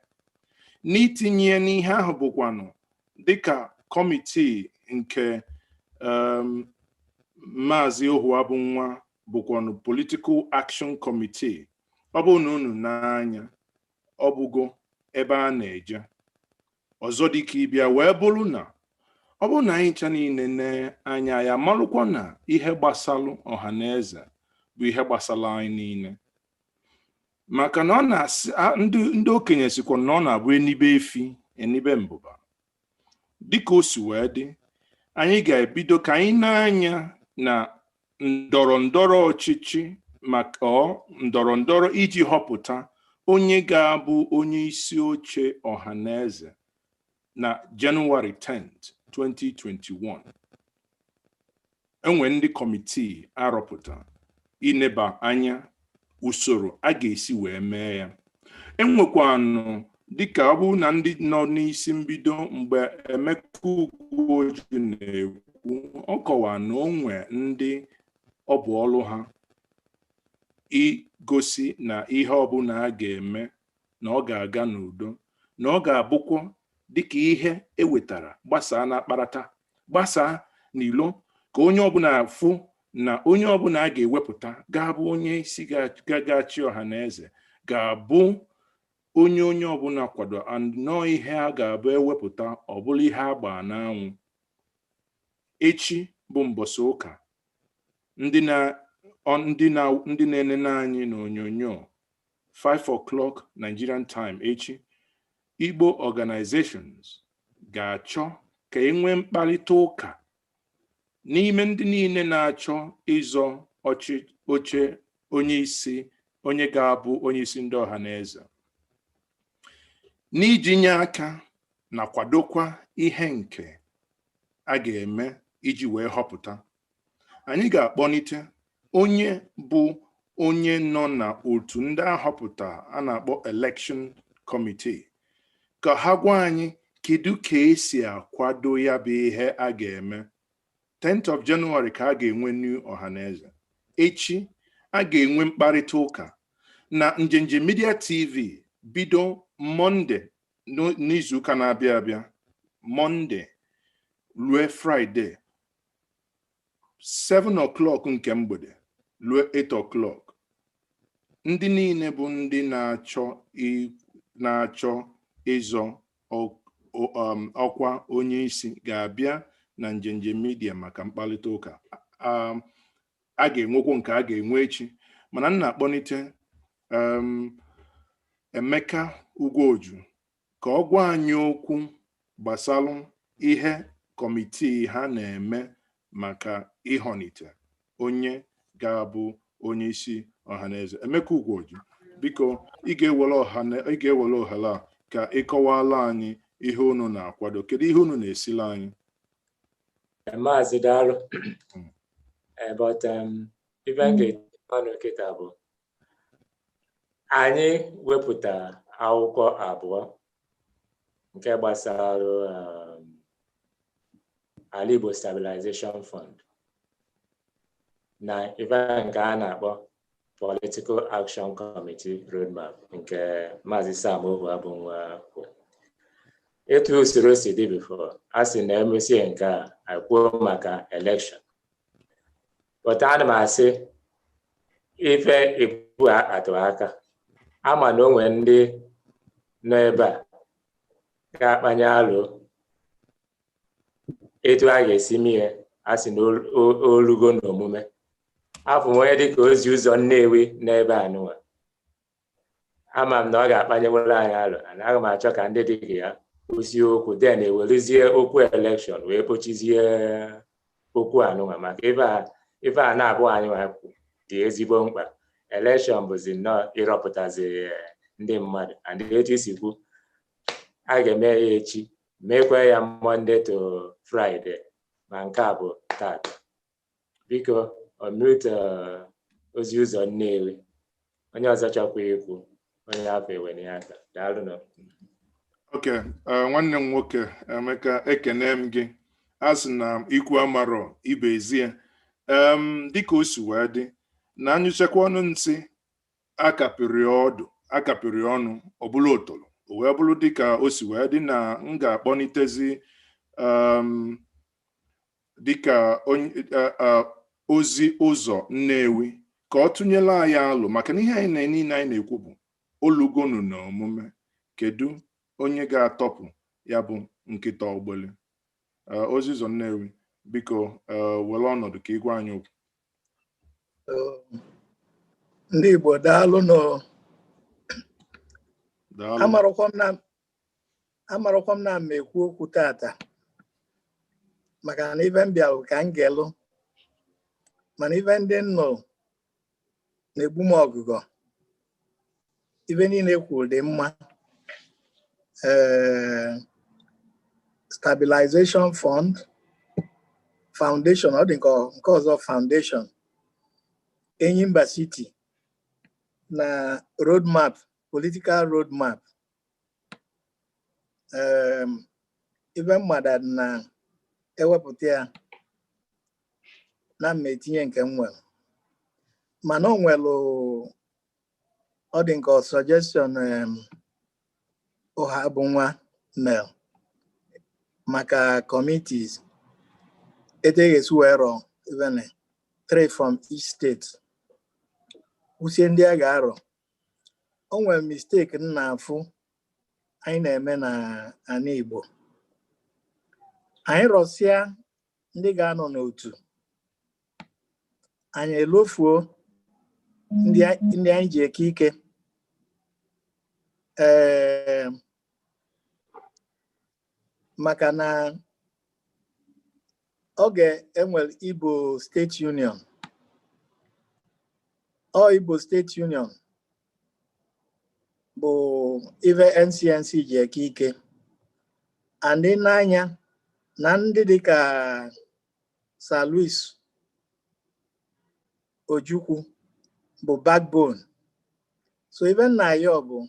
n'itinye ya n'ihe ahụ bụkwanụ dịka committee nke Maazị Ohuabunwa bụkwanụ Political Action Committee. Ọ bụrụ na unu n'anya, ọ bụgo ebe a na-eje ọzọ dịka ịbịa wee bụrụ na ọ bụrụ na anyị ncha niile n'anya ya marụkwa na ihe gbasalụ ọha na eze bụ ihe gbasara anyị niile, maka na ọ na-asị ndị okenye sikwa na ọ na-abụ enibe efi enibe mbụba. Dịka o si wee dị, anyị ga-ebido ka anyị na-anya na ndọrọ ndọrọ ọchịchị maka ọ ndọrọ ndọrọ iji họpụta onye ga-abụ onye isi oche ọha na eze na Jenụwarị 10th, 2021. Enwe ndị committee arọpụta ineba anya usoro a ga-esi wee mee ya. Enwekwanụ dịka ọ bụrụ na ndị nọ n'isi mbido mgbe Emeka Ugwuoju na-ekwu, ọ kọwara na o nwe ndị ọ bụ ọrụ ha igosi na ihe ọbụla a ga-eme na ọ ga-aga n'udo, na ọ ga-abụkwa Dịka ihe ewetara gbasaa na akparata, gbasaa n'ilo, ka onye ọbụla fụ na onye ọbụla a ga-ewepụta ga-abụ onye isi ga-achị ọha na eze ga-abụ onye onye ọbụla kwado and nọọ ihe a ga-abụ ewepụta, ọ bụla ihe a gbaa n'anwụ. Echi bụ mbọsị ụka. Ndị na-enene anyị n'onyonyo, 5 o'clock Nigerian time echi, Igbo organizations ga-achọ ka e nwee mkparịta ụka n'ime ndị niile na-achọ ịzọ ọchị oche onye isi, onye ga-abụ onye isi ndị ọha na eze, n'iji nye aka na kwadokwa ihe nke a ga-eme iji wee họpụta. Anyị ga-akpọlite onye bụ onye nọ na otu ndị ahọpụta a na-akpọ election committee ka ha gwa anyị kedu ka esi akwado ya bụ ihe a ga-eme. 10th of January ka a ga-enwe new Ọhaneze. Echi a ga-enwe mkparịta ụka na Njenje Media TV bido Monday n'izuụka na-abịa abịa, Monday rue Friday, 7 o'clock nke mgbede ruo 8 o'clock. Ndị niile bụ ndị na-achọ ịzọ ọkwa onye isi ga-abịa na Njenje Media maka mkparịta ụka. A ga-enwekwo nke a ga-enwe echi, mana m na-akpọlite Emeka Ugwuoju ka ọ gwa anyị okwu gbasalụ ihe committee ha na-eme maka ịhọnite onye ga-abụ onye isi Ọhaneze. Emeka Ugwuoju, biko, ị ga-ewere ohere a ka ị kọwala anyị ihe unu na-akwado. Kedu ihe unu na-esila anyị? Maazị, daalụ. But ife m ga-etinye ọnụ kịta bụ anyị wepụta akwụkwọ abụọ nke gbasara Ala Igbo Stabilization Fund na ife nke a na-akpọ Political Action Committee Roadmap nke Maazị Sam Ohuabunwa kwụ. Etu usoro si dị before, a sị na emesie nke a, akwuo maka election, but ana m asị ife ibu a atụ aka ama na o nwee ndị nọ ebe a ga-akpanye alụ etu a ga-esi mie. A sị na olugo n'omume afọ m onye dịka ozi ụzọ Nnewi n'ebe a nụwa, ama m na ọ ga-akpanyewere anyị alụ. Anaghị m achọ ka ndị dịka ya kwụsie okwu, then ewerezie okwu election wee kpochizie okwu anụnwa, maka ife a na-abụ anyị nwa dị ezigbo mkpa. Election bụzi nnọọ ịrọpụtazi ndị mmadụ, and etu isi kwu, a ga-eme ya echi, mekwa ya Monday to Friday, ma nke a bụ tata. Biko, unmute ozi ụzọ Nnewi. Onye ọzọ chọkwa ikwu, onye afọ ewene ya aka. Daalụ. Ok, nwanne m nwoke Emeka, ekene m gị. A sị na ikwu amarọ ibe ezie. Dịka o si wee dị na anyụchakwa ọnụ nsị akapịrị ọdụ akapịrị ọnụ ọbụla otolo, o wee bụrụ dịka o si wee dị na m ga-akpọnitezi dịka ozi ụzọ Nnewi ka ọ tụnyela anyị alụ, maka na ihe anyị na niile anyị na-ekwu bụ olugonu na omume. Kedu onye ga-atọpụ ya bụ nkịta ogbele? Ozi ụzọ Nnewi, biko, were ọnọdụ ka ị gwa anyị okwu. Ndị Igbo, daalụ nụ. Daalụ. Amarụkwa m na m ekwu okwu tata, maka na ife m bịara ka m gelụ, mana ife ndị m nụ na-egbu m ọgụgọ. Ife niile kwuru dị mma. Ee, stabilization fund, foundation, ọ dị nke ọzọ, foundation Enyimba City na roadmap, political roadmap. Ife mmadụ na ewepụta ya na mma etinye nke m nwere, mana o nwere, ọ dị nke suggestion ụha bụ nwa mel. Maka committees etu e ga-esi wee rọọ even three from each state, kwusie ndị a ga-arọ. O nwere mistake m na-afụ anyị na-eme na ana Igbo. Anyị rọsịa ndị ga-anọ n'otu anyị, elofuo ndị anyị ji eke ike. Ee, maka na oge enwere Igbo State Union, ọ Igbo State Union bụ ife NCNC ji eke ike. And n'anya na ndị dịka Sir Louis Ojukwu bụ backbone. So ife nna ya bụ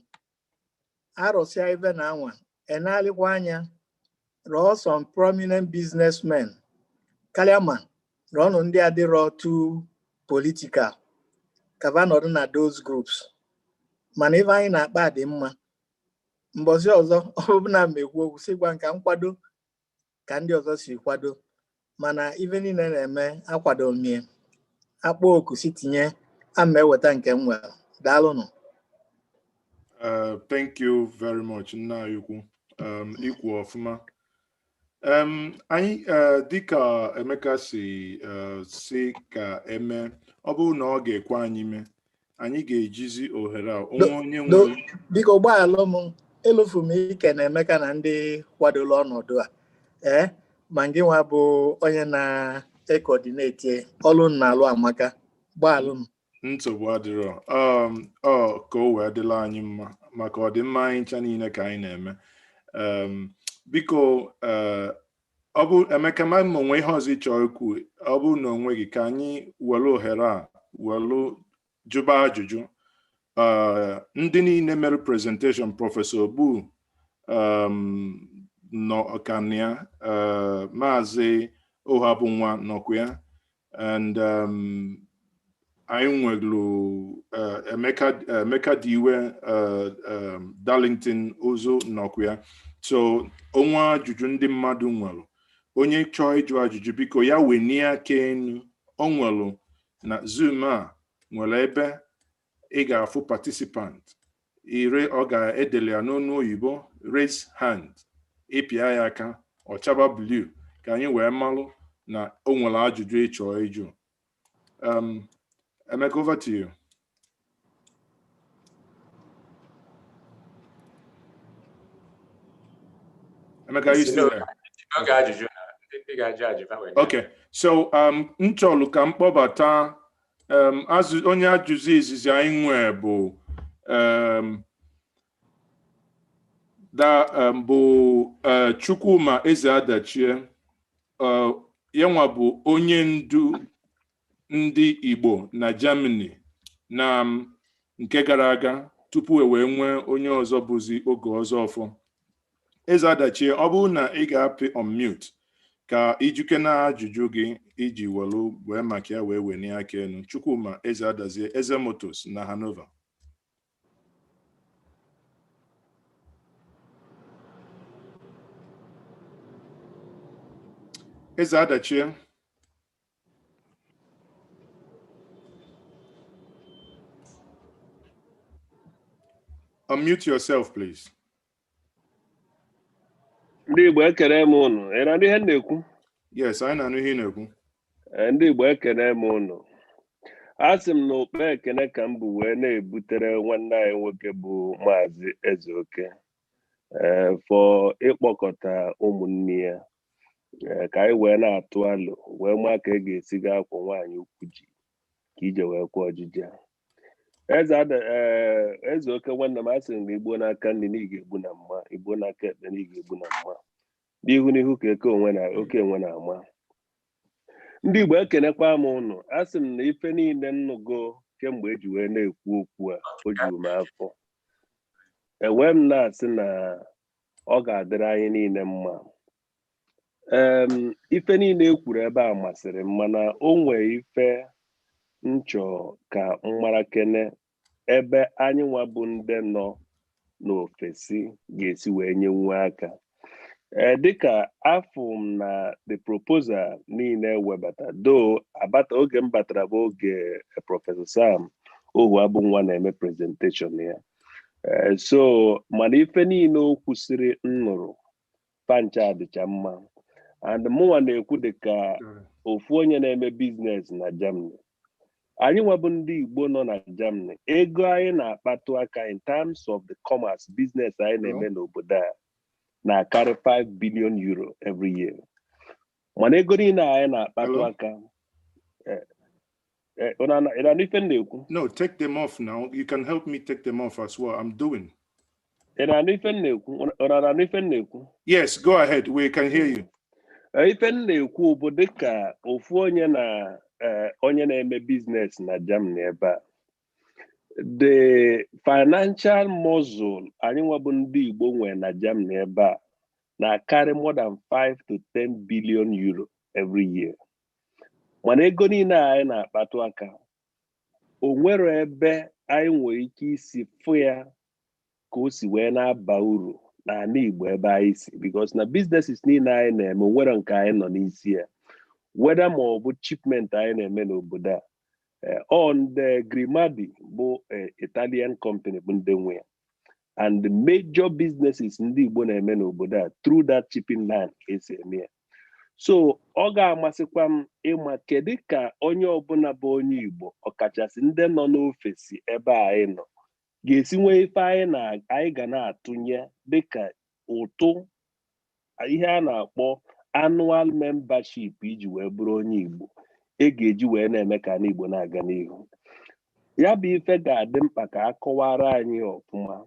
arụsịa ife na anwa enalịkwa anya rụọ some prominent businessmen karịa, ma rụọnụ ndị adịrọ too political kaba nọdụ na those groups. Mana ife anyị na-akpa dị mma. Mbọsị ọzọ ọ bụ na m ekwu okwu, sị gwa nka nkwado ka ndị ọzọ si kwado. Mana ife niile na-eme akwado mie akpọ oku si tinye ama eweta nke m nwere. Daalụnụ. Thank you very much, nna anyị ukwu. Ikwu ọfụma. Anyị dịka Emeka si si ka eme, ọ bụrụ na ọ ga-ekwe anyị mee, anyị ga-ejizi ohere a onwe onye nwere Biko gbaalụ m, elofu m ike na Emeka na ndị kwadoro ọnọdụ a. Ee, ma ngị nwa bụ onye na-e coordinate ọlụ na-alụ amaka. Gbaalụ m. Nsogbu adịrọ. Ọ ka o wee dịla anyị mma maka ọdịmma anyị ncha niile ka anyị na-eme. Biko, ọ bụ Emeka, ma ma onwe ihe ọzọ ị chọrọ ikwu, ọ bụ na onwe gị, ka anyị were ohere a were jụba ajụjụ. Ndị niile mere presentation, Professor Ogbu nọ ọkania, Maazị Ohabunwa nọkwa ya, and anyị nwere Emeka, Emeka Diwe, Darlington Ozo nọkwa ya. So onwe ajụjụ ndị mmadụ nwere, onye chọọ ịjụ ajụjụ, biko ya wenie aka enu. O nwere na Zoom a nwere ebe ị ga-afụ participant ire, ọ ga-edele ya n'ọnụ oyibo "raise hand". Ịpịa ya aka, ọ chaba blue, ka anyị wee malụ na o nwere ajụjụ ị chọọ ịjụ. Emeka, over to you. Emeka, are you still there? Oge ajụjụ na ndị ga-ajụ ajụ fa were. Okay, so m chọrọ ka m kpọbata azụ onye ajụjụ izizi anyị nwee bụ da bụ Chukwuma Eze Adachie. Ya nwa bụ onye ndu ndị Igbo na Germany na nke gara aga tupu e wee nwee onye ọzọ bụzi oge ọzọ ọfọ. Eze Adachie, ọ bụrụ na ị ga-apị unmute ka ijuke na ajụjụ gị iji welu wee maka ya wee wenie aka elu. Chukwuma Eze Adazie, Eze Motors na Hanover. Eze Adachie. Unmute yourself, please. Ndị Igbo, ekene m ụnụ. Ị na-anụ ihe m na-ekwu? Yes, anyị na-anụ ihe ị na-ekwu. Ee, ndị Igbo, ekene m ụnụ. A sị m na ụkpa ekene ka m bụ wee na-ebutere nwanne anyị nwoke bụ Maazị Ezeoke, ee, for ịkpọkọta ụmụnne ya, ee, ka anyị wee na-atụ alo wee maa ka e ga-esi gaa akwụ nwaanyị ukwu ji ka ije wee kwụọ ọjịja. Eze ada, ee, Ezeoke nwanne m, asị m na igbuo n'aka nri na ị ga-egbu na mma, igbuo n'aka ekpe na ị ga-egbu na mma, n'ihu n'ihu ka eke onwe na oke enwe na-ama. Ndị Igbo, ekenekwa m ụnụ. Asị m na ife niile nnụgo kemgbe eji wee na-ekwu okwu a, o juru m afọ. Enwee m na-asị na ọ ga-adịrị anyị niile mma. Ife niile e kwuru ebe a masịrị m, mana o nwee ife nchọ ka m mara kene ebe anyị nwa bụ ndị nọ n'ofesi ga-esi wee nyenwu aka. Ee, dịka afụ m na the proposal niile webata do abata oge m batara bụ oge Professor Sam Ohuabunwa na-eme presentation ya. Ee, so mana ife niile o kwusịrị m nụrụ pancha dịcha mma, and mụnwa na-ekwu dịka ofu onye na-eme business na Germany. Anyị nwebụ ndị Igbo nọ na Germany, ego anyị na-akpatụ aka in terms of the commerce business anyị na-eme n'obodo a na-akarị €5 billion every year, mana ego niile anyị na-akpatụ aka ị na-anụ ife m na-ekwu? No, take them off now. You can help me take them off as well. I'm doing. Ị na-anụ ife m na-ekwu? Ọ na-anụ ife m na-ekwu? Yes, go ahead. We can hear you. Ife m na-ekwu bụ dịka ofu onye na onye na-eme business na Germany ebe a, the financial muscle anyị nwebụ ndị Igbo nwere na Germany ebe a na-akarị more than 5 to €10 billion every year, mana ego niile anyị na-akpatụ aka, o nwere ebe anyị nwere ike isi fụ ya ka o si wee na-aba uru n'ala Igbo ebe anyị si, because na businesses niile anyị na-eme, o nwere nke anyị nọ n'isi ya, whether ma ọ bụ shipment anyị na-eme n'obodo a, ọ ndị Grimaldi bụ Italian company bụ ndị nwe ya, and the major businesses ndị Igbo na-eme n'obodo a, through that shipping line ka esi eme ya. So ọ ga-amasịkwa m ịma kedu ka onye ọbụla bụ onye Igbo, ọkachasị ndị nọ n'ofesi ebe anyị nọ, ga-esi nwee ife anyị na anyị ga na-atụnye dịka ụtụ ihe a na-akpọ annual membership iji wee bụrụ onye Igbo e ga-eji wee na-eme ka ala Igbo na-aga n'ihu. Ya bụ ife ga-adị mkpa ka a kọwara anyị ọfụma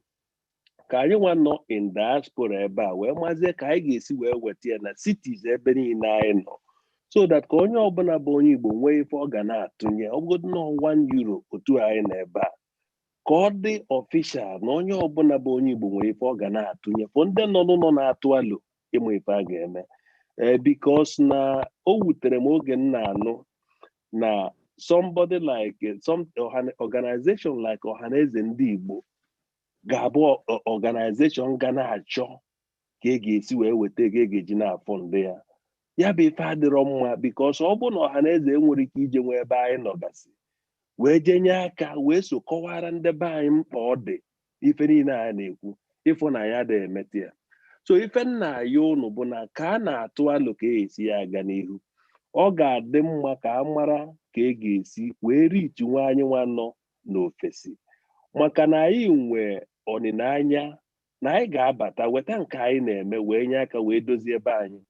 ka anyị nwa nọ in diaspora ebe a wee mazie ka anyị ga-esi wee weta ya na cities ebe niile anyị nọ, so that ka onye ọbụla bụ onye Igbo nwee ife ọ ga na-atụnye, ọ bụgodị na €1 otu anyị nọ ebe a, ka ọ dị official na onye ọbụla bụ onye Igbo nwere ife ọ ga na-atụnye fụ ndị nọ n'ụlọ na-atụ alo ịmụ ife a ga-eme. Ee, because na o wutere m oge m na-anụ na somebody like some organization like Ọhaneze Ndị Igbo ga-abụ organization ga na-achọ ka e ga-esi wee weta ego e ga-eji na-afụ ndị ya. Ya bụ ife adịrọ mma, because ọ bụ na Ọhaneze enwere ike ije nwee ebe anyị nọgasị wee jenye aka wee so kọwara ndị be anyị mkpa ọ dị ife niile a na-ekwu, ịfụ na ya dị emeta ya. So ife nna ya ụnụ bụ na ka a na-atụ alo ka e esi ya aga n'ihu, ọ ga-adị mma ka a mara ka e ga-esi wee richi nwa anyị nwa nọ n'ofesi, maka na anyị nwee ọnịnanya na anyị ga-abata weta nke anyị na-eme wee nye aka wee dozie ebe anyị,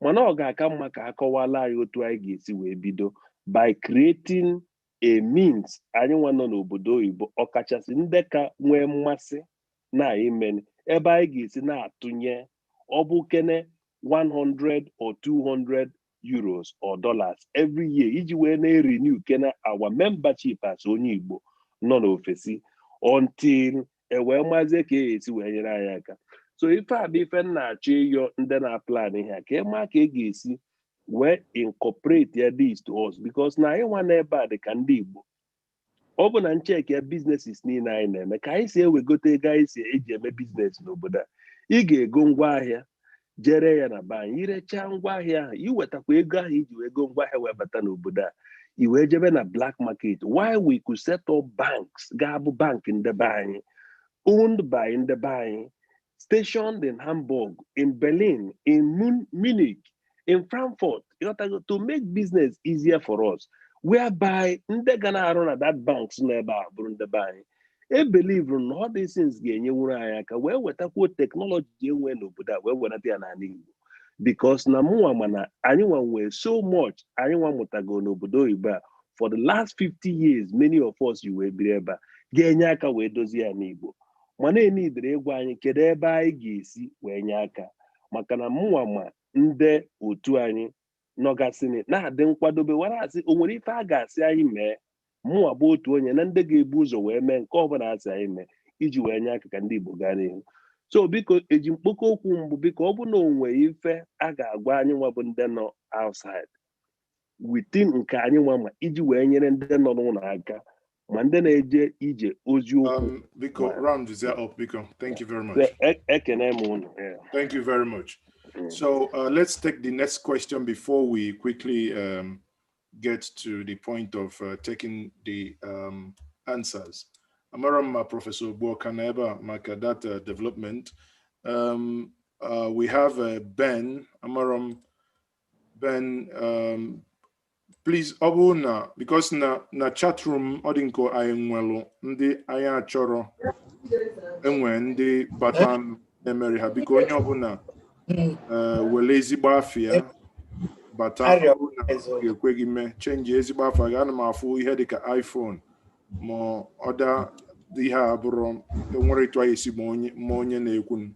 mana ọ ga-aka mma ka a kọwala anyị otu anyị ga-esi wee bido by creating a means anyị nwa nọ n'obodo oyibo, ọkachasị ndị ka nwee mmasị na ime ebe anyị ga-esi na-atụnye, ọ bụ kene 100 or €200 or dollars every year iji wee na-renew kene our membership as onye Igbo nọ n'ofesi until e wee mazie ka e esi wee nyere anyị aka. So ife a bụ ife m na-achọ ịyọ ndị na-plan ihe a, ka ị maa ka e ga-esi wee incorporate ya this to us, because na anyị nwa n'ebe a dị ka ndị Igbo, ọ bụ na ncheki ya businesses niile anyị na-eme, ka anyị si ewegote ego anyị si eji eme business n'obodo a, ị ga-ego ngwaahịa jere ya na be anyị, irechaa ngwaahịa ahụ, iwetakwa ego ahụ iji wee go ngwaahịa wee bata n'obodo a, i wee jebe na black market. Why we could set up banks ga-abụ bank ndị be anyị, owned by ndị be anyị, stationed in Hamburg, in Berlin, in Munich, in Frankfurt, ịghọtago, to make business easier for us, whereby ndị ga na-arụ na that banks nọ ebe a bụrụ ndị be anyị. E believe na all these things ga-enyenwuru anyị aka wee wetakwuo technology enwe n'obodo a wee wenata ya n'ala Igbo, because na mụnwa mana anyị nwa nwee so much anyị nwa mụtago n'obodo oyibo a for the last 50 years, many of us yi wee biri ebe a, ga-enye aka wee dozie ya n'Igbo, mana enidere ịgwa anyị kedu ebe anyị ga-esi wee nye aka, maka na mụnwa ma ndị otu anyị nọgasịnị na-adị nkwadobe were asị o nwere ife a ga-asị anyị mee, mụnwa bụ otu onye na ndị ga-ebu ụzọ wee mee nke ọbụla asị anyị mee iji wee nye aka ka ndị Igbo gaa n'ihu. So biko, eji mkpokọ okwu mbụ, biko, ọ bụ na o nwee ife a ga-agwa anyị nwa bụ ndị nọ outside within nke anyị nwa ma iji wee nyere ndị nọ n'ụlọ aka ma ndị na-eje ije ozi okwu. Biko, round is up, biko. Thank you very much. Ekene m unu. Thank you very much. So let's take the next question before we quickly get to the point of taking the answers. Amara m ma Professor Ogbuoka na ebe a maka that development. We have Ben. Amaram Ben, please, ọ bụrụ na because na chat room ọ dị nke anyị nwelụ ndị anyị achọrọ enwe ndị bata na-emeri ha. Biko, onye ọbụla were ezigbo afa ya bata. Ọ bụrụ na ọ ga-ekwe gị mee, change ezigbo afa gị. Ana m afụ ihe dịka iPhone ma ọ da ihe a bụrụ enwere etu anyị esi ma onye na-ekwu.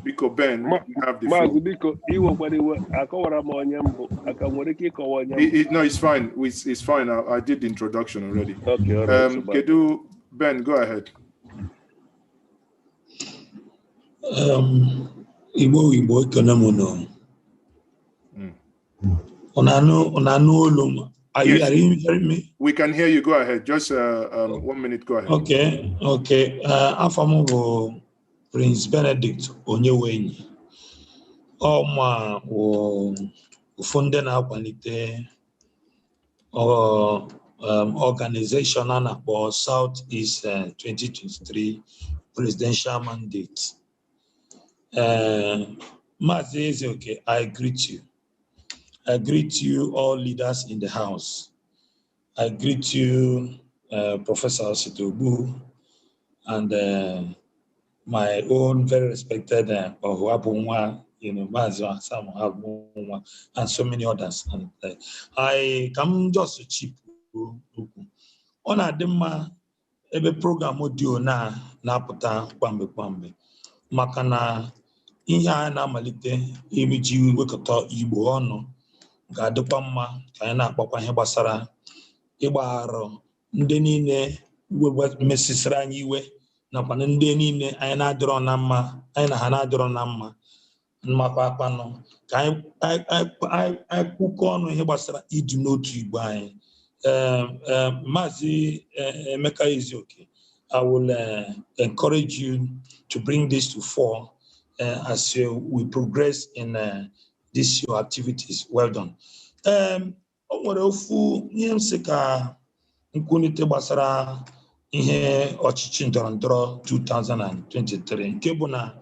Biko, Ben, you have the floor. Maazị, biko, iwekwara iwe, akọwara m onye mbụ aka nwere ike ịkọwa onye mbụ. No, it's fine. It's fine. I did the introduction already. Okay, all right, so Kedu, Ben, go ahead. Igbo Igbo, ekene m unu. Unu anụ olu m? Are you Yes. Are you hearing me? We can hear you. Go ahead. Just one minute. Go ahead. Okay. Afa m bụ Prince Benedict Onyewenyi. Ọ ma wụ ofu ndị na-akwalite organization a na-akpọ South East 2023 Presidential Mandate. Maazị Ezeoke, I greet you. I greet you all leaders in the house. I greet you, Professor Ositobu, and my own very respected Ohuabunwa, Maazị Sam Ohuabunwa, and so many others. And I come just to chip okwu. Ọ na-adị mma ebe program dị na na-apụta kwamgbe kwamgbe maka na ihe a na-amalite iji wekọta Igbo ọnụ ga-adịkwa mma ka anyị na-akpakwa ihe gbasara ịgbagharụ ndị niile mesisiri anyị iwe nakwa ndị niile anyị na-adịrọ na mma, anyị na ha na-adịrọ na mma, makwa akpanụ ka anyị kwukọ ọnụ ihe gbasara ịdị n'otu Igbo anyị. Maazị Emeka Ezeoke, I will encourage you to bring this to fore as we progress in this your activities. Well done. O nwere ofu ihe m sị ka nkwunite gbasara ihe ọchịchị ndọrọ ndọrọ 2023, nke bụ na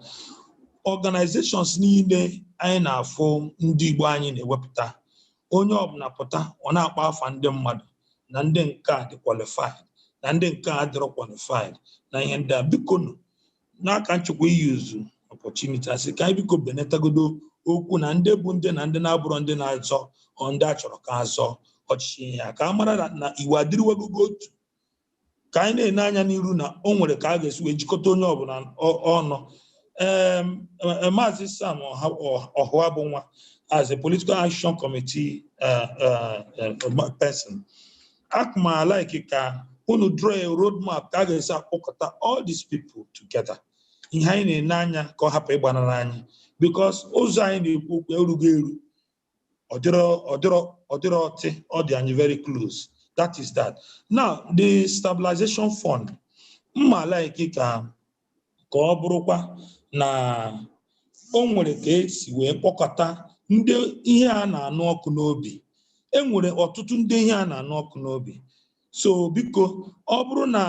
organizations niile anyị na-afụ ndị Igbo anyị na-ewepụta, onye ọbụla pụta, ọ na-akpọ afa ndị mmadụ na ndị nke a dị qualified na ndị nke a adịrọ qualified na ihe ndị a. Biko nụ, n'aka nchekwa iyuzu opportunity asị ka anyị biko benetagodo okwu na ndị bụ ndị na ndị na-abụrọ ndị na-azọ ọ ndị a chọrọ ka azọ ọchịchị ihe a, ka a mara na iwu adịrịwagogo otu ka anyị na-ene anya n'iru na o nwere ka a ga-esi wee jikọta onye ọbụla ọnụ. Maazị Sam Ọhụabụnwa, as a political action committee person, akma like ka unu draw a roadmap ka a ga-esi akpọkọta all these people together. Ihe anyị na-ene anya ka ọ hapụ ịgbanara anyị, because ụzọ anyị na-ekwu okwu erughị eru, ọdịrọ ọtị, ọ dị anyị very close. That is that. Now, the stabilization fund, mma like ka ọ bụrụkwa na o nwere ka esi wee kpọkọta ndị ihe a na-anụ ọkụ n'obi. E nwere ọtụtụ ndị ihe a na-anụ ọkụ n'obi, so biko, ọ bụrụ na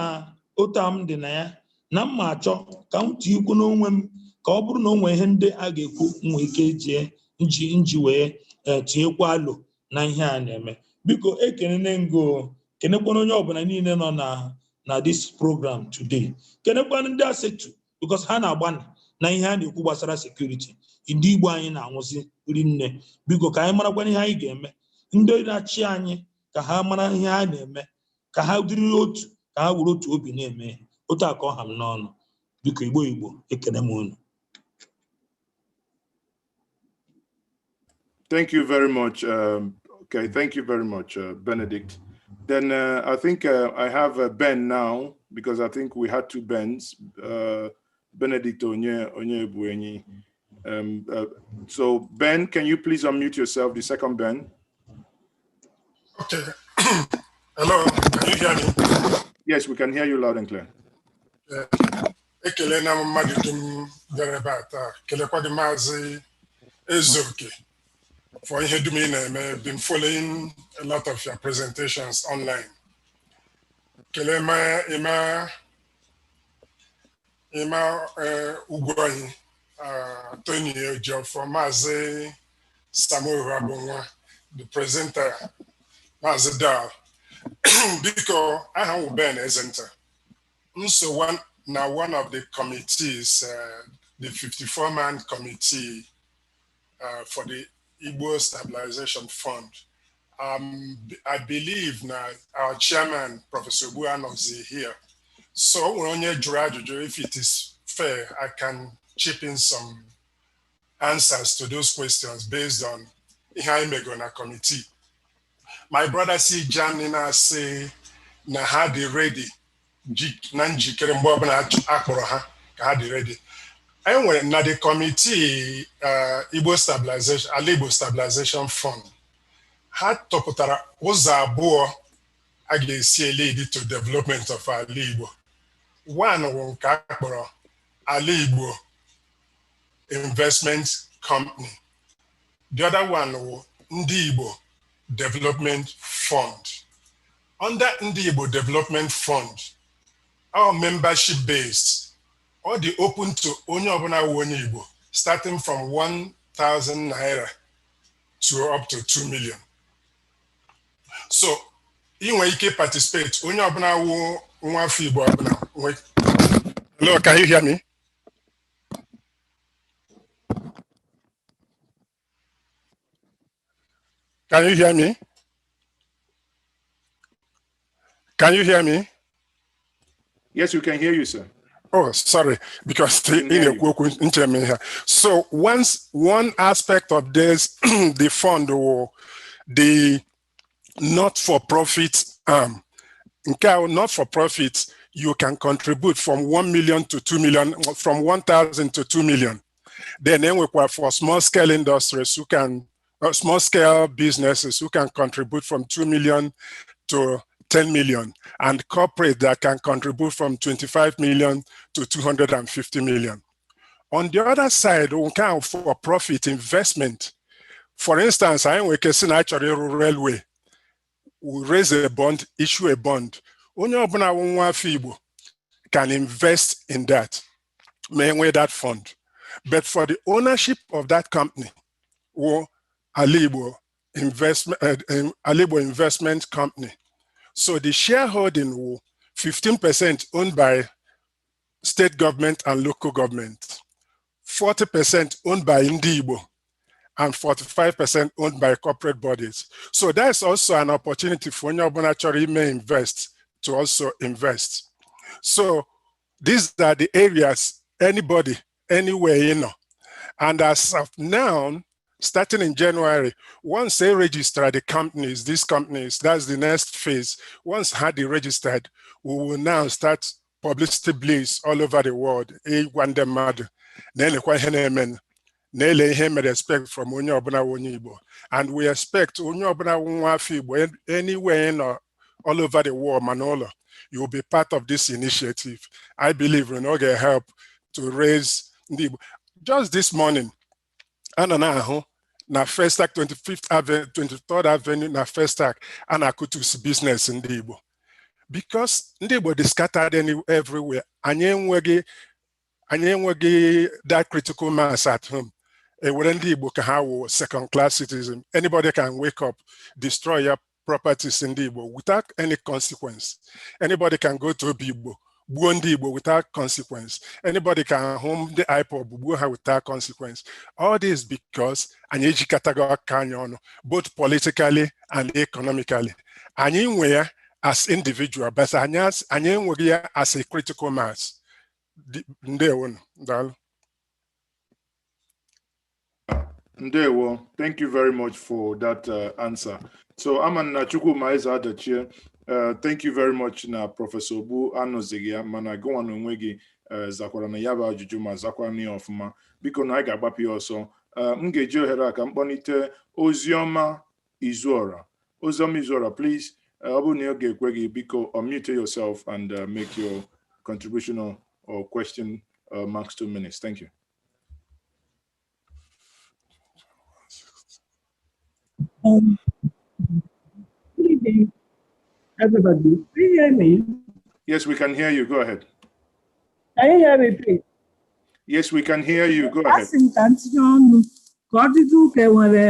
otu a m dị na ya na mma achọ ka m tinye ikwu n'onwe m, ka ọ bụrụ na o nwee ihe ndị a ga-ekwu, nwee ike jie nji nji wee tinyekwa alo na ihe a na-eme. Biko, ekenene ngo kenekwana onye ọbụla niile nọ na this program today, kenekwana ndị asetu, because ha na-agbani na ihe a na-ekwu gbasara security. Ndị Igbo anyị na-anwụzi rinne. Biko, ka anyị marakwana ihe anyị ga-eme, ndị na-achị anyị ka ha mara ihe ha na-eme, ka ha dịrị otu, ka ha were otu obi na-eme ihe otu a ka ọ ha m n'ọnụ. Biko, Igbo Igbo, ekene m unu. Thank you very much. Okay, thank you very much, Benedict. Then I think I have Ben now, because I think we had two Bens, Benedict Onye Onyebuenyi. So Ben, can you please unmute yourself, the second Ben? Okay. Hello, can you hear me? Yes, we can hear you loud and clear. Yeah. Ekele na m mmadụ dum bịara ebe a taa. Kelekwa gị, Maazị Ezeoke for ihe dum ị na-eme. Been following a lot of your presentations online. Kelee ma ịma ịma Ugwuanyi, Tony Ejiofor, Maazị Samuel Abonwa, the presenter, Maazị Dal. Biko, aha m wụ Ben Ezenta. M so one na one of the committees, the 54-man committee for the Igbo Stabilization Fund. I believe now our chairman, Professor Ogbu, anọzi here. So o nwere onye jụrụ ajụjụ, if it is fair, I can chip in some answers to those questions based on ihe anyị mego na committee. My brother si Germany na-asị na ha dị ready na njikere mgbe ọbụla akpọrọ ha ka ha dị ready. Anyị nwere na the committee, Igbo Stabilization, Ala Igbo Stabilization Fund, ha tọpụtara ụzọ abụọ a ga-esi lead to development of Ala Igbo. One wụ nke a kpọrọ Ala Igbo Investment Company. The other one wụ Ndị Igbo Development Fund. Under Ndị Igbo Development Fund, our membership based, ọ dị open to onye ọbụla wụ onye Igbo, starting from 1,000 naira to up to 2 million. So ị nwere ike participate, onye ọbụla wụ nwa afọ Igbo ọbụla nwe. Hello, can you hear me? Can you hear me? Can you hear me? Yes, we can hear you, sir. Oh, sorry, because Can hear you. In a So once one aspect of this, the fund or the not-for-profit arm, nke a not-for-profit, you can contribute from 1 million to 2 million, from 1,000 to 2 million. Then enwekwa for small-scale industries who can, small-scale businesses who can contribute from 2 million to 10 million, and corporate that can contribute from 25 million to 250 million. On the other side, nke a for profit investment. For instance, anyị nwere ike sị na anyị chọrọ ịrụ railway. We raise a bond, issue a bond. Onye ọbụla wụ nwa afọ Igbo can invest in that, ma enwee that fund. But for the ownership of that company, wụ Ala Igbo Investment, Ala Igbo Investment Company. So the shareholding wụ 15% owned by state government and local government, 40% owned by Ndị Igbo, and 45% owned by corporate bodies. So that's also an opportunity for onye ọbụla chọrọ ime invest to also invest. So these are the areas anybody, anywhere you know. And as of now, starting in January, once they register the companies, these companies, that's the next phase. Once had they registered, we will now start publicity blitz all over the world. Ịgwa ndị mmadụ na-elekwa ihe na-eme, na-ele ihe mere expect from onye ọbụla wụ onye Igbo. And we expect onye ọbụla wụ nwa afọ Igbo anywhere nọ all over the world, ma n'ụlọ, you will be part of this initiative. I believe we're going to help to raise ndị Igbo. Just this morning, a nọ na-ahụ na Festac 25th Avenue, 23rd Avenue na Festac, a na-akụtusi business ndị Igbo. Because ndị Igbo dị scattered everywhere. Anyị enweghị that critical mass at home. Ewere ndị Igbo ka ha wụ second class citizen. Anybody can wake up, destroy your properties ndị Igbo without any consequence. Anybody can go to Obi Igbo, gbuo ndị Igbo without consequence. Anybody can hụ ndị IPOB, gbuo ha without consequence. All this because anyị ejikọtago aka anyị ọnụ, both politically and economically. Anyị nwe ya as individual, but anyị enweghị ya as a critical mass. Ndewonu, daalụ. Ndewo, thank you very much for that answer. So Aman Chukwuma Eze Adachie, thank you very much na Professor Ogbu anọzighị ya, mana gịnwa na onwe gị zakwara na ya bụ ajụjụ ma zakwa ya ọfụma. Biko na anyị ga-agbapụ ya ọsọ. M ga-eji ohere a ka m kpọlite Oziọma Izuora. Oziọma Izuora, please, ọ bụrụ na ọ ga-ekwe gị, biko unmute yourself and make your contribution or question, max 2 minutes. Thank you. Good evening, everybody. Can you hear me? Yes, we can hear you. Go ahead. Can you hear me, please? Yes, we can hear you. Go ahead. Asị m ka m tinye ọnụ ka ọ dịdị ụka enwere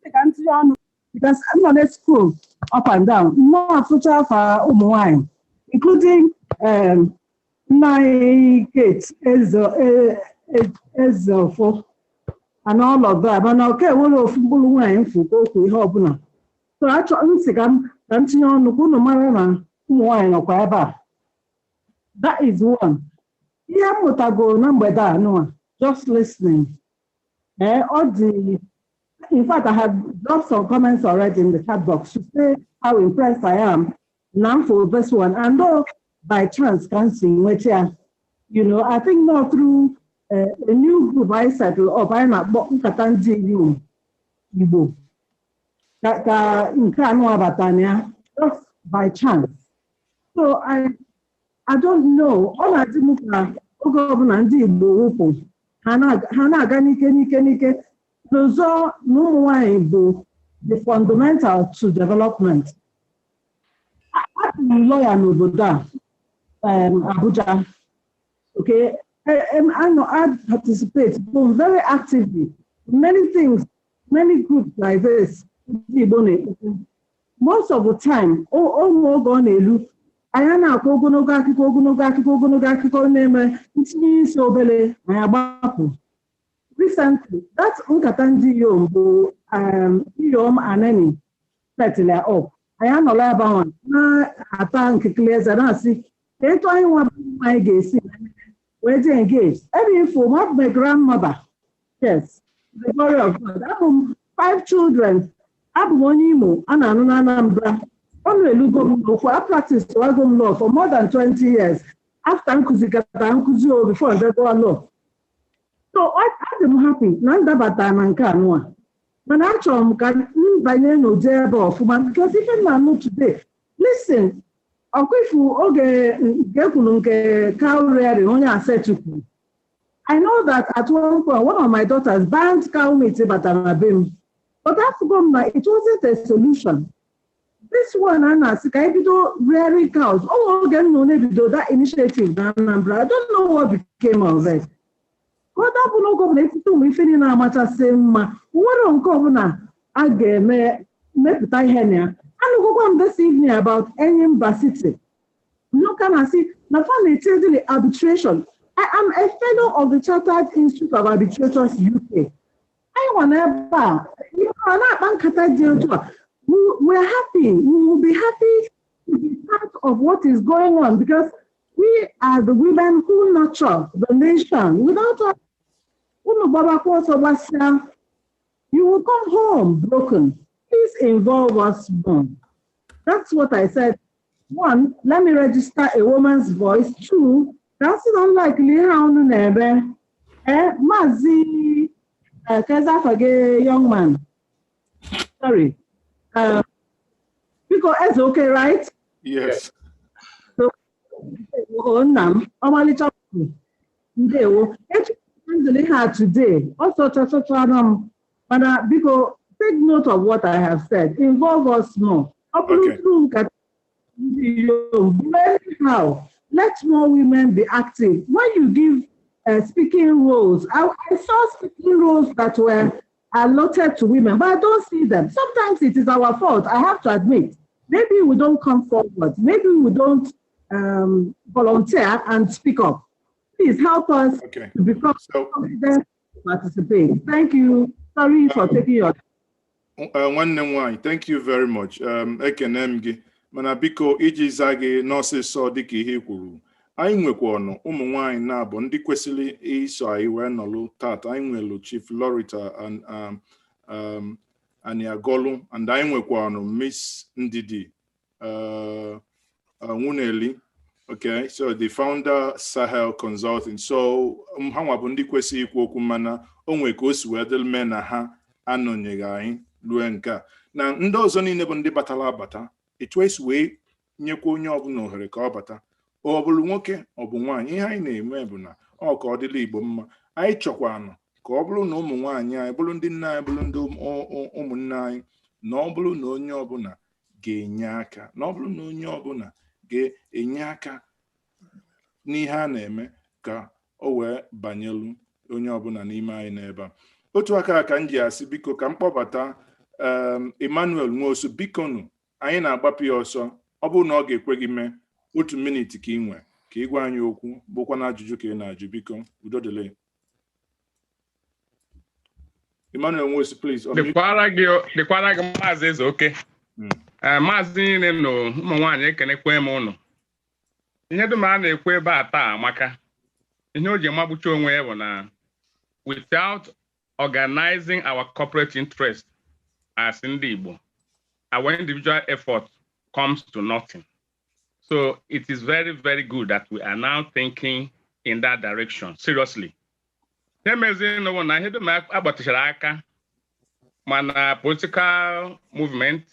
sị ka m tinye ọnụ because I'm nọ na school up and down mmụọ afụcha afa ụmụ nwanyị, including nna anyị Kate Ezeofo and all of that, mana ọka enwere ofu mkpụrụ nwaanyị mfu ka okwu ihe ọbụla. So achọ m sị ka m tinye ọnụ ka unu mara na ụmụ nwaanyị nọkwa ebe a. That is one. Ihe m mụtagoro na mgbede a nụwa, just listening, ọ dị, in fact, I have dropped some comments already in the chat box to say how impressed I am now for this one. And though by chance can see nweta ya, I think not through a new group I settled up, anyị na-akpọ Nkata Ndị Inyom Igbo, ka nke anụ abata na ya just by chance. So I don't know, ọ na-adị m ka oge ọbụla ndị Igbo wụpụ ha na-aga n'ike n'ike n'ike n'ụzọ na ụmụ nwanyị bụ the fundamental to development. Abụ m lawyer n'obodo a, Abuja. Okay, I know I participate very actively many things, many groups like this. Ndị Igbo na-ekwu most of the time, ụmụ oge ọ na-elu anyị na-akọ ogologo akụkọ, ogologo akụkọ, ogologo akụkọ na-eme ntinye isi obere, anyị agbapụ. Recently, that Nkata Ndị Inyom bụ Iyom Aneni settle up. Anyị anọla ebe ahụ na-ata nkekele eze na-asị ka etu anyị nwa anyị ga-esi wee dị engaged. Ebe ifo my grandmother, yes, the glory of God. Abụ m five children. Abụ m onye Imo a na-anụ na Anambra. Ọnụ elugo m n'okwu. I practice wago m law for more than 20 years after nkụzikata nkụzi o before ndegụọ law. So adị m happy na ndabata na nke anụa, mana achọrọ m ka m banye n'ụdị ebe ọfụma because ife m na-anụ today, listen, ọkwifu oge nke kwuru nke cow rearing, onye asetu kwuru. I know that at one point one of my daughters banned cow meat batara na be m, but afụgo m na it wasn't a solution. This one a na-asị ka ebido rearing cows, o nwere oge m nọ na-ebido that initiative na Anambra. I don't know what became of it. Ka ọ dapụ n'oge ọbụla etiti ụmụ ife niile amachasị mma nwere nke ọbụla a ga-eme mepụta ihe na ya. Anụgokwa m this evening about Enyimba City nnuka na-asị na fa na-etinyezili arbitration. I am a fellow of the Chartered Institute of Arbitrators UK. Anyị nwa n'ebe a ihe a na-akpa nkata dị otu a, we are happy. We will be happy to be part of what is going on because we are the women who nurture the nation. Without us, unu gbabakwa ọsọ gbasịa, you will come home broken. Please involve us more. That's what I said. One, let me register a woman's voice. Two, that's unlikely ihe a unu na-eme. Maazị keza afa gị, young man, sorry, biko, Eze, okay, right? Yes. So, o nna m ọmalịcha, ndewo. Echi ha today ọsọ chọchọchara m, mana biko take note of what I have said. Involve us more. Ọ bụrụ through Nkata Ndị Inyom, anyhow, let more women be active. When you give speaking roles, I saw speaking roles that were allotted to women, but I don't see them. Sometimes it is our fault, I have to admit. Maybe we don't come forward. Maybe we don't volunteer and speak up. Please help us to become confident to participate. Thank you. Sorry for taking your Nwanne m nwanyị, thank you very much. Ekene m gị, mana biko iji zaa gị n'ọsịsọ dịka ihe i kwuru, anyị nwekwa ọnụ ụmụ nwanyị na-abụ ndị kwesịrị iso anyị wee nọlụ tata. Anyị nwelu Chief Lorita and Aniagolu, and anyị nwekwa ọnụ Miss Ndidi Nwuneli. Okay, so the founder, Sahel Consulting. So ha nwa bụ ndị kwesịrị ikwu okwu, mana o nwee ka o si wee dịrị mee na ha anọnyeghị anyị rue nke a. Na ndị ọzọ niile bụ ndị batara abata, etu esi wee nyekwa onye ọbụla ohere ka ọ bata, ọ bụrụ nwoke, ọ bụ nwaanyị, ihe anyị na-eme bụ na ọ ka ọ dịla Igbo mma. Anyị chọkwanụ Ka ọ bụrụ na ụmụ nwaanyị anyị bụrụ ndị nne anyị, bụrụ ndị ụmụnne anyị, na ọ bụrụ na onye ọbụla ga-enye aka, na ọ bụrụ na onye ọbụla ga-enye aka n'ihe a na-eme ka o wee banyelu onye ọbụla n'ime anyị n'ebe a. Otu aka ka m ji asị, biko, ka m kpọbata Emmanuel Nwosu. Biko nụ, anyị na-agbapụ ya ọsọ. Ọ bụrụ na ọ ga-ekwe gị mee, otu minute ka ị nwee ka ị gwa anyị okwu, bụkwa na ajụjụ ka ị na-ajụ. Biko, udo dịrị. Emmanuel Nwosu, please unmute. Dịkwara gị, Maazị Ezeoke. Ee, maazị niile na ụmụ nwaanyị, ekenekwe m ụnụ. Ihe dum a na-ekwu ebe a taa amaka. Ihe o ji magbuchi onwe ya bụ na without organizing our corporate interest as ndị Igbo, our individual effort comes to nothing. So it is very, very good that we are now thinking in that direction seriously. Ihe meziri bụ na ihe dum agbatịchara aka, mana political movement,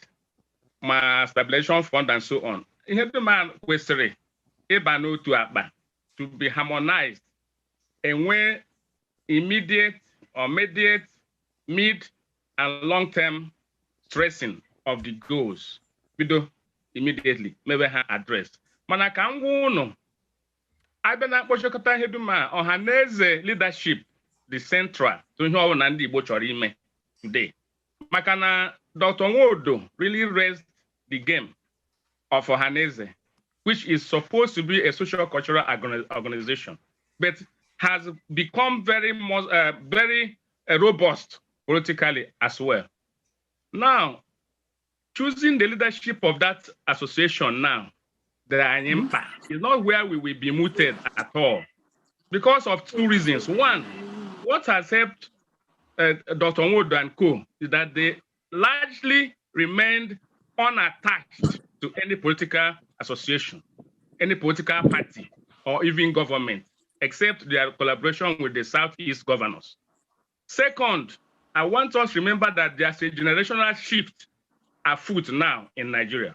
ma stabilization fund and so on, ihe dum a kwesịrị ịba n'otu akpa to be harmonized, enwe immediate or mediate, mid and long-term stressing of the goals, bido immediately mebe ha address. Mana ka m gwa ụnụ, abịa na mkpochikọta ihe dum a, ọha na eze leadership dị central to ihe ọbụla ndị Igbo chọrọ ime today, maka na Dr. Nwodo really raised the game of Ohanaeze, which is supposed to be a social cultural organization, but has become very robust politically as well. Now, choosing the leadership of that association now, the mkpa, is not where we will be mooted at all, because of two reasons. One, what has helped Dr. Nwodo and co is that they largely remained unattached to any political association, any political party, or even government, except their collaboration with the Southeast governors. Second, I want us to remember that there's a generational shift afoot now in Nigeria.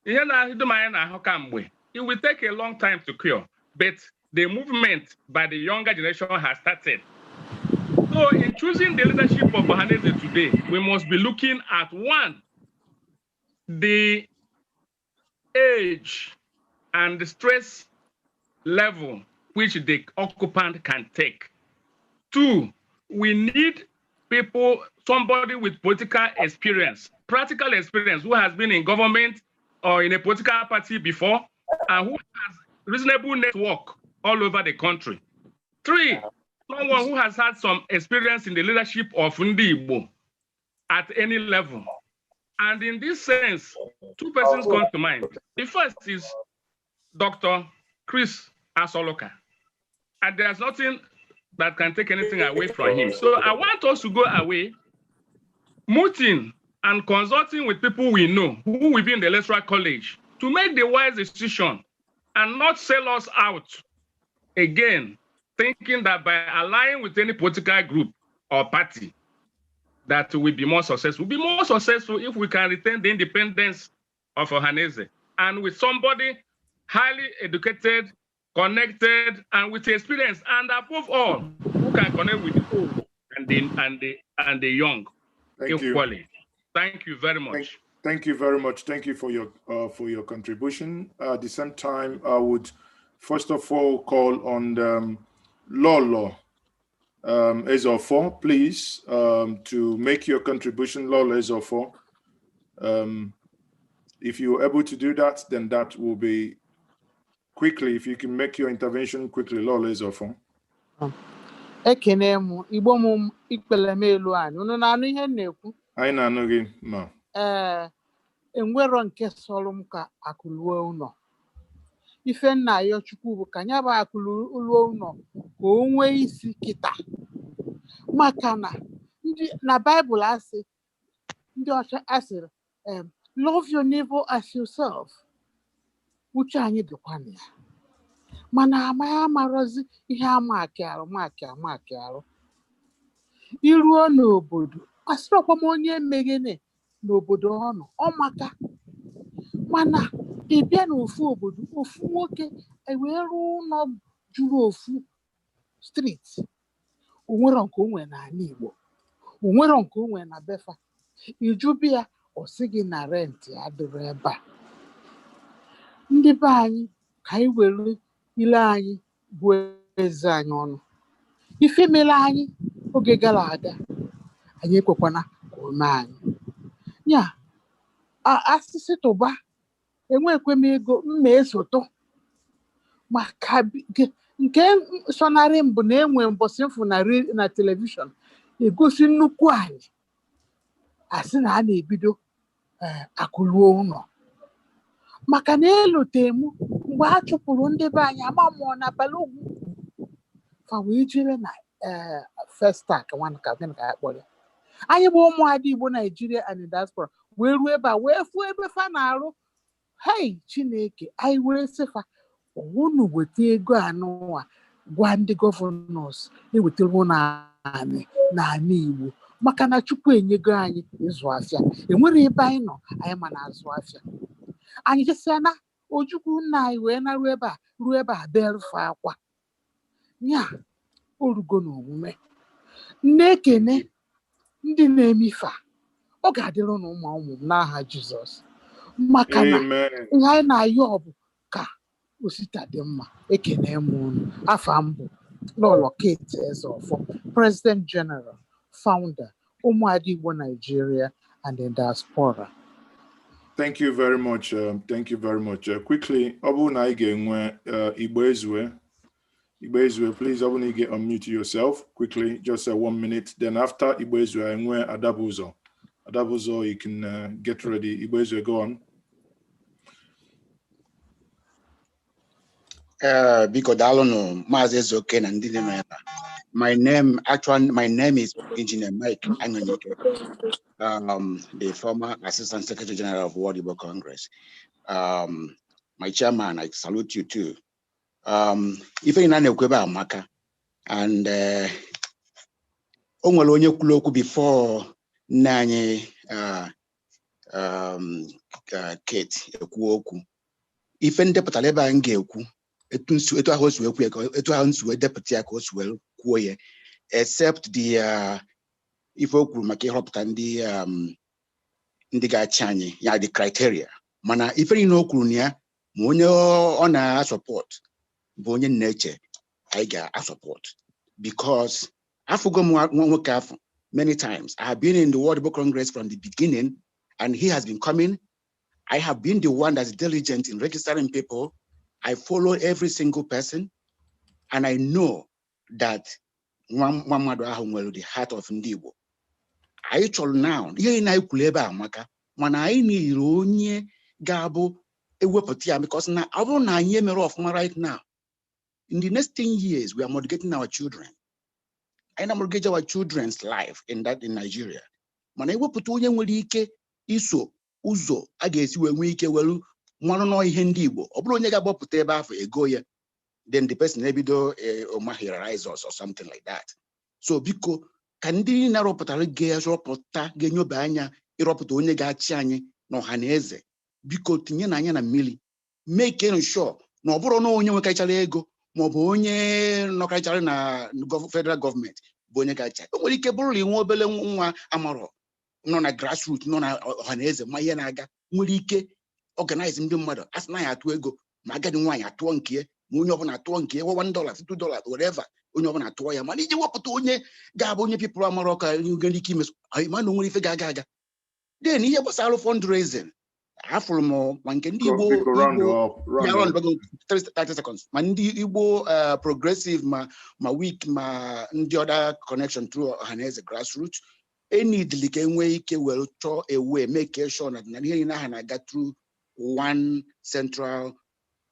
Ihe na-ahụ anyị na-ahụ kamgbe, it will take a long time to cure, but the movement by the younger generation has started. So in choosing the leadership of Ohanaeze today, we must be looking at, one, the age and the stress level which the occupant can take. Two, we need people, somebody with political experience, practical experience, who has been in government or in a political party before, and who has reasonable network all over the country. Three, someone who has had some experience in the leadership of Ndi Igbo at any level. And in this sense, two persons come to mind. The first is Dr. Chris Asoluka. And there's nothing that can take anything away from him. So I want us to go away, meeting and consulting with people we know who will be in the electoral college to make the wise decision and not sell us out again, thinking that by allying with any political group or party, that we'll be more successful. We'll be more successful if we can retain the independence of Ohanaeze and with somebody highly educated, connected, and with experience, and above all, who can connect with the old and the young Thank you. Equally. Thank you very much. Thank you very much. Thank you for your contribution. At the same time, I would first of all call on Lolo Ezofo, please, to make your contribution. Lolo Ezofo. If you're able to do that, then that will be quickly. If you can make your intervention quickly, Lolo Ezofo. Ekene m Igbo m ikpele m elu anyị unu na-anụ ihe m na-ekwu. Anyị na-anụ gị ma. Ee, enwero nke sọrọ m ka akụ luo ụlọ. Ife nna ya Chukwu bụ ka ya bụ akụ luo ụlọ ka o nwee isi kịta, maka na ndị na Baịbụl asị ndị ọcha asịrị "Love your neighbor as yourself." Uche anyị dịkwa na ya, mana amaghị amarozi ihe amaki arụ maki amaki arụ iruo n'obodo. Asịrọkwa m onye meghene n'obodo ọ nọ ọ maka, mana ị bịa n'ofu obodo, ofu nwoke ewee rụọ ụlọ juru ofu street. Onwero nke o nwere n'ala Igbo, onwero nke o nwere na befa. Ijubi ya, ọ sị gị na rent adịrọ ebe a. Ndị be anyị, ka anyị were ile anyị gụọ eze anyị ọnụ. Ife mere anyị oge gara aga, anyị ekwekwana ka o mee anyị. Ya asịsị tụba, enwekwe m ego mma esoto maka nke sọnarị m bụ na enwe mbọsị mfụ na na television egosi nnukwu anyị, asị na a na-ebido akụluo ụlọ, maka na elote m mgbe a chụpụrụ ndị be anyị ama mmụọ na Balogwu fa wee jere na Festac, nwanne, ka gịnị ka ya kpọrọ ya. Anyị bụ ụmụada Igbo Naijiria and diaspora wee ruo ebe a wee fụọ ebe fa na-arụ. Hei, Chineke! Anyị wee sị fa, unu weta ego anụnwa gwa ndị governors ewetara ụnụ anị n'ala Igbo, maka na Chukwu enyego anyị ịzụ afịa. Enwere ebe anyị nọ anyị ma na-azụ afịa. Anyị jesịa na Ojukwu nna anyị wee naruo ebe a, ruo ebe a belụfe akwa nya orugo n'omume. Na-ekene ndị na-eme ife a, ọ ga-adịrị ụnụ ụmụ ụmụ m n'aha Jizọs, maka na Amen. ihe anyị na-ayọ bụ ka osita dị mma. Ekene m unu. Afa m bụ Lọlọ Kate Ezeọfọ, President General, Founder, Ụmụada Igbo Nigeria and the Diaspora. Thank you very much. Thank you very much. Quickly, ọ bụrụ na anyị ga-enwe Igbo Ezue, Igbo Ezue, please, ọ bụrụ na ị ga-unmute yourself quickly, just 1 minute. Then after Igbo Ezue, anyị nwee Adabuzo. Adabuzo, you can get ready. Igbo Ezue, go on. Biko daalụnụ, Maazị Ezeoke na ndị nọ ebe a. My name is Engineer Mike Anonyike, the former Assistant Secretary General of World Igbo Congress. My chairman, I salute you too. Ife niile a na-ekwu ebe a amaka, and o nwere onye kwuru okwu before nne anyị Kate ekwu okwu. Ife ndepụtara ebe a m ga-ekwu, etu ahụ o si wee kwuo ya, ka etu ahụ nsi wee depụta ya ka o si wee kwuo ya, except the ife o kwuru maka ịhọpụta ndị ga-achị anyị ya, the criteria. Mana ife niile o kwuru na ya, ma onye ọ na-asupport bụ onye na-eche anyị ga-asupport, because afụgo m nwa nwoke afọ many times. I have been in the World Igbo Congress from the beginning, and he has been coming. I have been the one that's diligent in registering people. I follow every single person, and I know that nwa nwa mmadụ ahụ nwere the heart of ndị Igbo. Anyị chọrọ now, ihe niile anyị kwuru ebe a amaka, mana anyị niile onye ga-abụ ewepụta ya, because na ọ bụrụ na anyị emere ọfụma right now, in the next 10 years, we are mortgaging our children. Anyị na mortgage our children's life in Nigeria. Mana ewepụta onye nwere ike iso ụzọ a ga-esi wee nwee ike welu mmanụ nọ ihe ndị Igbo, ọ bụrụ onye ga-agbapụta ebe afọ ego ya, then the person ebido omahirize us or something like that. So biko, ka ndị niile rọpụtara ga-erọpụta ga-enyoba anya ịrọpụta onye ga-achị anyị na ọha na eze, biko tinye na anya na mmiri, make sure na ọ bụrụ na onye nwekarịchara ego ma ọ bụ onye nọkarịchara na federal gọọmenti bụ onye ga-achị. O nwere ike bụrụ na inwe obere nwa amarọ nọ na grassroots, nọ na ọha na eze, ma ihe na-aga, nwere ike organize ndị mmadụ, a sị na ya atụ ego, ma agadi nwaanyị atụọ nke ya, ma onye ọbụla atụọ nke ya, $1, $2, whatever, onye ọbụla atụọ ya. Mana iji wepụta onye ga-abụ onye people amara ọka nwere ike ime mana o nwere ife ga-aga aga. Then ihe gbasara fundraising, afụrụ m ma nke ndị Igbo Biko, round Igbo up, round ya round up. bago 30 seconds, ma ndị Igbo progressive, ma weak, ma ndị other connection through Ọhaneze grassroots, enidili ka enwee ike were chọọ a way make sure na ihe niile ahụ na-aga through one central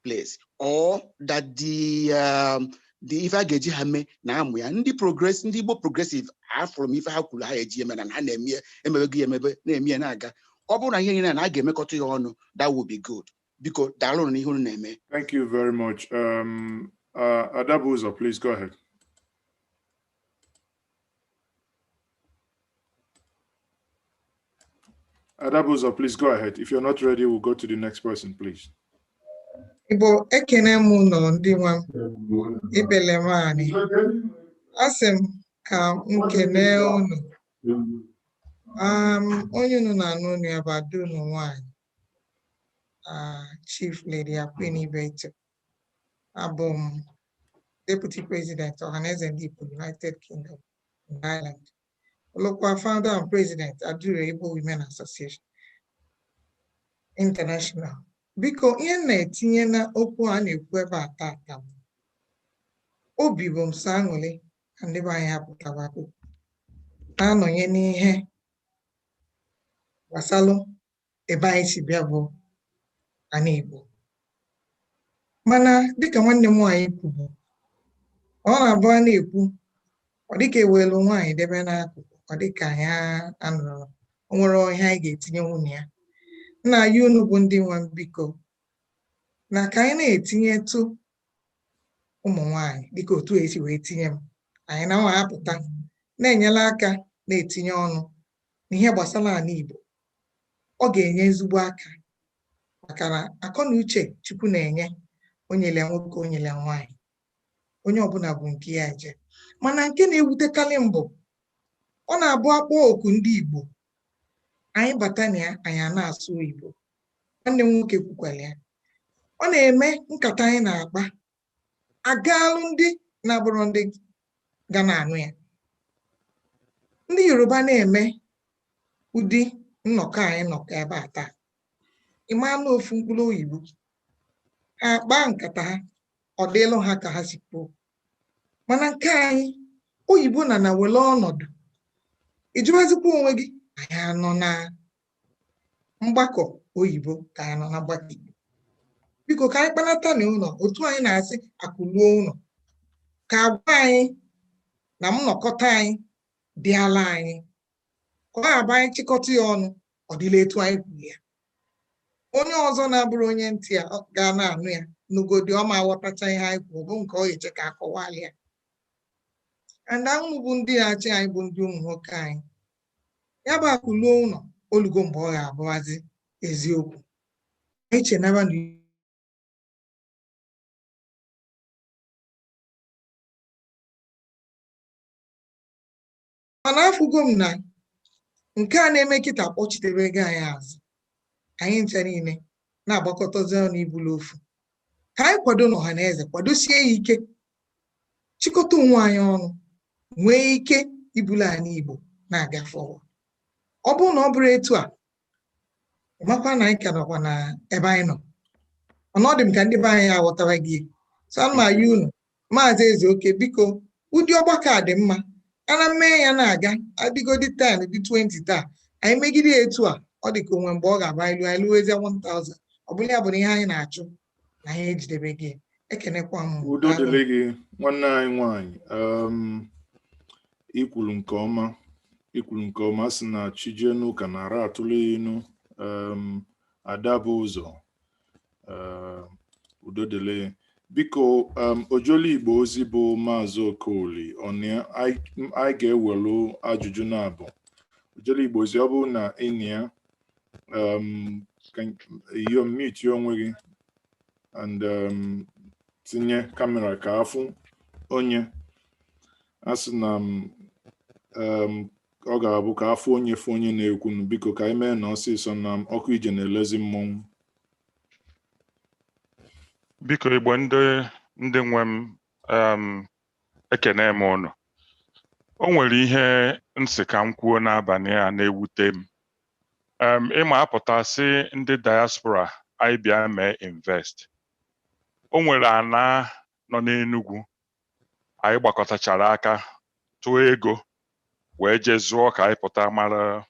place, or that the ife a ga-eji ha mee na amụ ya. Ndị progress, ndị Igbo progressive, afụrụ m ife ha kwuru ha eji eme na ha na-eme, emebego ya emebe, na-eme ya na-aga. Ọ bụrụ na ihe niile na a ga-emekọta ya ọnụ, that will be good. Biko, daalụnụ n'ihe unu na-eme. Thank you very much. Adabuzo, please go ahead. Adabuzo, please go ahead. If you're not ready, we'll go to the next person, please. Igbo ekene m nọ, ndị nwe m, ikpele m anyị. Asị m Ka m kelee unu. Onye unu na-anụ unu ya bụ ada unu nwanyị, Chief Lady Akpini Ibeto. Abụ m Deputy President Ọhaneze Ndị Igbo United Kingdom and Ireland. Olokwa founder and president Adure Igbo Women Association International. Biko, ihe m na-etinye na okwu a na-ekwu ebe a tata bụ obi bụ m sọ aṅụrị ka ndị be anyị apụtawa akwụkwọ na-anọnye n'ihe gbasalụ ebe anyị si bịa bụ ana Igbo. Mana dịka nwanne m nwaanyị kwuru, ọ na-abụ a na-ekwu, ọ dịka ewelu nwaanyị debe n'akụkụ, ọ dịka anyị anụrụ o nwere ihe anyị ga-etinye nwunye ya. Nna ya, unu bụ ndị nwe m, biko, na ka anyị na-etinyetụ ụmụ nwanyị dịka otu esi wee tinye m, anyị na nwa apụta na-enyere aka na-etinye ọnụ n'ihe gbasara ala Igbo. Ọ ga-enye ezigbo aka, maka na akọ na uche Chukwu na-enye onyele nwoke, onyele nwaanyị, onye ọbụla bụ nke ya eje. Mana nke na-ewutekarị m bụ ọ na-abụ akpọ oku ndị Igbo, anyị bata na ya, anyị a na-asụ Igbo. Nwanne m nwoke kwukwara ya, ọ na-eme nkata anyị na-akpa agaalụ ndị na-abụrụ ndị ga na-anụ ya. Ndị Yoruba na-eme ụdị nnọkọ anyị nọkọ ebe a taa, ịma anụ ofu mkpụrụ oyibo ha kpaa nkata ha, ọ dịlụ ha ka ha si kwuo. Mana nke anyị, oyibo na na were ọnọdụ. Ịjụwazikwa onwe gị, anyị anọ na mgbakọ oyibo ka anyị nọ na mgbakọ Igbo? Biko, ka anyị kpanata na ụlọ otu anyị na-asị akụluo ụlọ, ka agwa anyị na nnọkọta anyị dị ala anyị, ka ọ ga-abụ anyị chịkọta ya ọnụ, ọ dịla etu anyị kwuru ya. Onye ọzọ na-abụrụ onye ntị ya ga na-anụ ya n'ugodi ọma aghọtacha ihe anyị kwuru bụ nke ọ ga-eche ka akọwalị ya. And ụmụ bụ ndị na-achị anyị bụ ndị ụmụ nwoke anyị, ya bụ akụluo ụlọ olugo mgbe ọ ga-abụwazi eziokwu echenaba na. Mana afụgo m na nke a na-eme kịta kpọchitere ego anyị azụ, anyị ncha niile na-agbakọtazi ọnụ ibulu ofu. Ka anyị kwado n'ọha na eze, kwadosie ya ike, chịkọta onwe anyị ọnụ, nwee ike ibulu anyị Igbo na-aga forward. Ọ bụrụ na ọ bụrụ etu a, makwa na anyị ka nọkwa na ebe anyị nọ. Mana ọ dị m ka ndị be anyị aghọtara gị. So ana m ayọ unu, Maazị Ezeoke, biko, ụdị ọgbakọ a dị mma, ana mee ya na-aga adịgodi 10 dị 20 taa, anyị megide ya etu a, ọ dị ka onwe mgbe ọ ga-aba ilu anyị lụwezie 1000. Ọ bụla ya bụ na ihe anyị na-achụ na anyị ejidebe gị. Ekenekwa m. Udo Daalụ. Dịrị gị, nwanne anyị nwanyị. Ikwuru nke ọma, ikwuru nke ọma. Sị na chi jee n'ụka na ara atụrụ ya inu. Ada bụ ụzọ. Udo dịrị gị. Biko, ojolu Igbo ozi bụ Maazị Okoli ọnịa, anyị ga-ewelu ajụjụ na-abụ ojolu Igbo ozi. Ọ bụrụ na ị na ya, can you mute onwe gị and tinye camera ka afụ onye a sị na m ọ ga-abụ ka afụ onye fụ onye na-ekwunu. Biko, ka anyị mee na ọsịsọ na ọkụ ije na-elezi mmọnwụ. Biko, Igbo ndị nwe m, ekene m ụnụ. O nwere ihe nsị ka m kwuo n'abalị a na-ewute m. Ịma apụta sị ndị diaspora anyị bịa mee invest. O nwere ana nọ n'Enugu anyị gbakọtachara aka tụọ ego wee jee zụọ, ka anyị pụta mara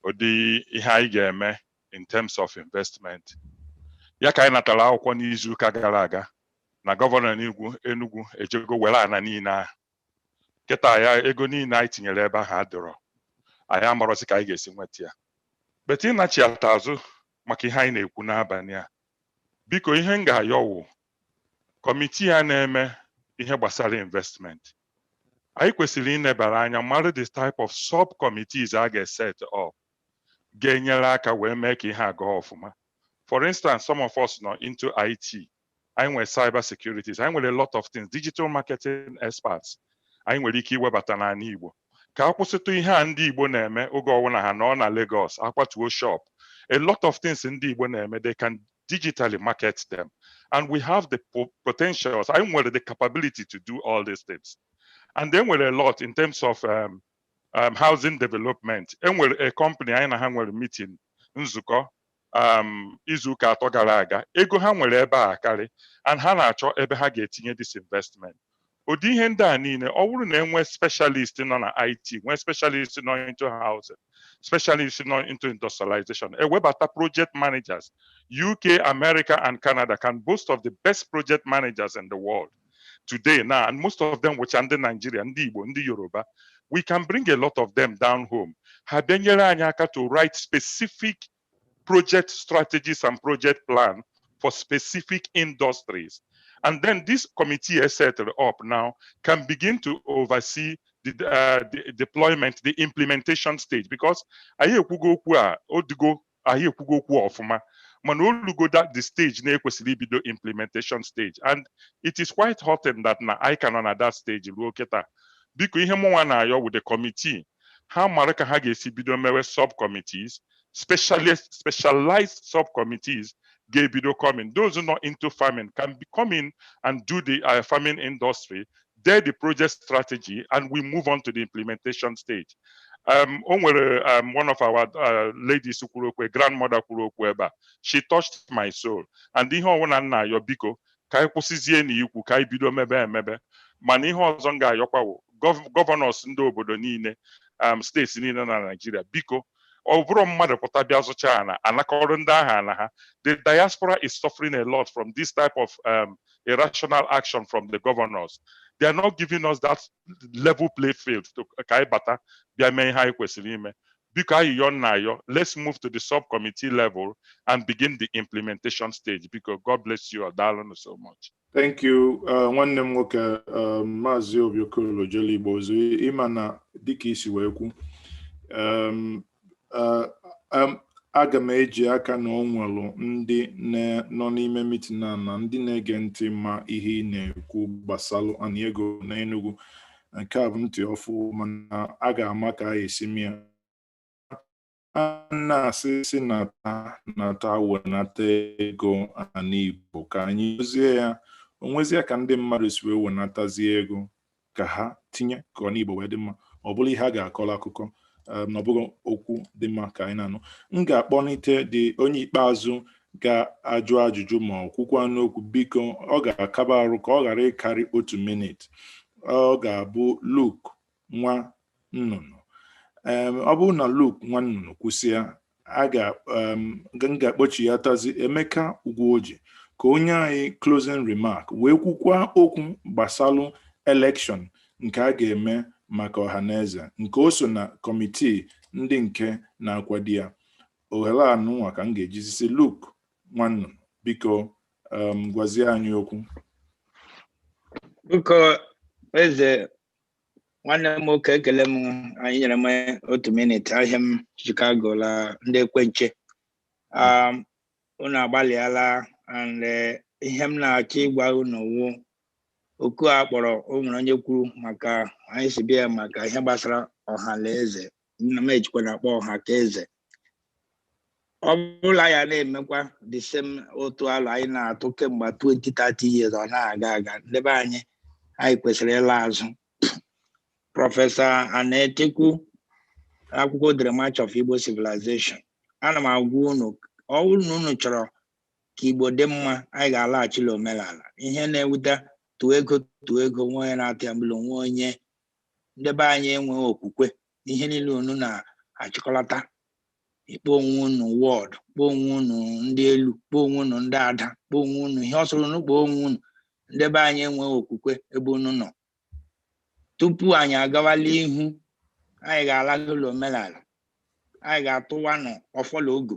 ụdị ihe anyị ga-eme in terms of investment. Ya ka anyị natara akwụkwọ n'izuụka gara aga na gọvanọ Enugu ejego were ana niile ahụ. Kịta ya, ego niile anyị tinyere ebe ahụ adịrọ, anyị amarọzi ka anyị ga-esi nweta ya. But ịnachiata azụ maka ihe anyị na-ekwu n'abalị a, biko, ihe m ga-ayọ wụ committee a na-eme ihe gbasara investment, anyị kwesịrị inebara anya mara the type of sub-committees a ga-eset up ga-enyere aka wee mee ka ihe aga ọfụma. For instance, some of us nọ into IT, anyị nwere cyber securities, anyị nwere a lot of things, digital marketing experts. Anyị nwere ike iwebata n'ala Igbo ka a kwụsịtụ ihe a ndị Igbo na-eme oge ọwụna ha nọ na Lagos akwatuo shop. A lot of things ndị Igbo na-eme, they can digitally market them, and we have the potentials. Anyị nwere the capability to do all these things. And then nwere a lot in terms of housing development. Enwere a company anyị na ha nwere meeting, nzukọ izuụka 3 gara aga. Ego ha nwere ebe a karị, and ha na-achọ ebe ha ga-etinye this investment. Ụdị ihe ndị a niile, ọ bụrụ na enwee specialist nọ na IT, nwee specialist nọ into housing, specialist nọ into industrialization, ewebata project managers. UK, America and Canada can boast of the best project managers in the world today now, and most of them which are ndị Nigeria, ndị Igbo, ndị Yoruba. We can bring a lot of them down home, ha bịa nyere anyị aka to write specific project strategies and project plan for specific industries. And then this committee is set up now can begin to oversee the deployment, the implementation stage, because anyị ekwugo okwu a odigo, anyị ekwugo okwu ọfụma, mana olugo that the stage na-ekwesịrị ibido implementation stage, and it is quite hurting that na anyị ka nọ na that stage ruo kịta. Biko, ihe mụnwa na-ayọ with the committee, ha mara ka ha ga-esi bido mewe subcommittees, specialized subcommittees ga-ebido coming. Those who not into farming can be come in and do the farming industry, there the project strategy, and we move on to the implementation stage. O nwere one of our ladies kwuru okwu, grandmother kwuru okwu ebe a. She touched my soul. And ihe ọwụna nna ayọ, biko, ka anyị kwụsịzie na ikwu, ka anyị bido mebe emebe. Mana ihe ọzọ m ga-ayọkwa bụ governors ndị obodo niile, steeti niile na Nigeria, biko, ọ bụrụ mmadụ pụta bịa zụcha ana, anakọrọ ndị ahụ ana ha. The diaspora is suffering a lot from this type of irrational action from the governors. They are not giving us that level play field to ka anyị bata bịa mee ihe anyị kwesịrị ime. Biko, ayịyọ nna ayọ, let's move to the subcommittee level and begin the implementation stage. Biko, God bless you all. Daalụnụ so much. Thank you, nwanne m nwoke, Maazị Obi Okolo Jeli Igbo ozu. Ịma na dịka isi wee kwu, aga m eji aka na o nwelu ndị nọ n'ime meeting a na ndị na-ege ntị ma ihe ị na-ekwu gbasalụ ana ego na Enugu. Nke a bụ ntị ọfụ, mana a ga-ama ka a esi mịa a na-asị si nata nata wenata ego ana Igbo ka anyị dozie ya. Onwezie ka ndị mmadụ si wee wenatazie ego ka ha tinye ka ọ n'Igbo wee dị mma, ọ bụrụ ihe a ga-akọrọ akụkọ, na ọ bụghị okwu dị mma ka anyị na-anụ. M ga-akpọlite dị onye ikpeazụ ga-ajụ ajụjụ ma ọ kwukwa n'okwu. Biko, ọ ga-akaba arụ ka ọ ghara ịkarị 1 minute. Ọ ga-abụ Luke nwa nnụnụ. Ọ bụrụ na Luke nwa nnụnụ kwụsịa, a ga m ga-akpọchighatazi Emeka Ugwuoji ka onye anyị closing remark, wee kwukwa okwu gbasalụ election nke a ga-eme maka ọhaneze, nke o so na kọmitii ndị nke na-akwado ya. Ohere anụnwa ka m ga-ejizisi Luke nwannụnụ, biko, gwazie anyị okwu. Biko, eze nwanne m nwoke, ekele m. Anyị nyere m 1 minute. Ahịa m Chicago la ndị ekwenche. Unu agbalịala, and ihe m na-achọ ịgwa unu wụ oku a kpọrọ. O nwere onye kwuru maka anyị si bịa maka ihe gbasara ọha na eze. Nna m ejikwa na akpọ ọha ka eze. Ọ bụla ya na-emekwa the same otu alụ anyị na-atụ kemgbe 20 30 years, ọ na-aga aga. Ndị be anyị, anyị kwesịrị ịla azụ. Professor Anaetekwu, akwụkwọ o dere, March of Igbo Civilization, ana m agwa unu, ọ bụrụ na unu chọrọ ka Igbo dị mma, anyị ga-alaghachila omenala. Ihe na-ewute, tụọ ego, tụọ ego, nwe onye na-atụ ya mbụlụ, nwe onye. Ndị be anyị enweghị okwukwe. Ihe niile unu na-achịkọlata, ikpe onwe unu wọd, kpọọ onwe unu ndị elu, kpọọ onwe unu ndị ada, kpọọ onwe unu ihe ọ sọrọ unu kpọọ onwe unu. Ndị be anyị enweghị okwukwe ebe unu nọ. Tupu anyị agawala ihu, anyị ga-alahụlọ omenala. Anyị ga-atụwa n'ọfọlọ ogo.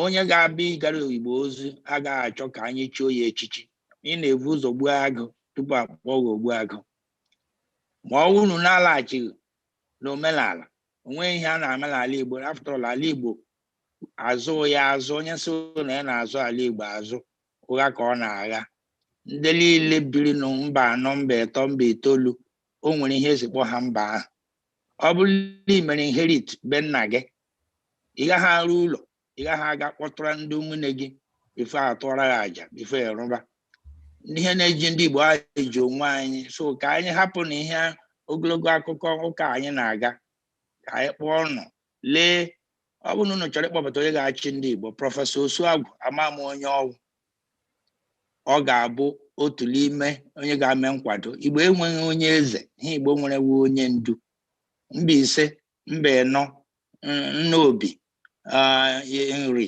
Onye ga-abịa ịgara Igbo ozi agaghị achọ ka anyị chụọ ya echichi. Ị na-ebu ụzọ gbuo agụ tupu akpọọ gị ogbu agụ. Ma ọ unu na-alaghachighị n'omenala, onweghị ihe a na-ama n'ala Igbo. After all, ala Igbo azụ ya azụ. Onye sị na ya na-azụ ala Igbo azụ, ụgha ka ọ na-agha. Ndị niile biri na mba 4, mba 3, mba 9. O nwere ihe esi kpọ ha mba ahụ. Ọ bụrụ na ị mere inherit be nna gị, ị gaghị arụ ụlọ, ị gaghị aga kpọtụrụ ndị ụmụnne gị before atụọra ya àjà before ịrụba. Ihe na-eji ndị Igbo anyị ji onwe anyị, so ka anyị hapụ na ihe ogologo akụkọ ụka anyị na-aga, ka anyị kpọọ ọnụ lee. Ọ bụrụ na unu chọrọ ịkpọpụta onye ga-achị ndị Igbo, Professor Osuagwu, ama m onye ọwụ, ọ ga-abụ otu n'ime onye ga-eme nkwado. Igbo enweghị onye eze, ihe Igbo nwere wu onye ndu. Mbaise, Mba ịnọ, Nnobi, Nri,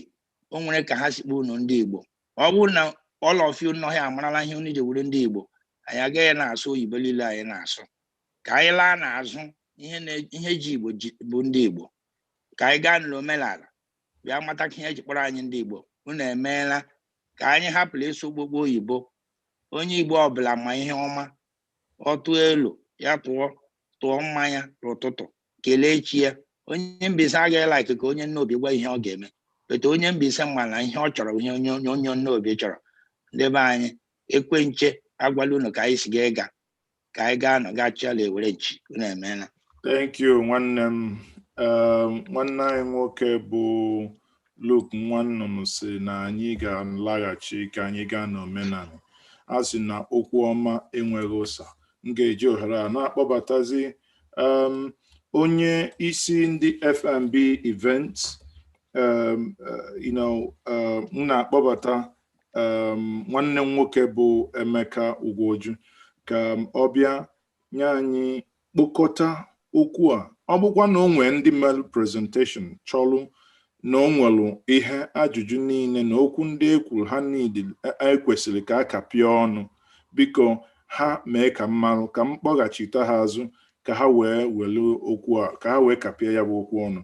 o nwere ka ha si kpọọ unu ndị Igbo. Ọ bụrụ na all of you nọ ya amarala ihe unu ji wuru ndị Igbo, anyị agaghị na-asụ oyibo niile anyị na-asụ. Ka anyị laa n'azụ, ihe ihe ji Igbo bụ ndị Igbo. Ka anyị gaa n'omenala bịa mata ka ihe eji kpọrọ anyị ndị Igbo. Unu emeela. Ka anyị hapụrụ ịsụ okpokpo oyibo. Onye Igbo ọbụla ma ihe ọma, ọ tụọ elu ya, tụọ tụọ mmanya n'ụtụtụ, kelee chi ya. Onye Mbaise agaghị like ka onye Nnobi gwa ihe ọ ga-eme, bete onye Mbaise ma na ihe ọ chọrọ, ihe onye Nnobi chọrọ. Ndị be anyị, ekwe nche agwala unu ka anyị si ga ịga, ka anyị gaa nọ gaa chịala ewere nchi. Unu emeela. Thank you, nwanne m. Nwanne anyị nwoke bụ Luke Nwannụnụ si na anyị ga-alaghachi ka anyị gaa n'omenala. A sị na okwu ọma enweghị ụsa. M ga-eji ohere a na-akpọbatazi onye isi ndị FMB events. M na-akpọbata nwanne m nwoke bụ Emeka Ugwuoju ka ọ bịa nye anyị kpokọta okwu a. Ọ bụkwa na o nwee ndị mere presentation chọlụ na o nwere ihe ajụjụ niile na okwu ndị e kwuru ha niile ekwesịrị ka a kapịa ọnụ, biko ha mee ka m marụ, ka m kpọghachite ha azụ, ka ha wee were okwu a, ka ha wee kapịa ya bụ okwu ọnụ.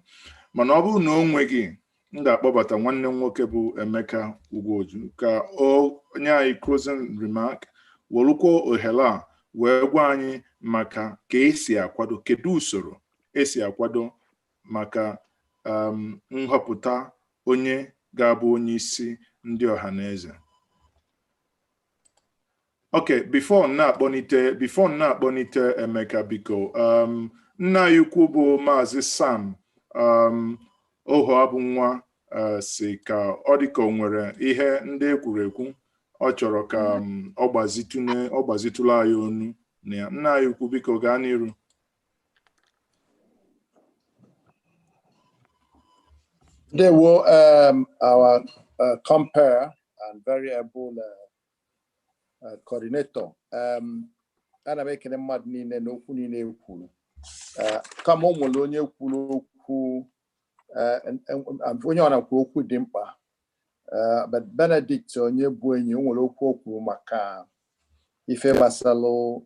Mana ọ bụrụ na o nweghị, m ga-akpọbata nwanne m nwoke bụ Emeka Ugwuoju ka o nye anyị closing remark, werukwa ohere a wee gwa anyị maka ka esi akwado, kedu usoro esi akwado maka nhọpụta onye ga-abụ onye isi ndị ọha na eze. Okay, before m na-akpọnite Emeka, biko, nna anyị ukwu bụ Maazị Sam Oho abụ nwa si ka ọ dị ka o nwere ihe ndị ekwuru ekwu ọ chọrọ ka ọ gbazitụrụ anyị onu na ya. Nna anyị ukwu, biko gaa n'iru. Ndewo, our compere and very able coordinator. Ana m ekene mmadụ niile na okwu niile e kwuru. Kama o nwere onye kwuru okwu, onye ọ na-kwuru okwu dị mkpa. But Benedict onye bụ enyi, o nwere okwu o kwuru maka ife gbasalụ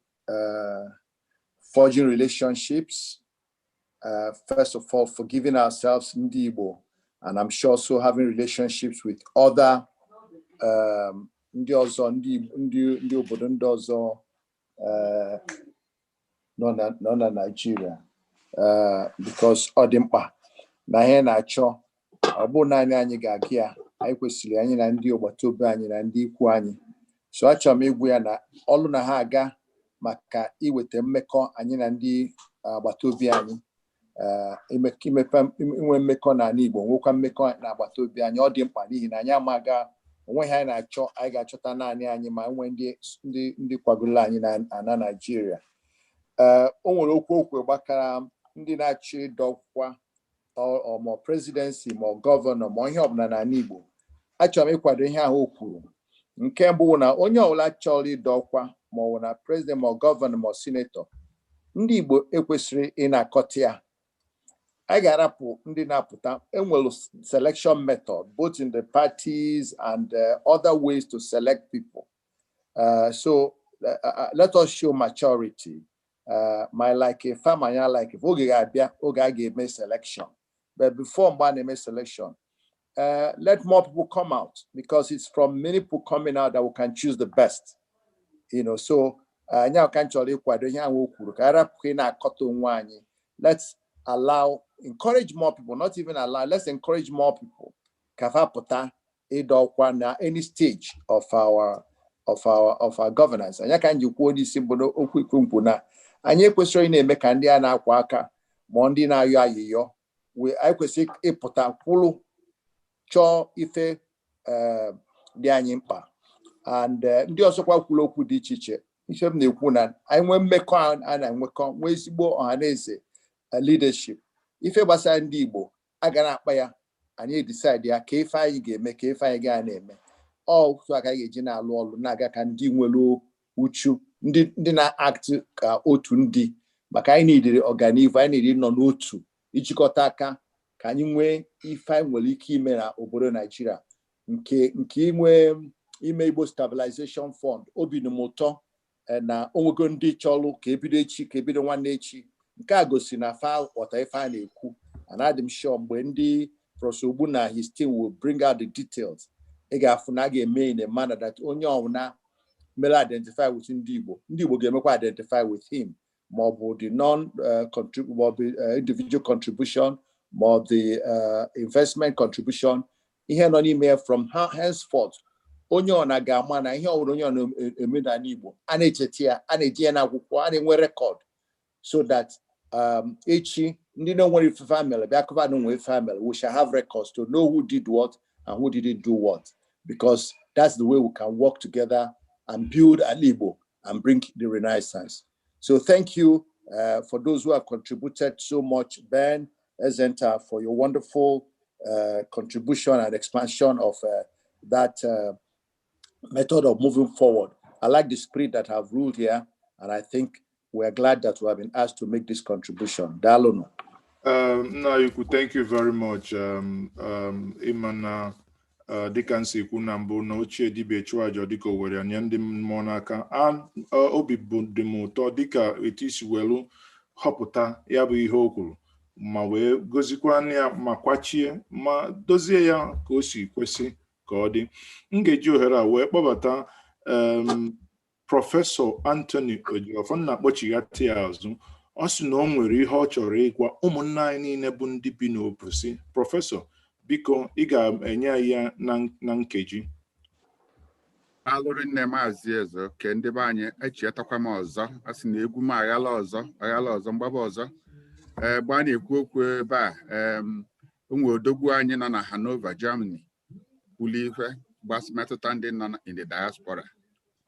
forging relationships. First of all, forgiving ourselves, ndị Igbo, and I'm sure also having relationships with other ndị ọzọ, ndị obodo ndị ọzọ nọ na Nigeria, because ọ dị mkpa na ihe na-achọ ọ bụ naanị anyị ga-aga ya, anyị kwesịrị anyị na ndị agbata obi anyị na ndị ikwu anyị. So achọrọ m ịgwa ya na ọlụ na ha aga maka iweta mmekọ anyị na ndị agbata obi anyị, inwe mmekọ n'ala Igbo, nwekwa mmekọ na agbata obi anyị. Ọ dị mkpa n'ihi na anyị amaga onweghị anyị na-achọ, anyị ga-achọta naanị anyị ma nwee ndị kwagoro anyị na ana Naịjirịa. O nwere okwu gbakara ndị na-achọ ịdọkwa ọ ma presidency ma governor ma ihe ọbụla n'ala Igbo. Achọrọ m ịkwado ihe ahụ o kwuru. Nke mbụ bụ na onye ọbụla chọrọ ịdọ ọkwa, ma ọ bụ na president, ma ọ governor, ma ọ senator, ndị Igbo ekwesịrị ị na-akọta ya. Anyị ga-arapụ ndị na-apụta. Enwere selection method both in the parties and other ways to select people. So let us show maturity. My like a farmer ya like if oge ga-abịa oge a ga-eme selection, but before mgbe a na-eme selection, let more people come out, because it's from many people coming out that we can choose the best. So anyị ka m chọrọ ịkwado ihe ahụ o kwuru, ka arapụ ị na-akọta onwe anyị. Let's allow, encourage more people, not even allow, let's encourage more people ka fa pụta ịdọ ọkwa na any stage of our governance. Anyị ka m ji kwuo n'isi mbụ n'okwu ikwu mkpu na Anyị ekwesịrị ị na-eme ka ndị a na-akwa aka ma ndị na-ayọ ayịyọ. Anyị kwesịrị ịpụta kwụrụ chọọ ife dị anyị mkpa. And ndị ọzọkwa kwuru okwu dị iche iche. Ife m na-ekwu na anyị nwee mmekọ a na-enwekọ, nwee ezigbo ọha na eze leadership, ife gbasara ndị Igbo a ga na-akpa ya, anyị decide ya ka ife anyị ga-eme, ka ife anyị ga na-eme. Ọ otu aka anyị ga-eji na-alụ ọlụ na-aga ka ndị nwere uchu, ndị na-act ka otu ndị, maka anyị nidiri ọganihu, anyị nidiri nọ n'otu, ijikọta aka ka anyị nwee ife anyị nwere ike ime na obodo Naijiria. Nke inwe ime Igbo Stabilization Fund, obi dị m ụtọ na onwego ndị chọrọ ka ebido echi, ka ebido nwanne echi. Nke a gosi na fa ghọta ife a na-ekwu, and adị m sure mgbe ndị Professor Ogbu na his team will bring out the details, ị ga-afụ na a ga-eme in a manner that onye ọbụla mere identify with ndị Igbo, ndị Igbo ga-emekwa identify with him, ma ọ bụ the non ma ọ bụ individual contribution, ma ọ the investment contribution, ihe nọ n'ime ya. From henceforth, onye ọ na ga-ama na ihe ọbụla onye ọ na-eme n'ala Igbo, a na-echeta ya, a na-eji ya n'akwụkwọ, a na-enwe record, so that echi ndị na-enwere ife family bịa kụba na onwe family, we shall have records to know who did what and who didn't do what, because that's the way we can work together and build Ala Igbo and bring the renaissance. So thank you for those who have contributed so much. Ben Ezenta, for your wonderful contribution and expansion of that method of moving forward. I like the spirit that have ruled here, and I think we're glad that we have been asked to make this contribution. Daalụnụ. Nna thank you very much. Ịma na dịka m si ekwu na mbụ na ochie dibịa chụọ aja dịka o were nye ndị mmụọ n'aka. Obi bụ dị m ụtọ dịka etu isi welu họpụta ya bụ ihe o kwuru, ma wee gozikwa ya, ma kwachie, ma dozie ya ka o si kwesị ka ọ dị. M ga-eji ohere a wee kpọbata Professor Anthony Ejiofor na-akpọchighata ya azụ. Ọ sị na o nwere ihe ọ chọrọ ịgwa ụmụnne anyị niile bụ ndị bi n'ofesi. Professor, biko, ị ga-enye anyị ya na nkeji. Alụrị nne, Maazị Ezeoke. Ndị be anyị, echietakwa m ọzọ. A sị na egwu m aghala ọzọ, aghala ọzọ, mgbaba ọzọ. Ee, mgbe a na-ekwu okwu ebe a, onwe odogwu anyị nọ na Hanover, Germany, kwulu ife metụta ndị nọ in the diaspora.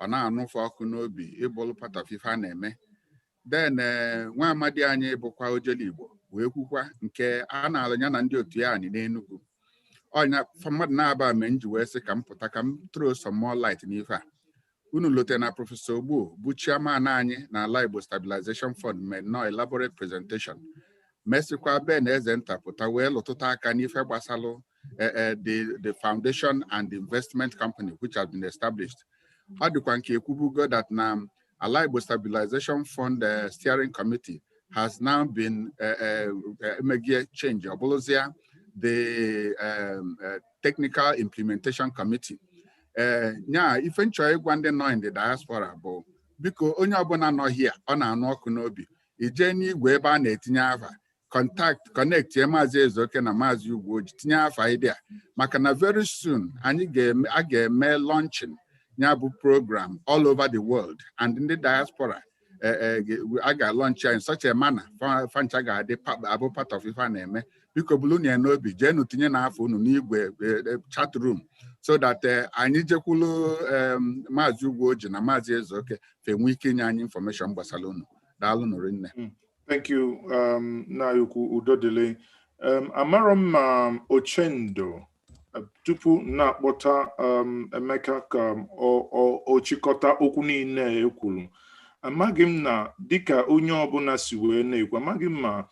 Ọ na-anụfe ọkụ n'obi ịbụlụ part of ife a na-eme. Then nwa amadi anyị bụkwa Ojele Igbo wee kwukwa nke a na-alụ ya na ndị otu ya anyị n'Enugu. Ọnya mmadụ na-aba mee m ji wee sị ka m pụta ka m throw some more light n'ife a. Unu lote na Professor Ogbu bụ chairman anyị na Ala Igbo Stabilization Fund mee nnọọ elaborate presentation, mesịkwa Ben Eze nta pụta wee lụtụta aka n'ife gbasalụ the foundation and the investment company which has been established. Ọ dịkwa nke ekwubugo that na Ala Igbo Stabilization Fund Steering Committee has now been emegie change, ọ bụrụzia the Technical Implementation Committee. Ee, nya ife nchọ ịgwa ndị nọ in the diaspora bụ, biko, onye ọbụla nọ here ọ na-anụ ọkụ n'obi, ijee n'igwe ebe a na-etinye afa, contact, connect Maazị Ezeoke na Maazị Ugwuoji, tinye afa idea, maka na very soon anyị ga-eme, a ga-eme launching ya bụ program all over the world, and ndị diaspora a ga-launch ya in such a manner fancha ga-adị abụ part of ife a na-eme. Biko, bulu na ya n'obi, jeenu tinye n'afọ unu n'igwe chat room, so that anyị jekwulu Maazị Ugwuoji na Maazị Ezeoke fe nwee ike inye anyị information gbasara unu. Daalụ nụrụ nne. Thank you, Nayukwu Udodele. Amara m ma Ochendo, tupu na-akpọta Emeka ka ọ chịkọta okwu niile e kwuru. Amaghị m na dịka onye ọbụla si wee na-ekwu, amaghị m ma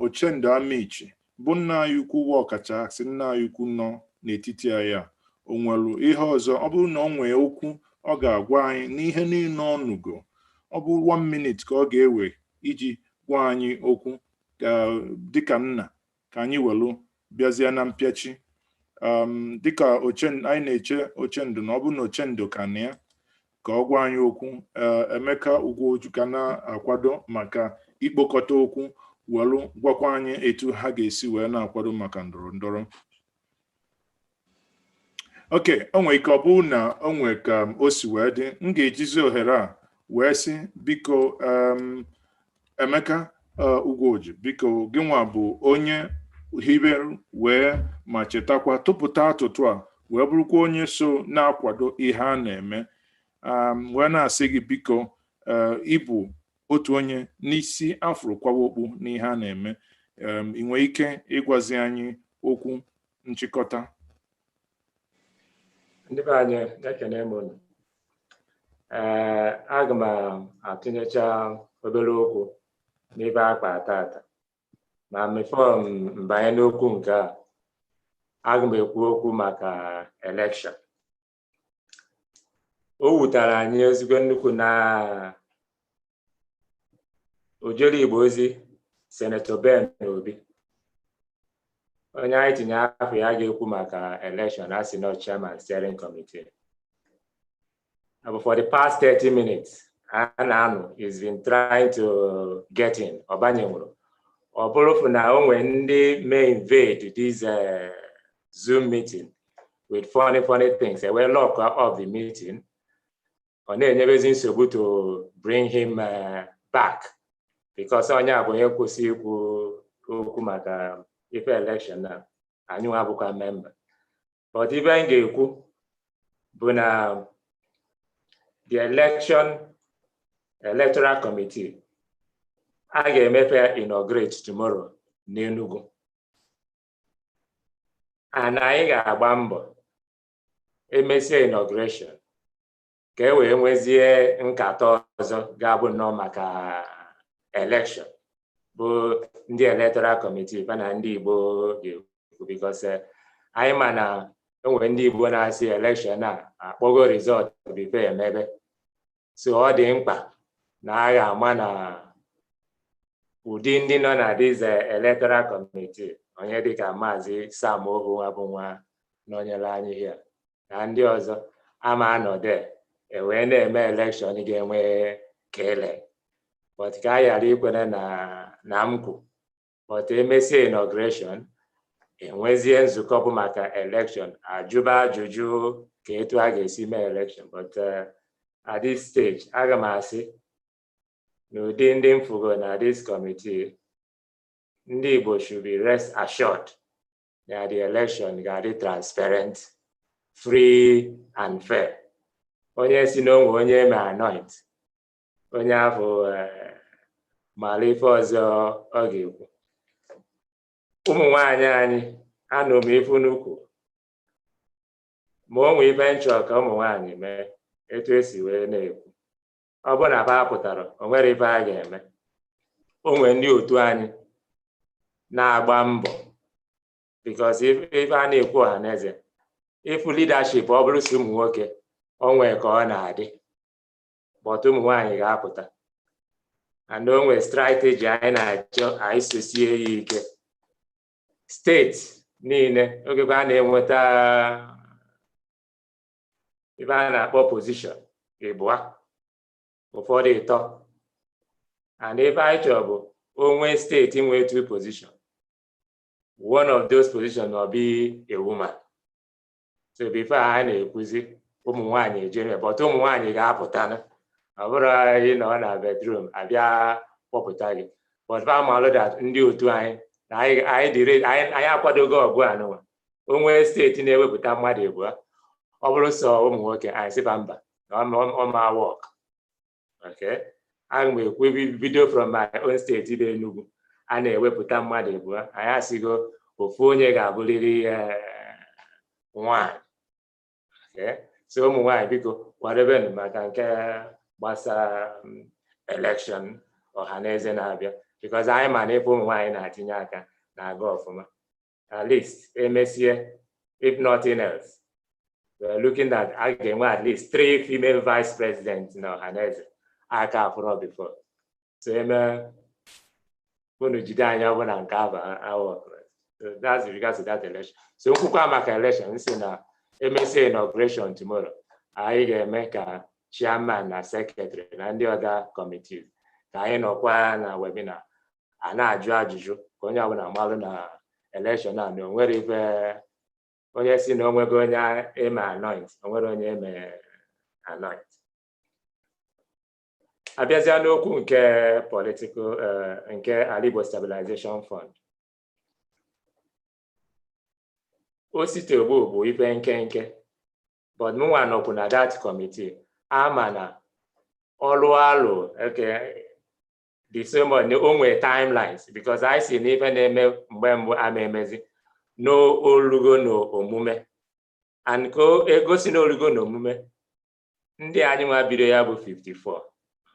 Ochendo Amichi bụ nna anyị ukwu wa ọkacha sị nna anyị ukwu nọ n'etiti anyị a, o nwere ihe ọzọ ọ bụrụ na ọ nwee okwu ọ ga-agwa anyị n'ihe niile ọ nụgo. Ọ bụ one minute ka ọ ga-ewe iji gwa anyị okwu dịka nna, ka anyị welu bịazie na mpịachi. Dịka anyị na-eche Ochendo, na ọ bụrụ na Ochendo ka na ya, ka ọ gwa anyị okwu. Emeka Ugwuoju ka na-akwado maka ikpokọta okwu, welu gwakwa anyị etu ha ga-esi wee na-akwado maka ndọrọ ndọrọ. Oke o nwere ike ọ bụrụ na o nwee ka o si wee dị, m ga-ejizi ohere a Wee sị, biko, Emeka Ugwuoji, biko, gịnwa bụ onye hibere wee ma chetakwa tụpụta atụtụ a, wee bụrụkwa onye so na-akwado ihe a na-eme, wee na-asị gị, biko, ịbụ otu onye n'isi afụrụ kwawa okpu n'ihe a na-eme. Ị nwee ike ịgwazi anyị okwu nchịkọta? Ndị be anyị, ekene m unu. Ee, aga m atụnyecha obere okwu n'ebe akpa tata, ma before m banye n'okwu nke a, aga m ekwu okwu maka election. O wutere anyị ezigbo nnukwu na ojere Igbo ozi, Senator Ben Obi, onye anyị tinye afọ ya ga-ekwu maka election, a sị na chairman steering committee. But for the past 30 minutes a na-anụ, he's been trying to get in, ọ banyenwuru. Ọ bụrụ na o nwee ndị may invade this Zoom meeting with funny funny things, e wee lock up the meeting. Ọ na-enyebezi nsogbu to bring him back, because onye a bụ onye kwụsị ikwu okwu maka ife election na anyị nwa bụkwa member. But ife m ga-ekwu bụ na the election electoral committee a ga-emepe inaugurate tomorrow n'Enugu, and anyị ga-agba mbọ emesie inauguration ka e wee nwezie nkata ọzọ ga-abụ nnọọ maka election, bụ ndị electoral committee fa na ndị Igbo ga-ekwu, because anyị ma na enwere ndị Igbo na-asị election a akpọgo result before emebe. So ọ dị mkpa na a ga-ama na ụdị ndị nọ na this electoral committee, onye dịka Maazị Sam Ohu bụ nwa nọnyere anyị here na ndị ọzọ ama anọde ewee na-eme election ga-enwe kele. But ka a ghara ikwere na m kwu, but emesie inauguration, enwezie nzukọ bụ maka election, ajụba ajụjụ ka etu a ga-esi mee election. But at this stage, aga m asị n'ụdị ndị mfugo na this committee, ndị Igbo should be rest assured that the election ga-adị transparent, free and fair. Onye si na onwe onye eme anoint, onye ahụ mara ife ọzọ ọ ga-ekwu. Ụmụ nwanyị anyị, anụ m ifu n'ukwu, ma o nwee ife nchọ ka ụmụ nwanyị mee. Etu esi wee na-ekwu, ọ bụrụ na fa pụtara, o nwere ife a ga-eme. O nwee ndị otu anyị na-agba mbọ, because ife a na-ekwu, ọha na eze, ịfụ leadership, ọ bụrụ si ụmụ nwoke, o nwee ka ọ na-adị, but ụmụ nwaanyị ga-apụta. And o nwee strategy anyị na-achọ anyị sosie ya ike. Steeti niile, ogekwa a na-enweta ife a na-akpọ position ịbụa, ụfọdụ ịtọ. And ife anyị chọrọ bụ onwe steeti nwee two position, one of those position will be a woman. So before anyị na-ekwuzi ụmụ nwaanyị ejere, but ụmụ nwaanyị ga-apụta. Ọ bụrụ anyị nọ na bedroom abịa kpọpụta gị, but fa malụ that ndị otu anyị na anyị dịrị anyị akwadogo ọgụ a nụnwa. Onwe steeti na-ewepụta mmadụ abụọ, ọ bụrụ sọ ụmụ nwoke, anyị sịba mba, na ọ ma work. Okay, aga m ekwu bido from my own state bụ Enugu. A na-ewepụta mmadụ abụọ, anyị asịgo ofu onye ga-abụrịrị nwanyị. Okay, so ụmụ nwanyị, biko kwadobenụ maka nke gbasara election ọha na eze na-abịa, because anyị ma na ebe ụmụ nwaanyị na-atinye aka na-aga ọfụma. At least emesie, if nothing else, we are looking at a ga-enwe at least three female vice president na ọhaneze aka afụrọ before. So eme unu jide anyị ọbụla nke aba awọ. So that's with regards to that election. So nkwukwa maka election si na emesie inauguration tomorrow, anyị ga-eme ka chairman na secretary na ndị other committees ka anyị nọkwa na webinar a na-ajụ ajụjụ, ka onye ọbụla malụ na election a na onwere ife onye si na onwego onye eme anoint, onwere onye eme anoint. Abịazịa n'okwu nke political, nke Ala Igbo Stabilization Fund, osite ogbu bụ ife nkenke, but mụnwa nọkwu na that committee, ama na ọlụ alụ okay the same one o nwere timelines, because anyị si n'ife na-eme mgbe mbụ ama emezi n'olugo n'omume, and ka egosi n'olugo n'omume ndị anyị nwa bido ya bụ 54.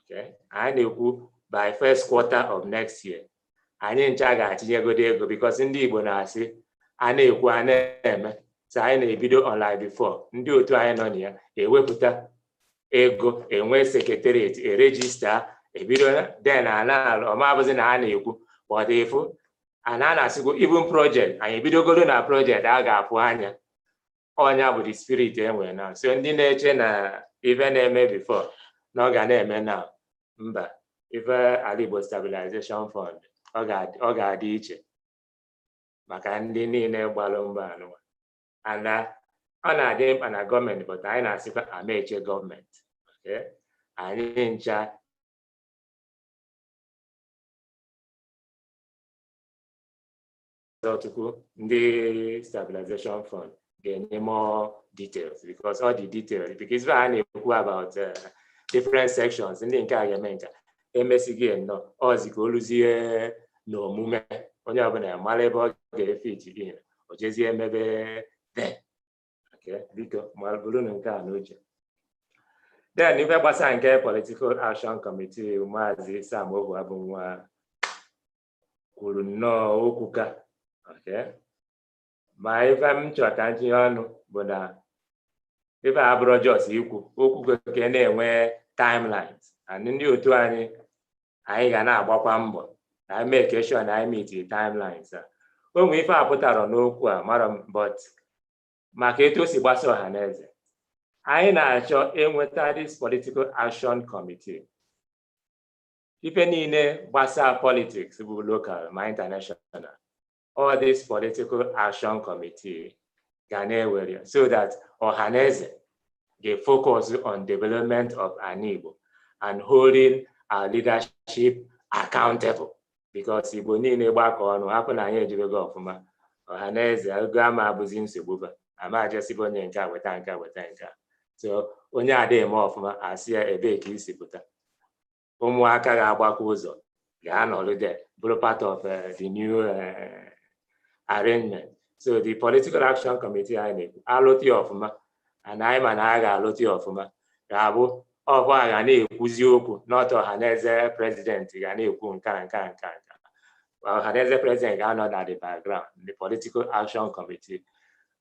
Okay, anyị na-ekwu by first quarter of next year anyị ncha ga-atinyegodo ego, because ndị Igbo na-asị a na-ekwu a na-eme. So anyị na-ebido online before ndị otu anyị nọ na ya ewepụta ego, enwe secretariat, eregister, ebido, then a na-alụ ọma abụzi na a na-ekwu, but efu and a na-asịkwu even project anyị ebidogoro na project a ga-afụ anya. Ọnya bụ the spirit e nwere na. So ndị na-eche na ife na-eme before na ọ ga na-eme na mba, ife Ala Igbo Stabilization Fund ọ ga-adị iche maka ndị niile gbalụ mbọ anụwa. Ana ọ na-adị mkpa na gọọmenti, but anyị na-asịkwa amaeche gọọmenti. Okay, anyị ncha ọtụtụ ndị Stabilization Fund ga-enye more details, because all the details, because ife a na-ekwu about different sections ndị nke a ga-eme nke emesighị nnọọ ọzi ka oluzie n'omume, onye ọbụla mara ebe ọ ga-efit in, o jezie emebe then. Okay, biko ma bụrụnụ nke a n'uche. Then ife gbasara nke Political Action Committee, Maazị Sam Ohuabunwa kwuru nnọọ okwu ka okay, ma ife m chọrọ ka m tinye ọnụ bụ na ife a abụrọ just ikwu okwu ka na-enwe timelines, and ndị otu anyị anyị ga na-agbakwa mbọ na anyị make sure na anyị meet timelines a. O nwee ife a pụtara n'okwu a mara m, but maka etu o si gbasa ọha na eze, anyị na-achọ enweta this Political Action Committee. Ife niile gbasa politics bụ local ma international, all this Political Action Committee ga na-ewere, so that ọha na eze ga-focus on development of Ala Igbo and holding our leadership accountable, because Igbo niile gbakọ ọnụ hapụ na anyị ejibego ọfụma, ọha na eze ego ama abụzi nsogbu ba ama ajesibe onye nke a weta nke a weta nke a. So onye adịghị eme ọfụma asị ya ebee ka isi pụta, ụmụaka ga-agbakọ ụzọ ga-anọrọ there bụrụ part of the new arrangement. So the Political Action Committee anyị na-ekwu alụta ya ọfụma, and anyị ma na a ga-alụta ya ọfụma, ga-abụ ọbụ a ga na-ekwuzi okwu not Ọhaneze president ga na-ekwu nke a nke a nke a nke a. Ọhaneze president ga-anọ na the background. The Political Action Committee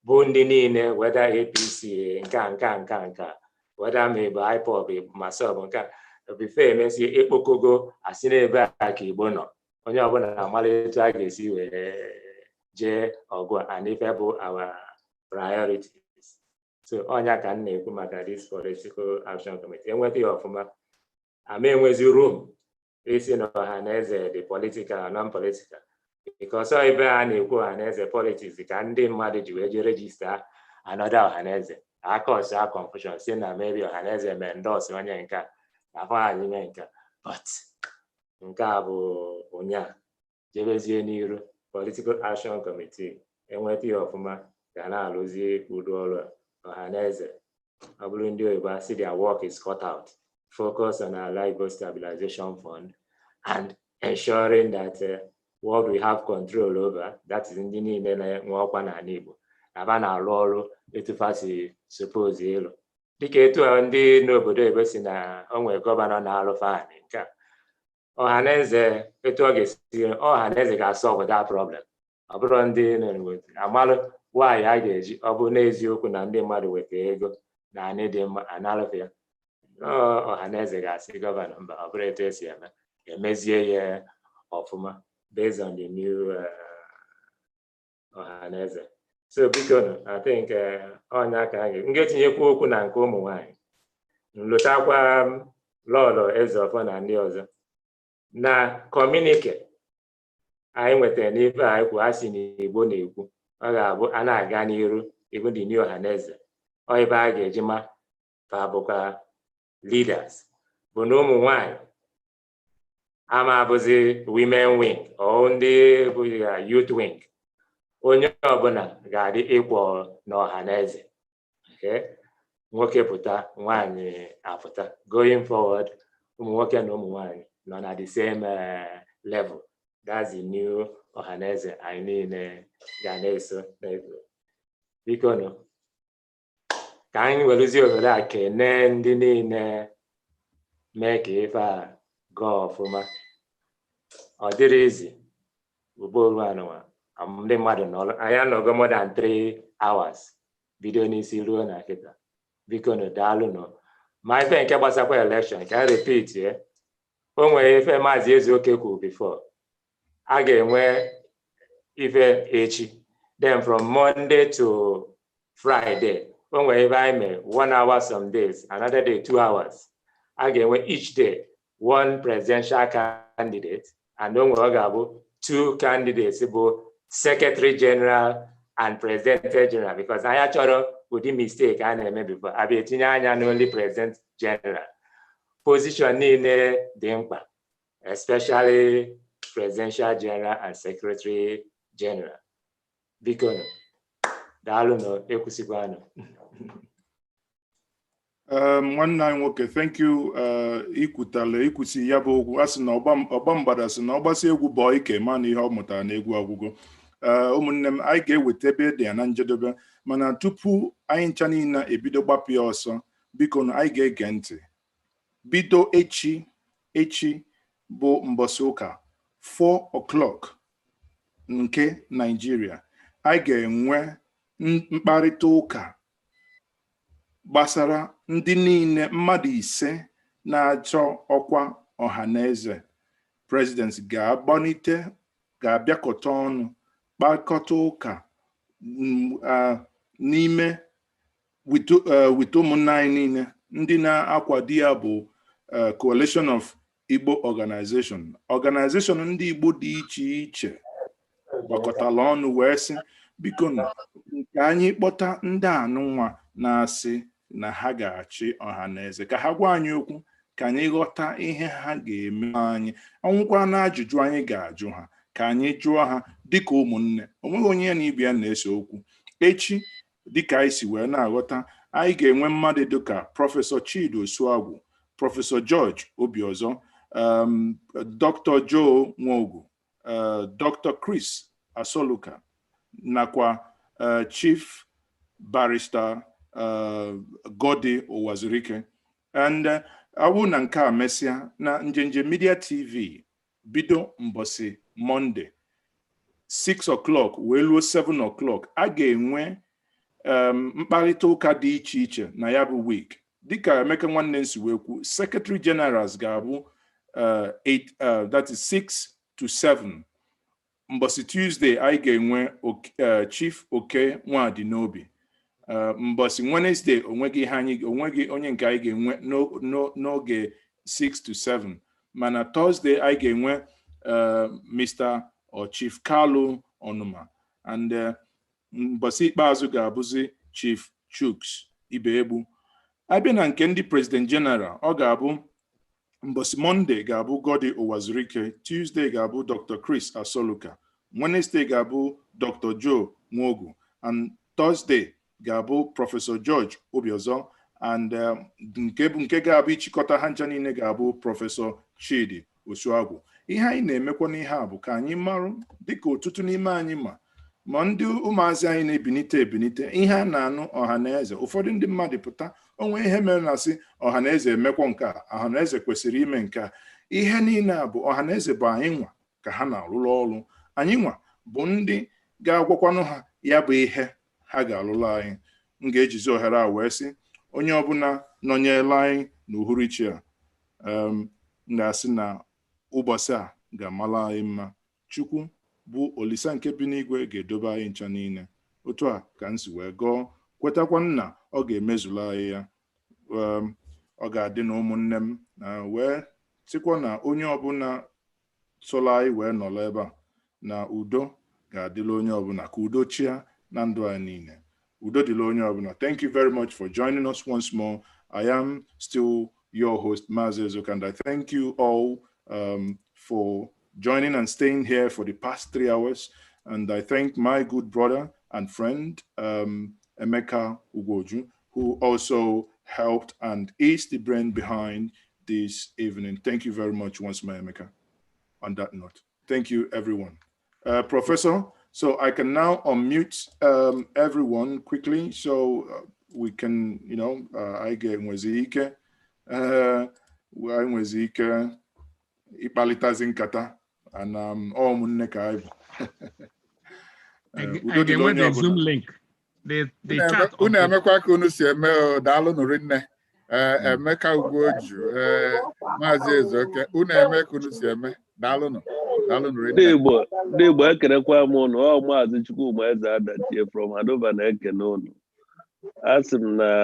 bụ ndị niile, whether APC nke a nke a nke a nke a, whether ma ị bụ IPOB ma sọb nke a, before emesie ekpokogo asị n'ebe a ka Igbo nọ, onye ọbụla amara etu a ga-esi wee jee ọgụ a and ife bụ our priorities. So ọnya ka m na-ekwu maka this Political Action Committee, enweta ya ọfụma ama enwezi room isi na Ọhaneze dị political and non-political, because ọ ebe a na-ekwu Ọhaneze politics ka ndị mmadụ ji wee jee register another Ọhaneze, aka ọsọ confusion si na maybe Ọhaneze mee endorse onye nke a na afọ anyị mee nke a, but nke a bụ ụnya jebezie n'iru. Political Action Committee enweta ya ọfụma ga na-alụzi udo ọrụ a. Ọhaneze ọ bụrụ ndị oyibo asị their work is cut out, focus on our Igbo Stabilization Fund and ensuring that what we have control over, that is ndị niile na-enwe ọkwa n'ala Igbo na ba na-arụ ọrụ etu fa si suppose ịlụ, dịka etu a ndị n'obodo oyibo si na o nwere gọvanọ na-alụ fanị nke a. Ọhaneze etu ọ ga-esi Ọhaneze ga-asolve that problem, ọ bụrụ ndị amalụ nwaanyị a ga-eji ọ bụ n'eziokwu na ndị mmadụ weta ego na anyị dị mma analụfe ya, Ọhaneze ga-asị gọvanọ mba, ọ bụrụ etu esi eme, emezie ya ọfụma based on the new Ọhaneze. So biko, I think ọnya ka anyị m ga-etinyekwu okwu na nke ụmụ nwanyị, nlotakwa Lọlọ Ezeọfọ na ndị ọzọ na communique anyị nwetara n'ife anyị kwu, a sị na Igbo na-ekwu ọ ga-abụ a na-aga n'iru even the new Ọhaneze, ọ ebe a ga-eji ma fa bụkwa leaders bụ na ụmụ nwanyị Ama abụzi women wing or ndị bụ ya youth wing. Onye ọbụla ga-adị equal n'ọha na eze. Okay? Nwoke pụta, nwaanyị apụta. Going forward, ụmụ nwoke na ụmụ nwaanyị nọ na the same level. That's the new Ọhaneze anyị niile ga na-eso na-eto. Biko nụ, ka anyị werezie ohere a kenee ndị niile mee ka ife a gaa ọfụma. Ọ dịrị izi ugbo anụnwa ndị mmadụ nọrọ, anyị anọgo more than 3 hours bido n'isi ruo na kịta. Biko nụ, daalụ nụ. Ma ife nke gbasakwa election, ka anyị repeat ye, o nwere ife Maazị Ezeoke kwuru before. A ga-enwe ife echi, then from Monday to Friday o nwere ebe anyị mere 1 hour some days, another day 2 hours. A ga-enwe each day one presidential candidate, and o nwere ọ ga-abụ two candidates bụ secretary general and president general, because anyị achọrọ ụdị mistake a na-eme before, abịa etinye anya na only president general. Position niile dị mkpa, especially presidential general and secretary general. Biko nụ, daalụ nụ, ekwusịkwanụ. Nwanne anyị nwoke, thank you. Ikwutala ikwusi ya bụ okwu. A sị na ọgba mgbada sị na ọ gbasi egwu bọọ ike ma na ihe ọ mụtara na egwu agwụgo. Ụmụnne m, anyị ga-eweta ebe dị ya na njedebe, mana tupu anyị ncha niile ebido gbapụ ya ọsọ, biko na anyị ga-ege ntị. Bido echi, echi bụ mbọsị ụka, 4 o'clock nke Nigeria, anyị ga-enwe mkparịta ụka gbasara ndị niile mmadụ 5 na-achọ ọkwa Ọhaneze president ga-agbanite, ga-abịakọta ọnụ kpakọta ụka n'ime with ụmụnne anyị niile ndị na-akwado ya bụ Coalition of Igbo Organization, organization ndị Igbo dị iche iche gbakọtara ọnụ wee sị, biko nụ, nke anyị kpọta ndị anụnwa na-asị na ha ga-achị Ọhaneze ka ha gwa anyị okwu, ka anyị ghọta ihe ha ga-eme anyị. Ọnwụkwa na ajụjụ anyị ga-ajụ ha, ka anyị jụọ ha dịka ụmụnne. Onweghị onye ya na ibe ya na-ese okwu. Echi, dịka anyị si wee na-aghọta, anyị ga-enwe mmadụ dịka Prọfesọ Chidi Osuagwu, Prọfesọ George Obiozor, Dr. Joe Nwogu, Dr. Chris Asoluka, nakwa Chief Barrister Godi Uwazuruike. And ọ na nke a mesịa na Njenje Media TV, bido mbọsị Monday 6 o'clock wee luo 7 o'clock, a ga-enwe mkparịta ụka dị iche iche na ya bụ week. Dịka Emeka nwanne m si wee kwu, secretary generals ga-abụ 8, that is 6 to 7. Mbọsị Tuesday anyị ga-enwe Chief Oke Nwadinobi. Mbọsị Wednesday onweghị ihe anyị, onweghị onye nke anyị ga-enwe n'oge 6 to 7, mana Thursday anyị ga-enwe Mr. or Chief Kalu Onuma, and mbọsị ikpeazụ ga-abụzi Chief Chuks Ibeegbu. Abịa na nke ndị President General, ọ ga-abụ mbọsị Monday ga-abụ Godi Uwazuruike, Tuesday ga-abụ Dr. Chris Asoluka, Wednesday ga-abụ Dr. Joe Nwogu, and Thursday ga-abụ Prọfesọ George Obiozor, and nke bụ nke ga-abụ ịchịkọta ha ncha niile ga-abụ Prọfesọ Chidi Osuagwu. Ihe anyị na-emekwa n'ihe a bụ ka anyị marụ, dịka ọtụtụ n'ime anyị ma ndị ụmụazị anyị na-ebinite ebinite, ihe a na-anụ ọha na eze. Ụfọdụ ndị mmadụ pụta onwe ihe mere na sị ọha na eze emekwa nke a, ọha na eze kwesịrị ime nke a. Ihe niile a bụ ọha na eze bụ anyị nwa ka ha na-arụrụ ọrụ. Anyị nwa bụ ndị ga-agwakwanụ ha ya bụ ihe ha ga-alụrụ anyị. M ga-ejizi ohere a wee sị onye ọbụla nọnyere anyị n'uhuruchi a, m ga-asị na ụbọchị a ga-amala anyị mma. Chukwu bụ Olisa nke bi n'igwe ga-edobe anyị ncha niile. Otu a ka m si wee gọọ, kwetakwa nna ọ ga-emezulu anyị ya. Ọ ga-adị na ụmụnne m na wee sịkwa na onye ọbụla soro anyị wee nọrọ ebe a na udo ga-adịla onye ọbụla, ka udo chia na ndụ anyị niile. Udo dịla onye ọbụla. Thank you very much for joining us once more. I am still your host, Mazi Ezeoke, and I thank you all. for joining and staying here for the past 3 hours. And I thank my good brother and friend, Emeka Ugwuoju, who also helped and is the brain behind this evening. Thank you very much once more, Emeka, on that note. Thank you, everyone. Professor, so I can now unmute everyone quickly so we can, I get nwezi ike, anyị nwezi ike ịkpalitazi nkata and ọ ụmụnne ka anyị bụ. Udo dịrị I onye ga-enwe the ọbụla. Zoom link. The chat of Unu the emekwa ka unu si eme o, daalụ nụrụ nne. Ee, Emeka Ugwuoju, ee, Maazị Ezeoke, unu eme ka unu si eme. Daalụnụ, daalụnụ Ndị rinne. Igbo, ndị Igbo, ekenekwa m ụnụ. Ọ Maazị Chukwuma Eze Adachie from Hanover na-ekene ụnụ. A sị m na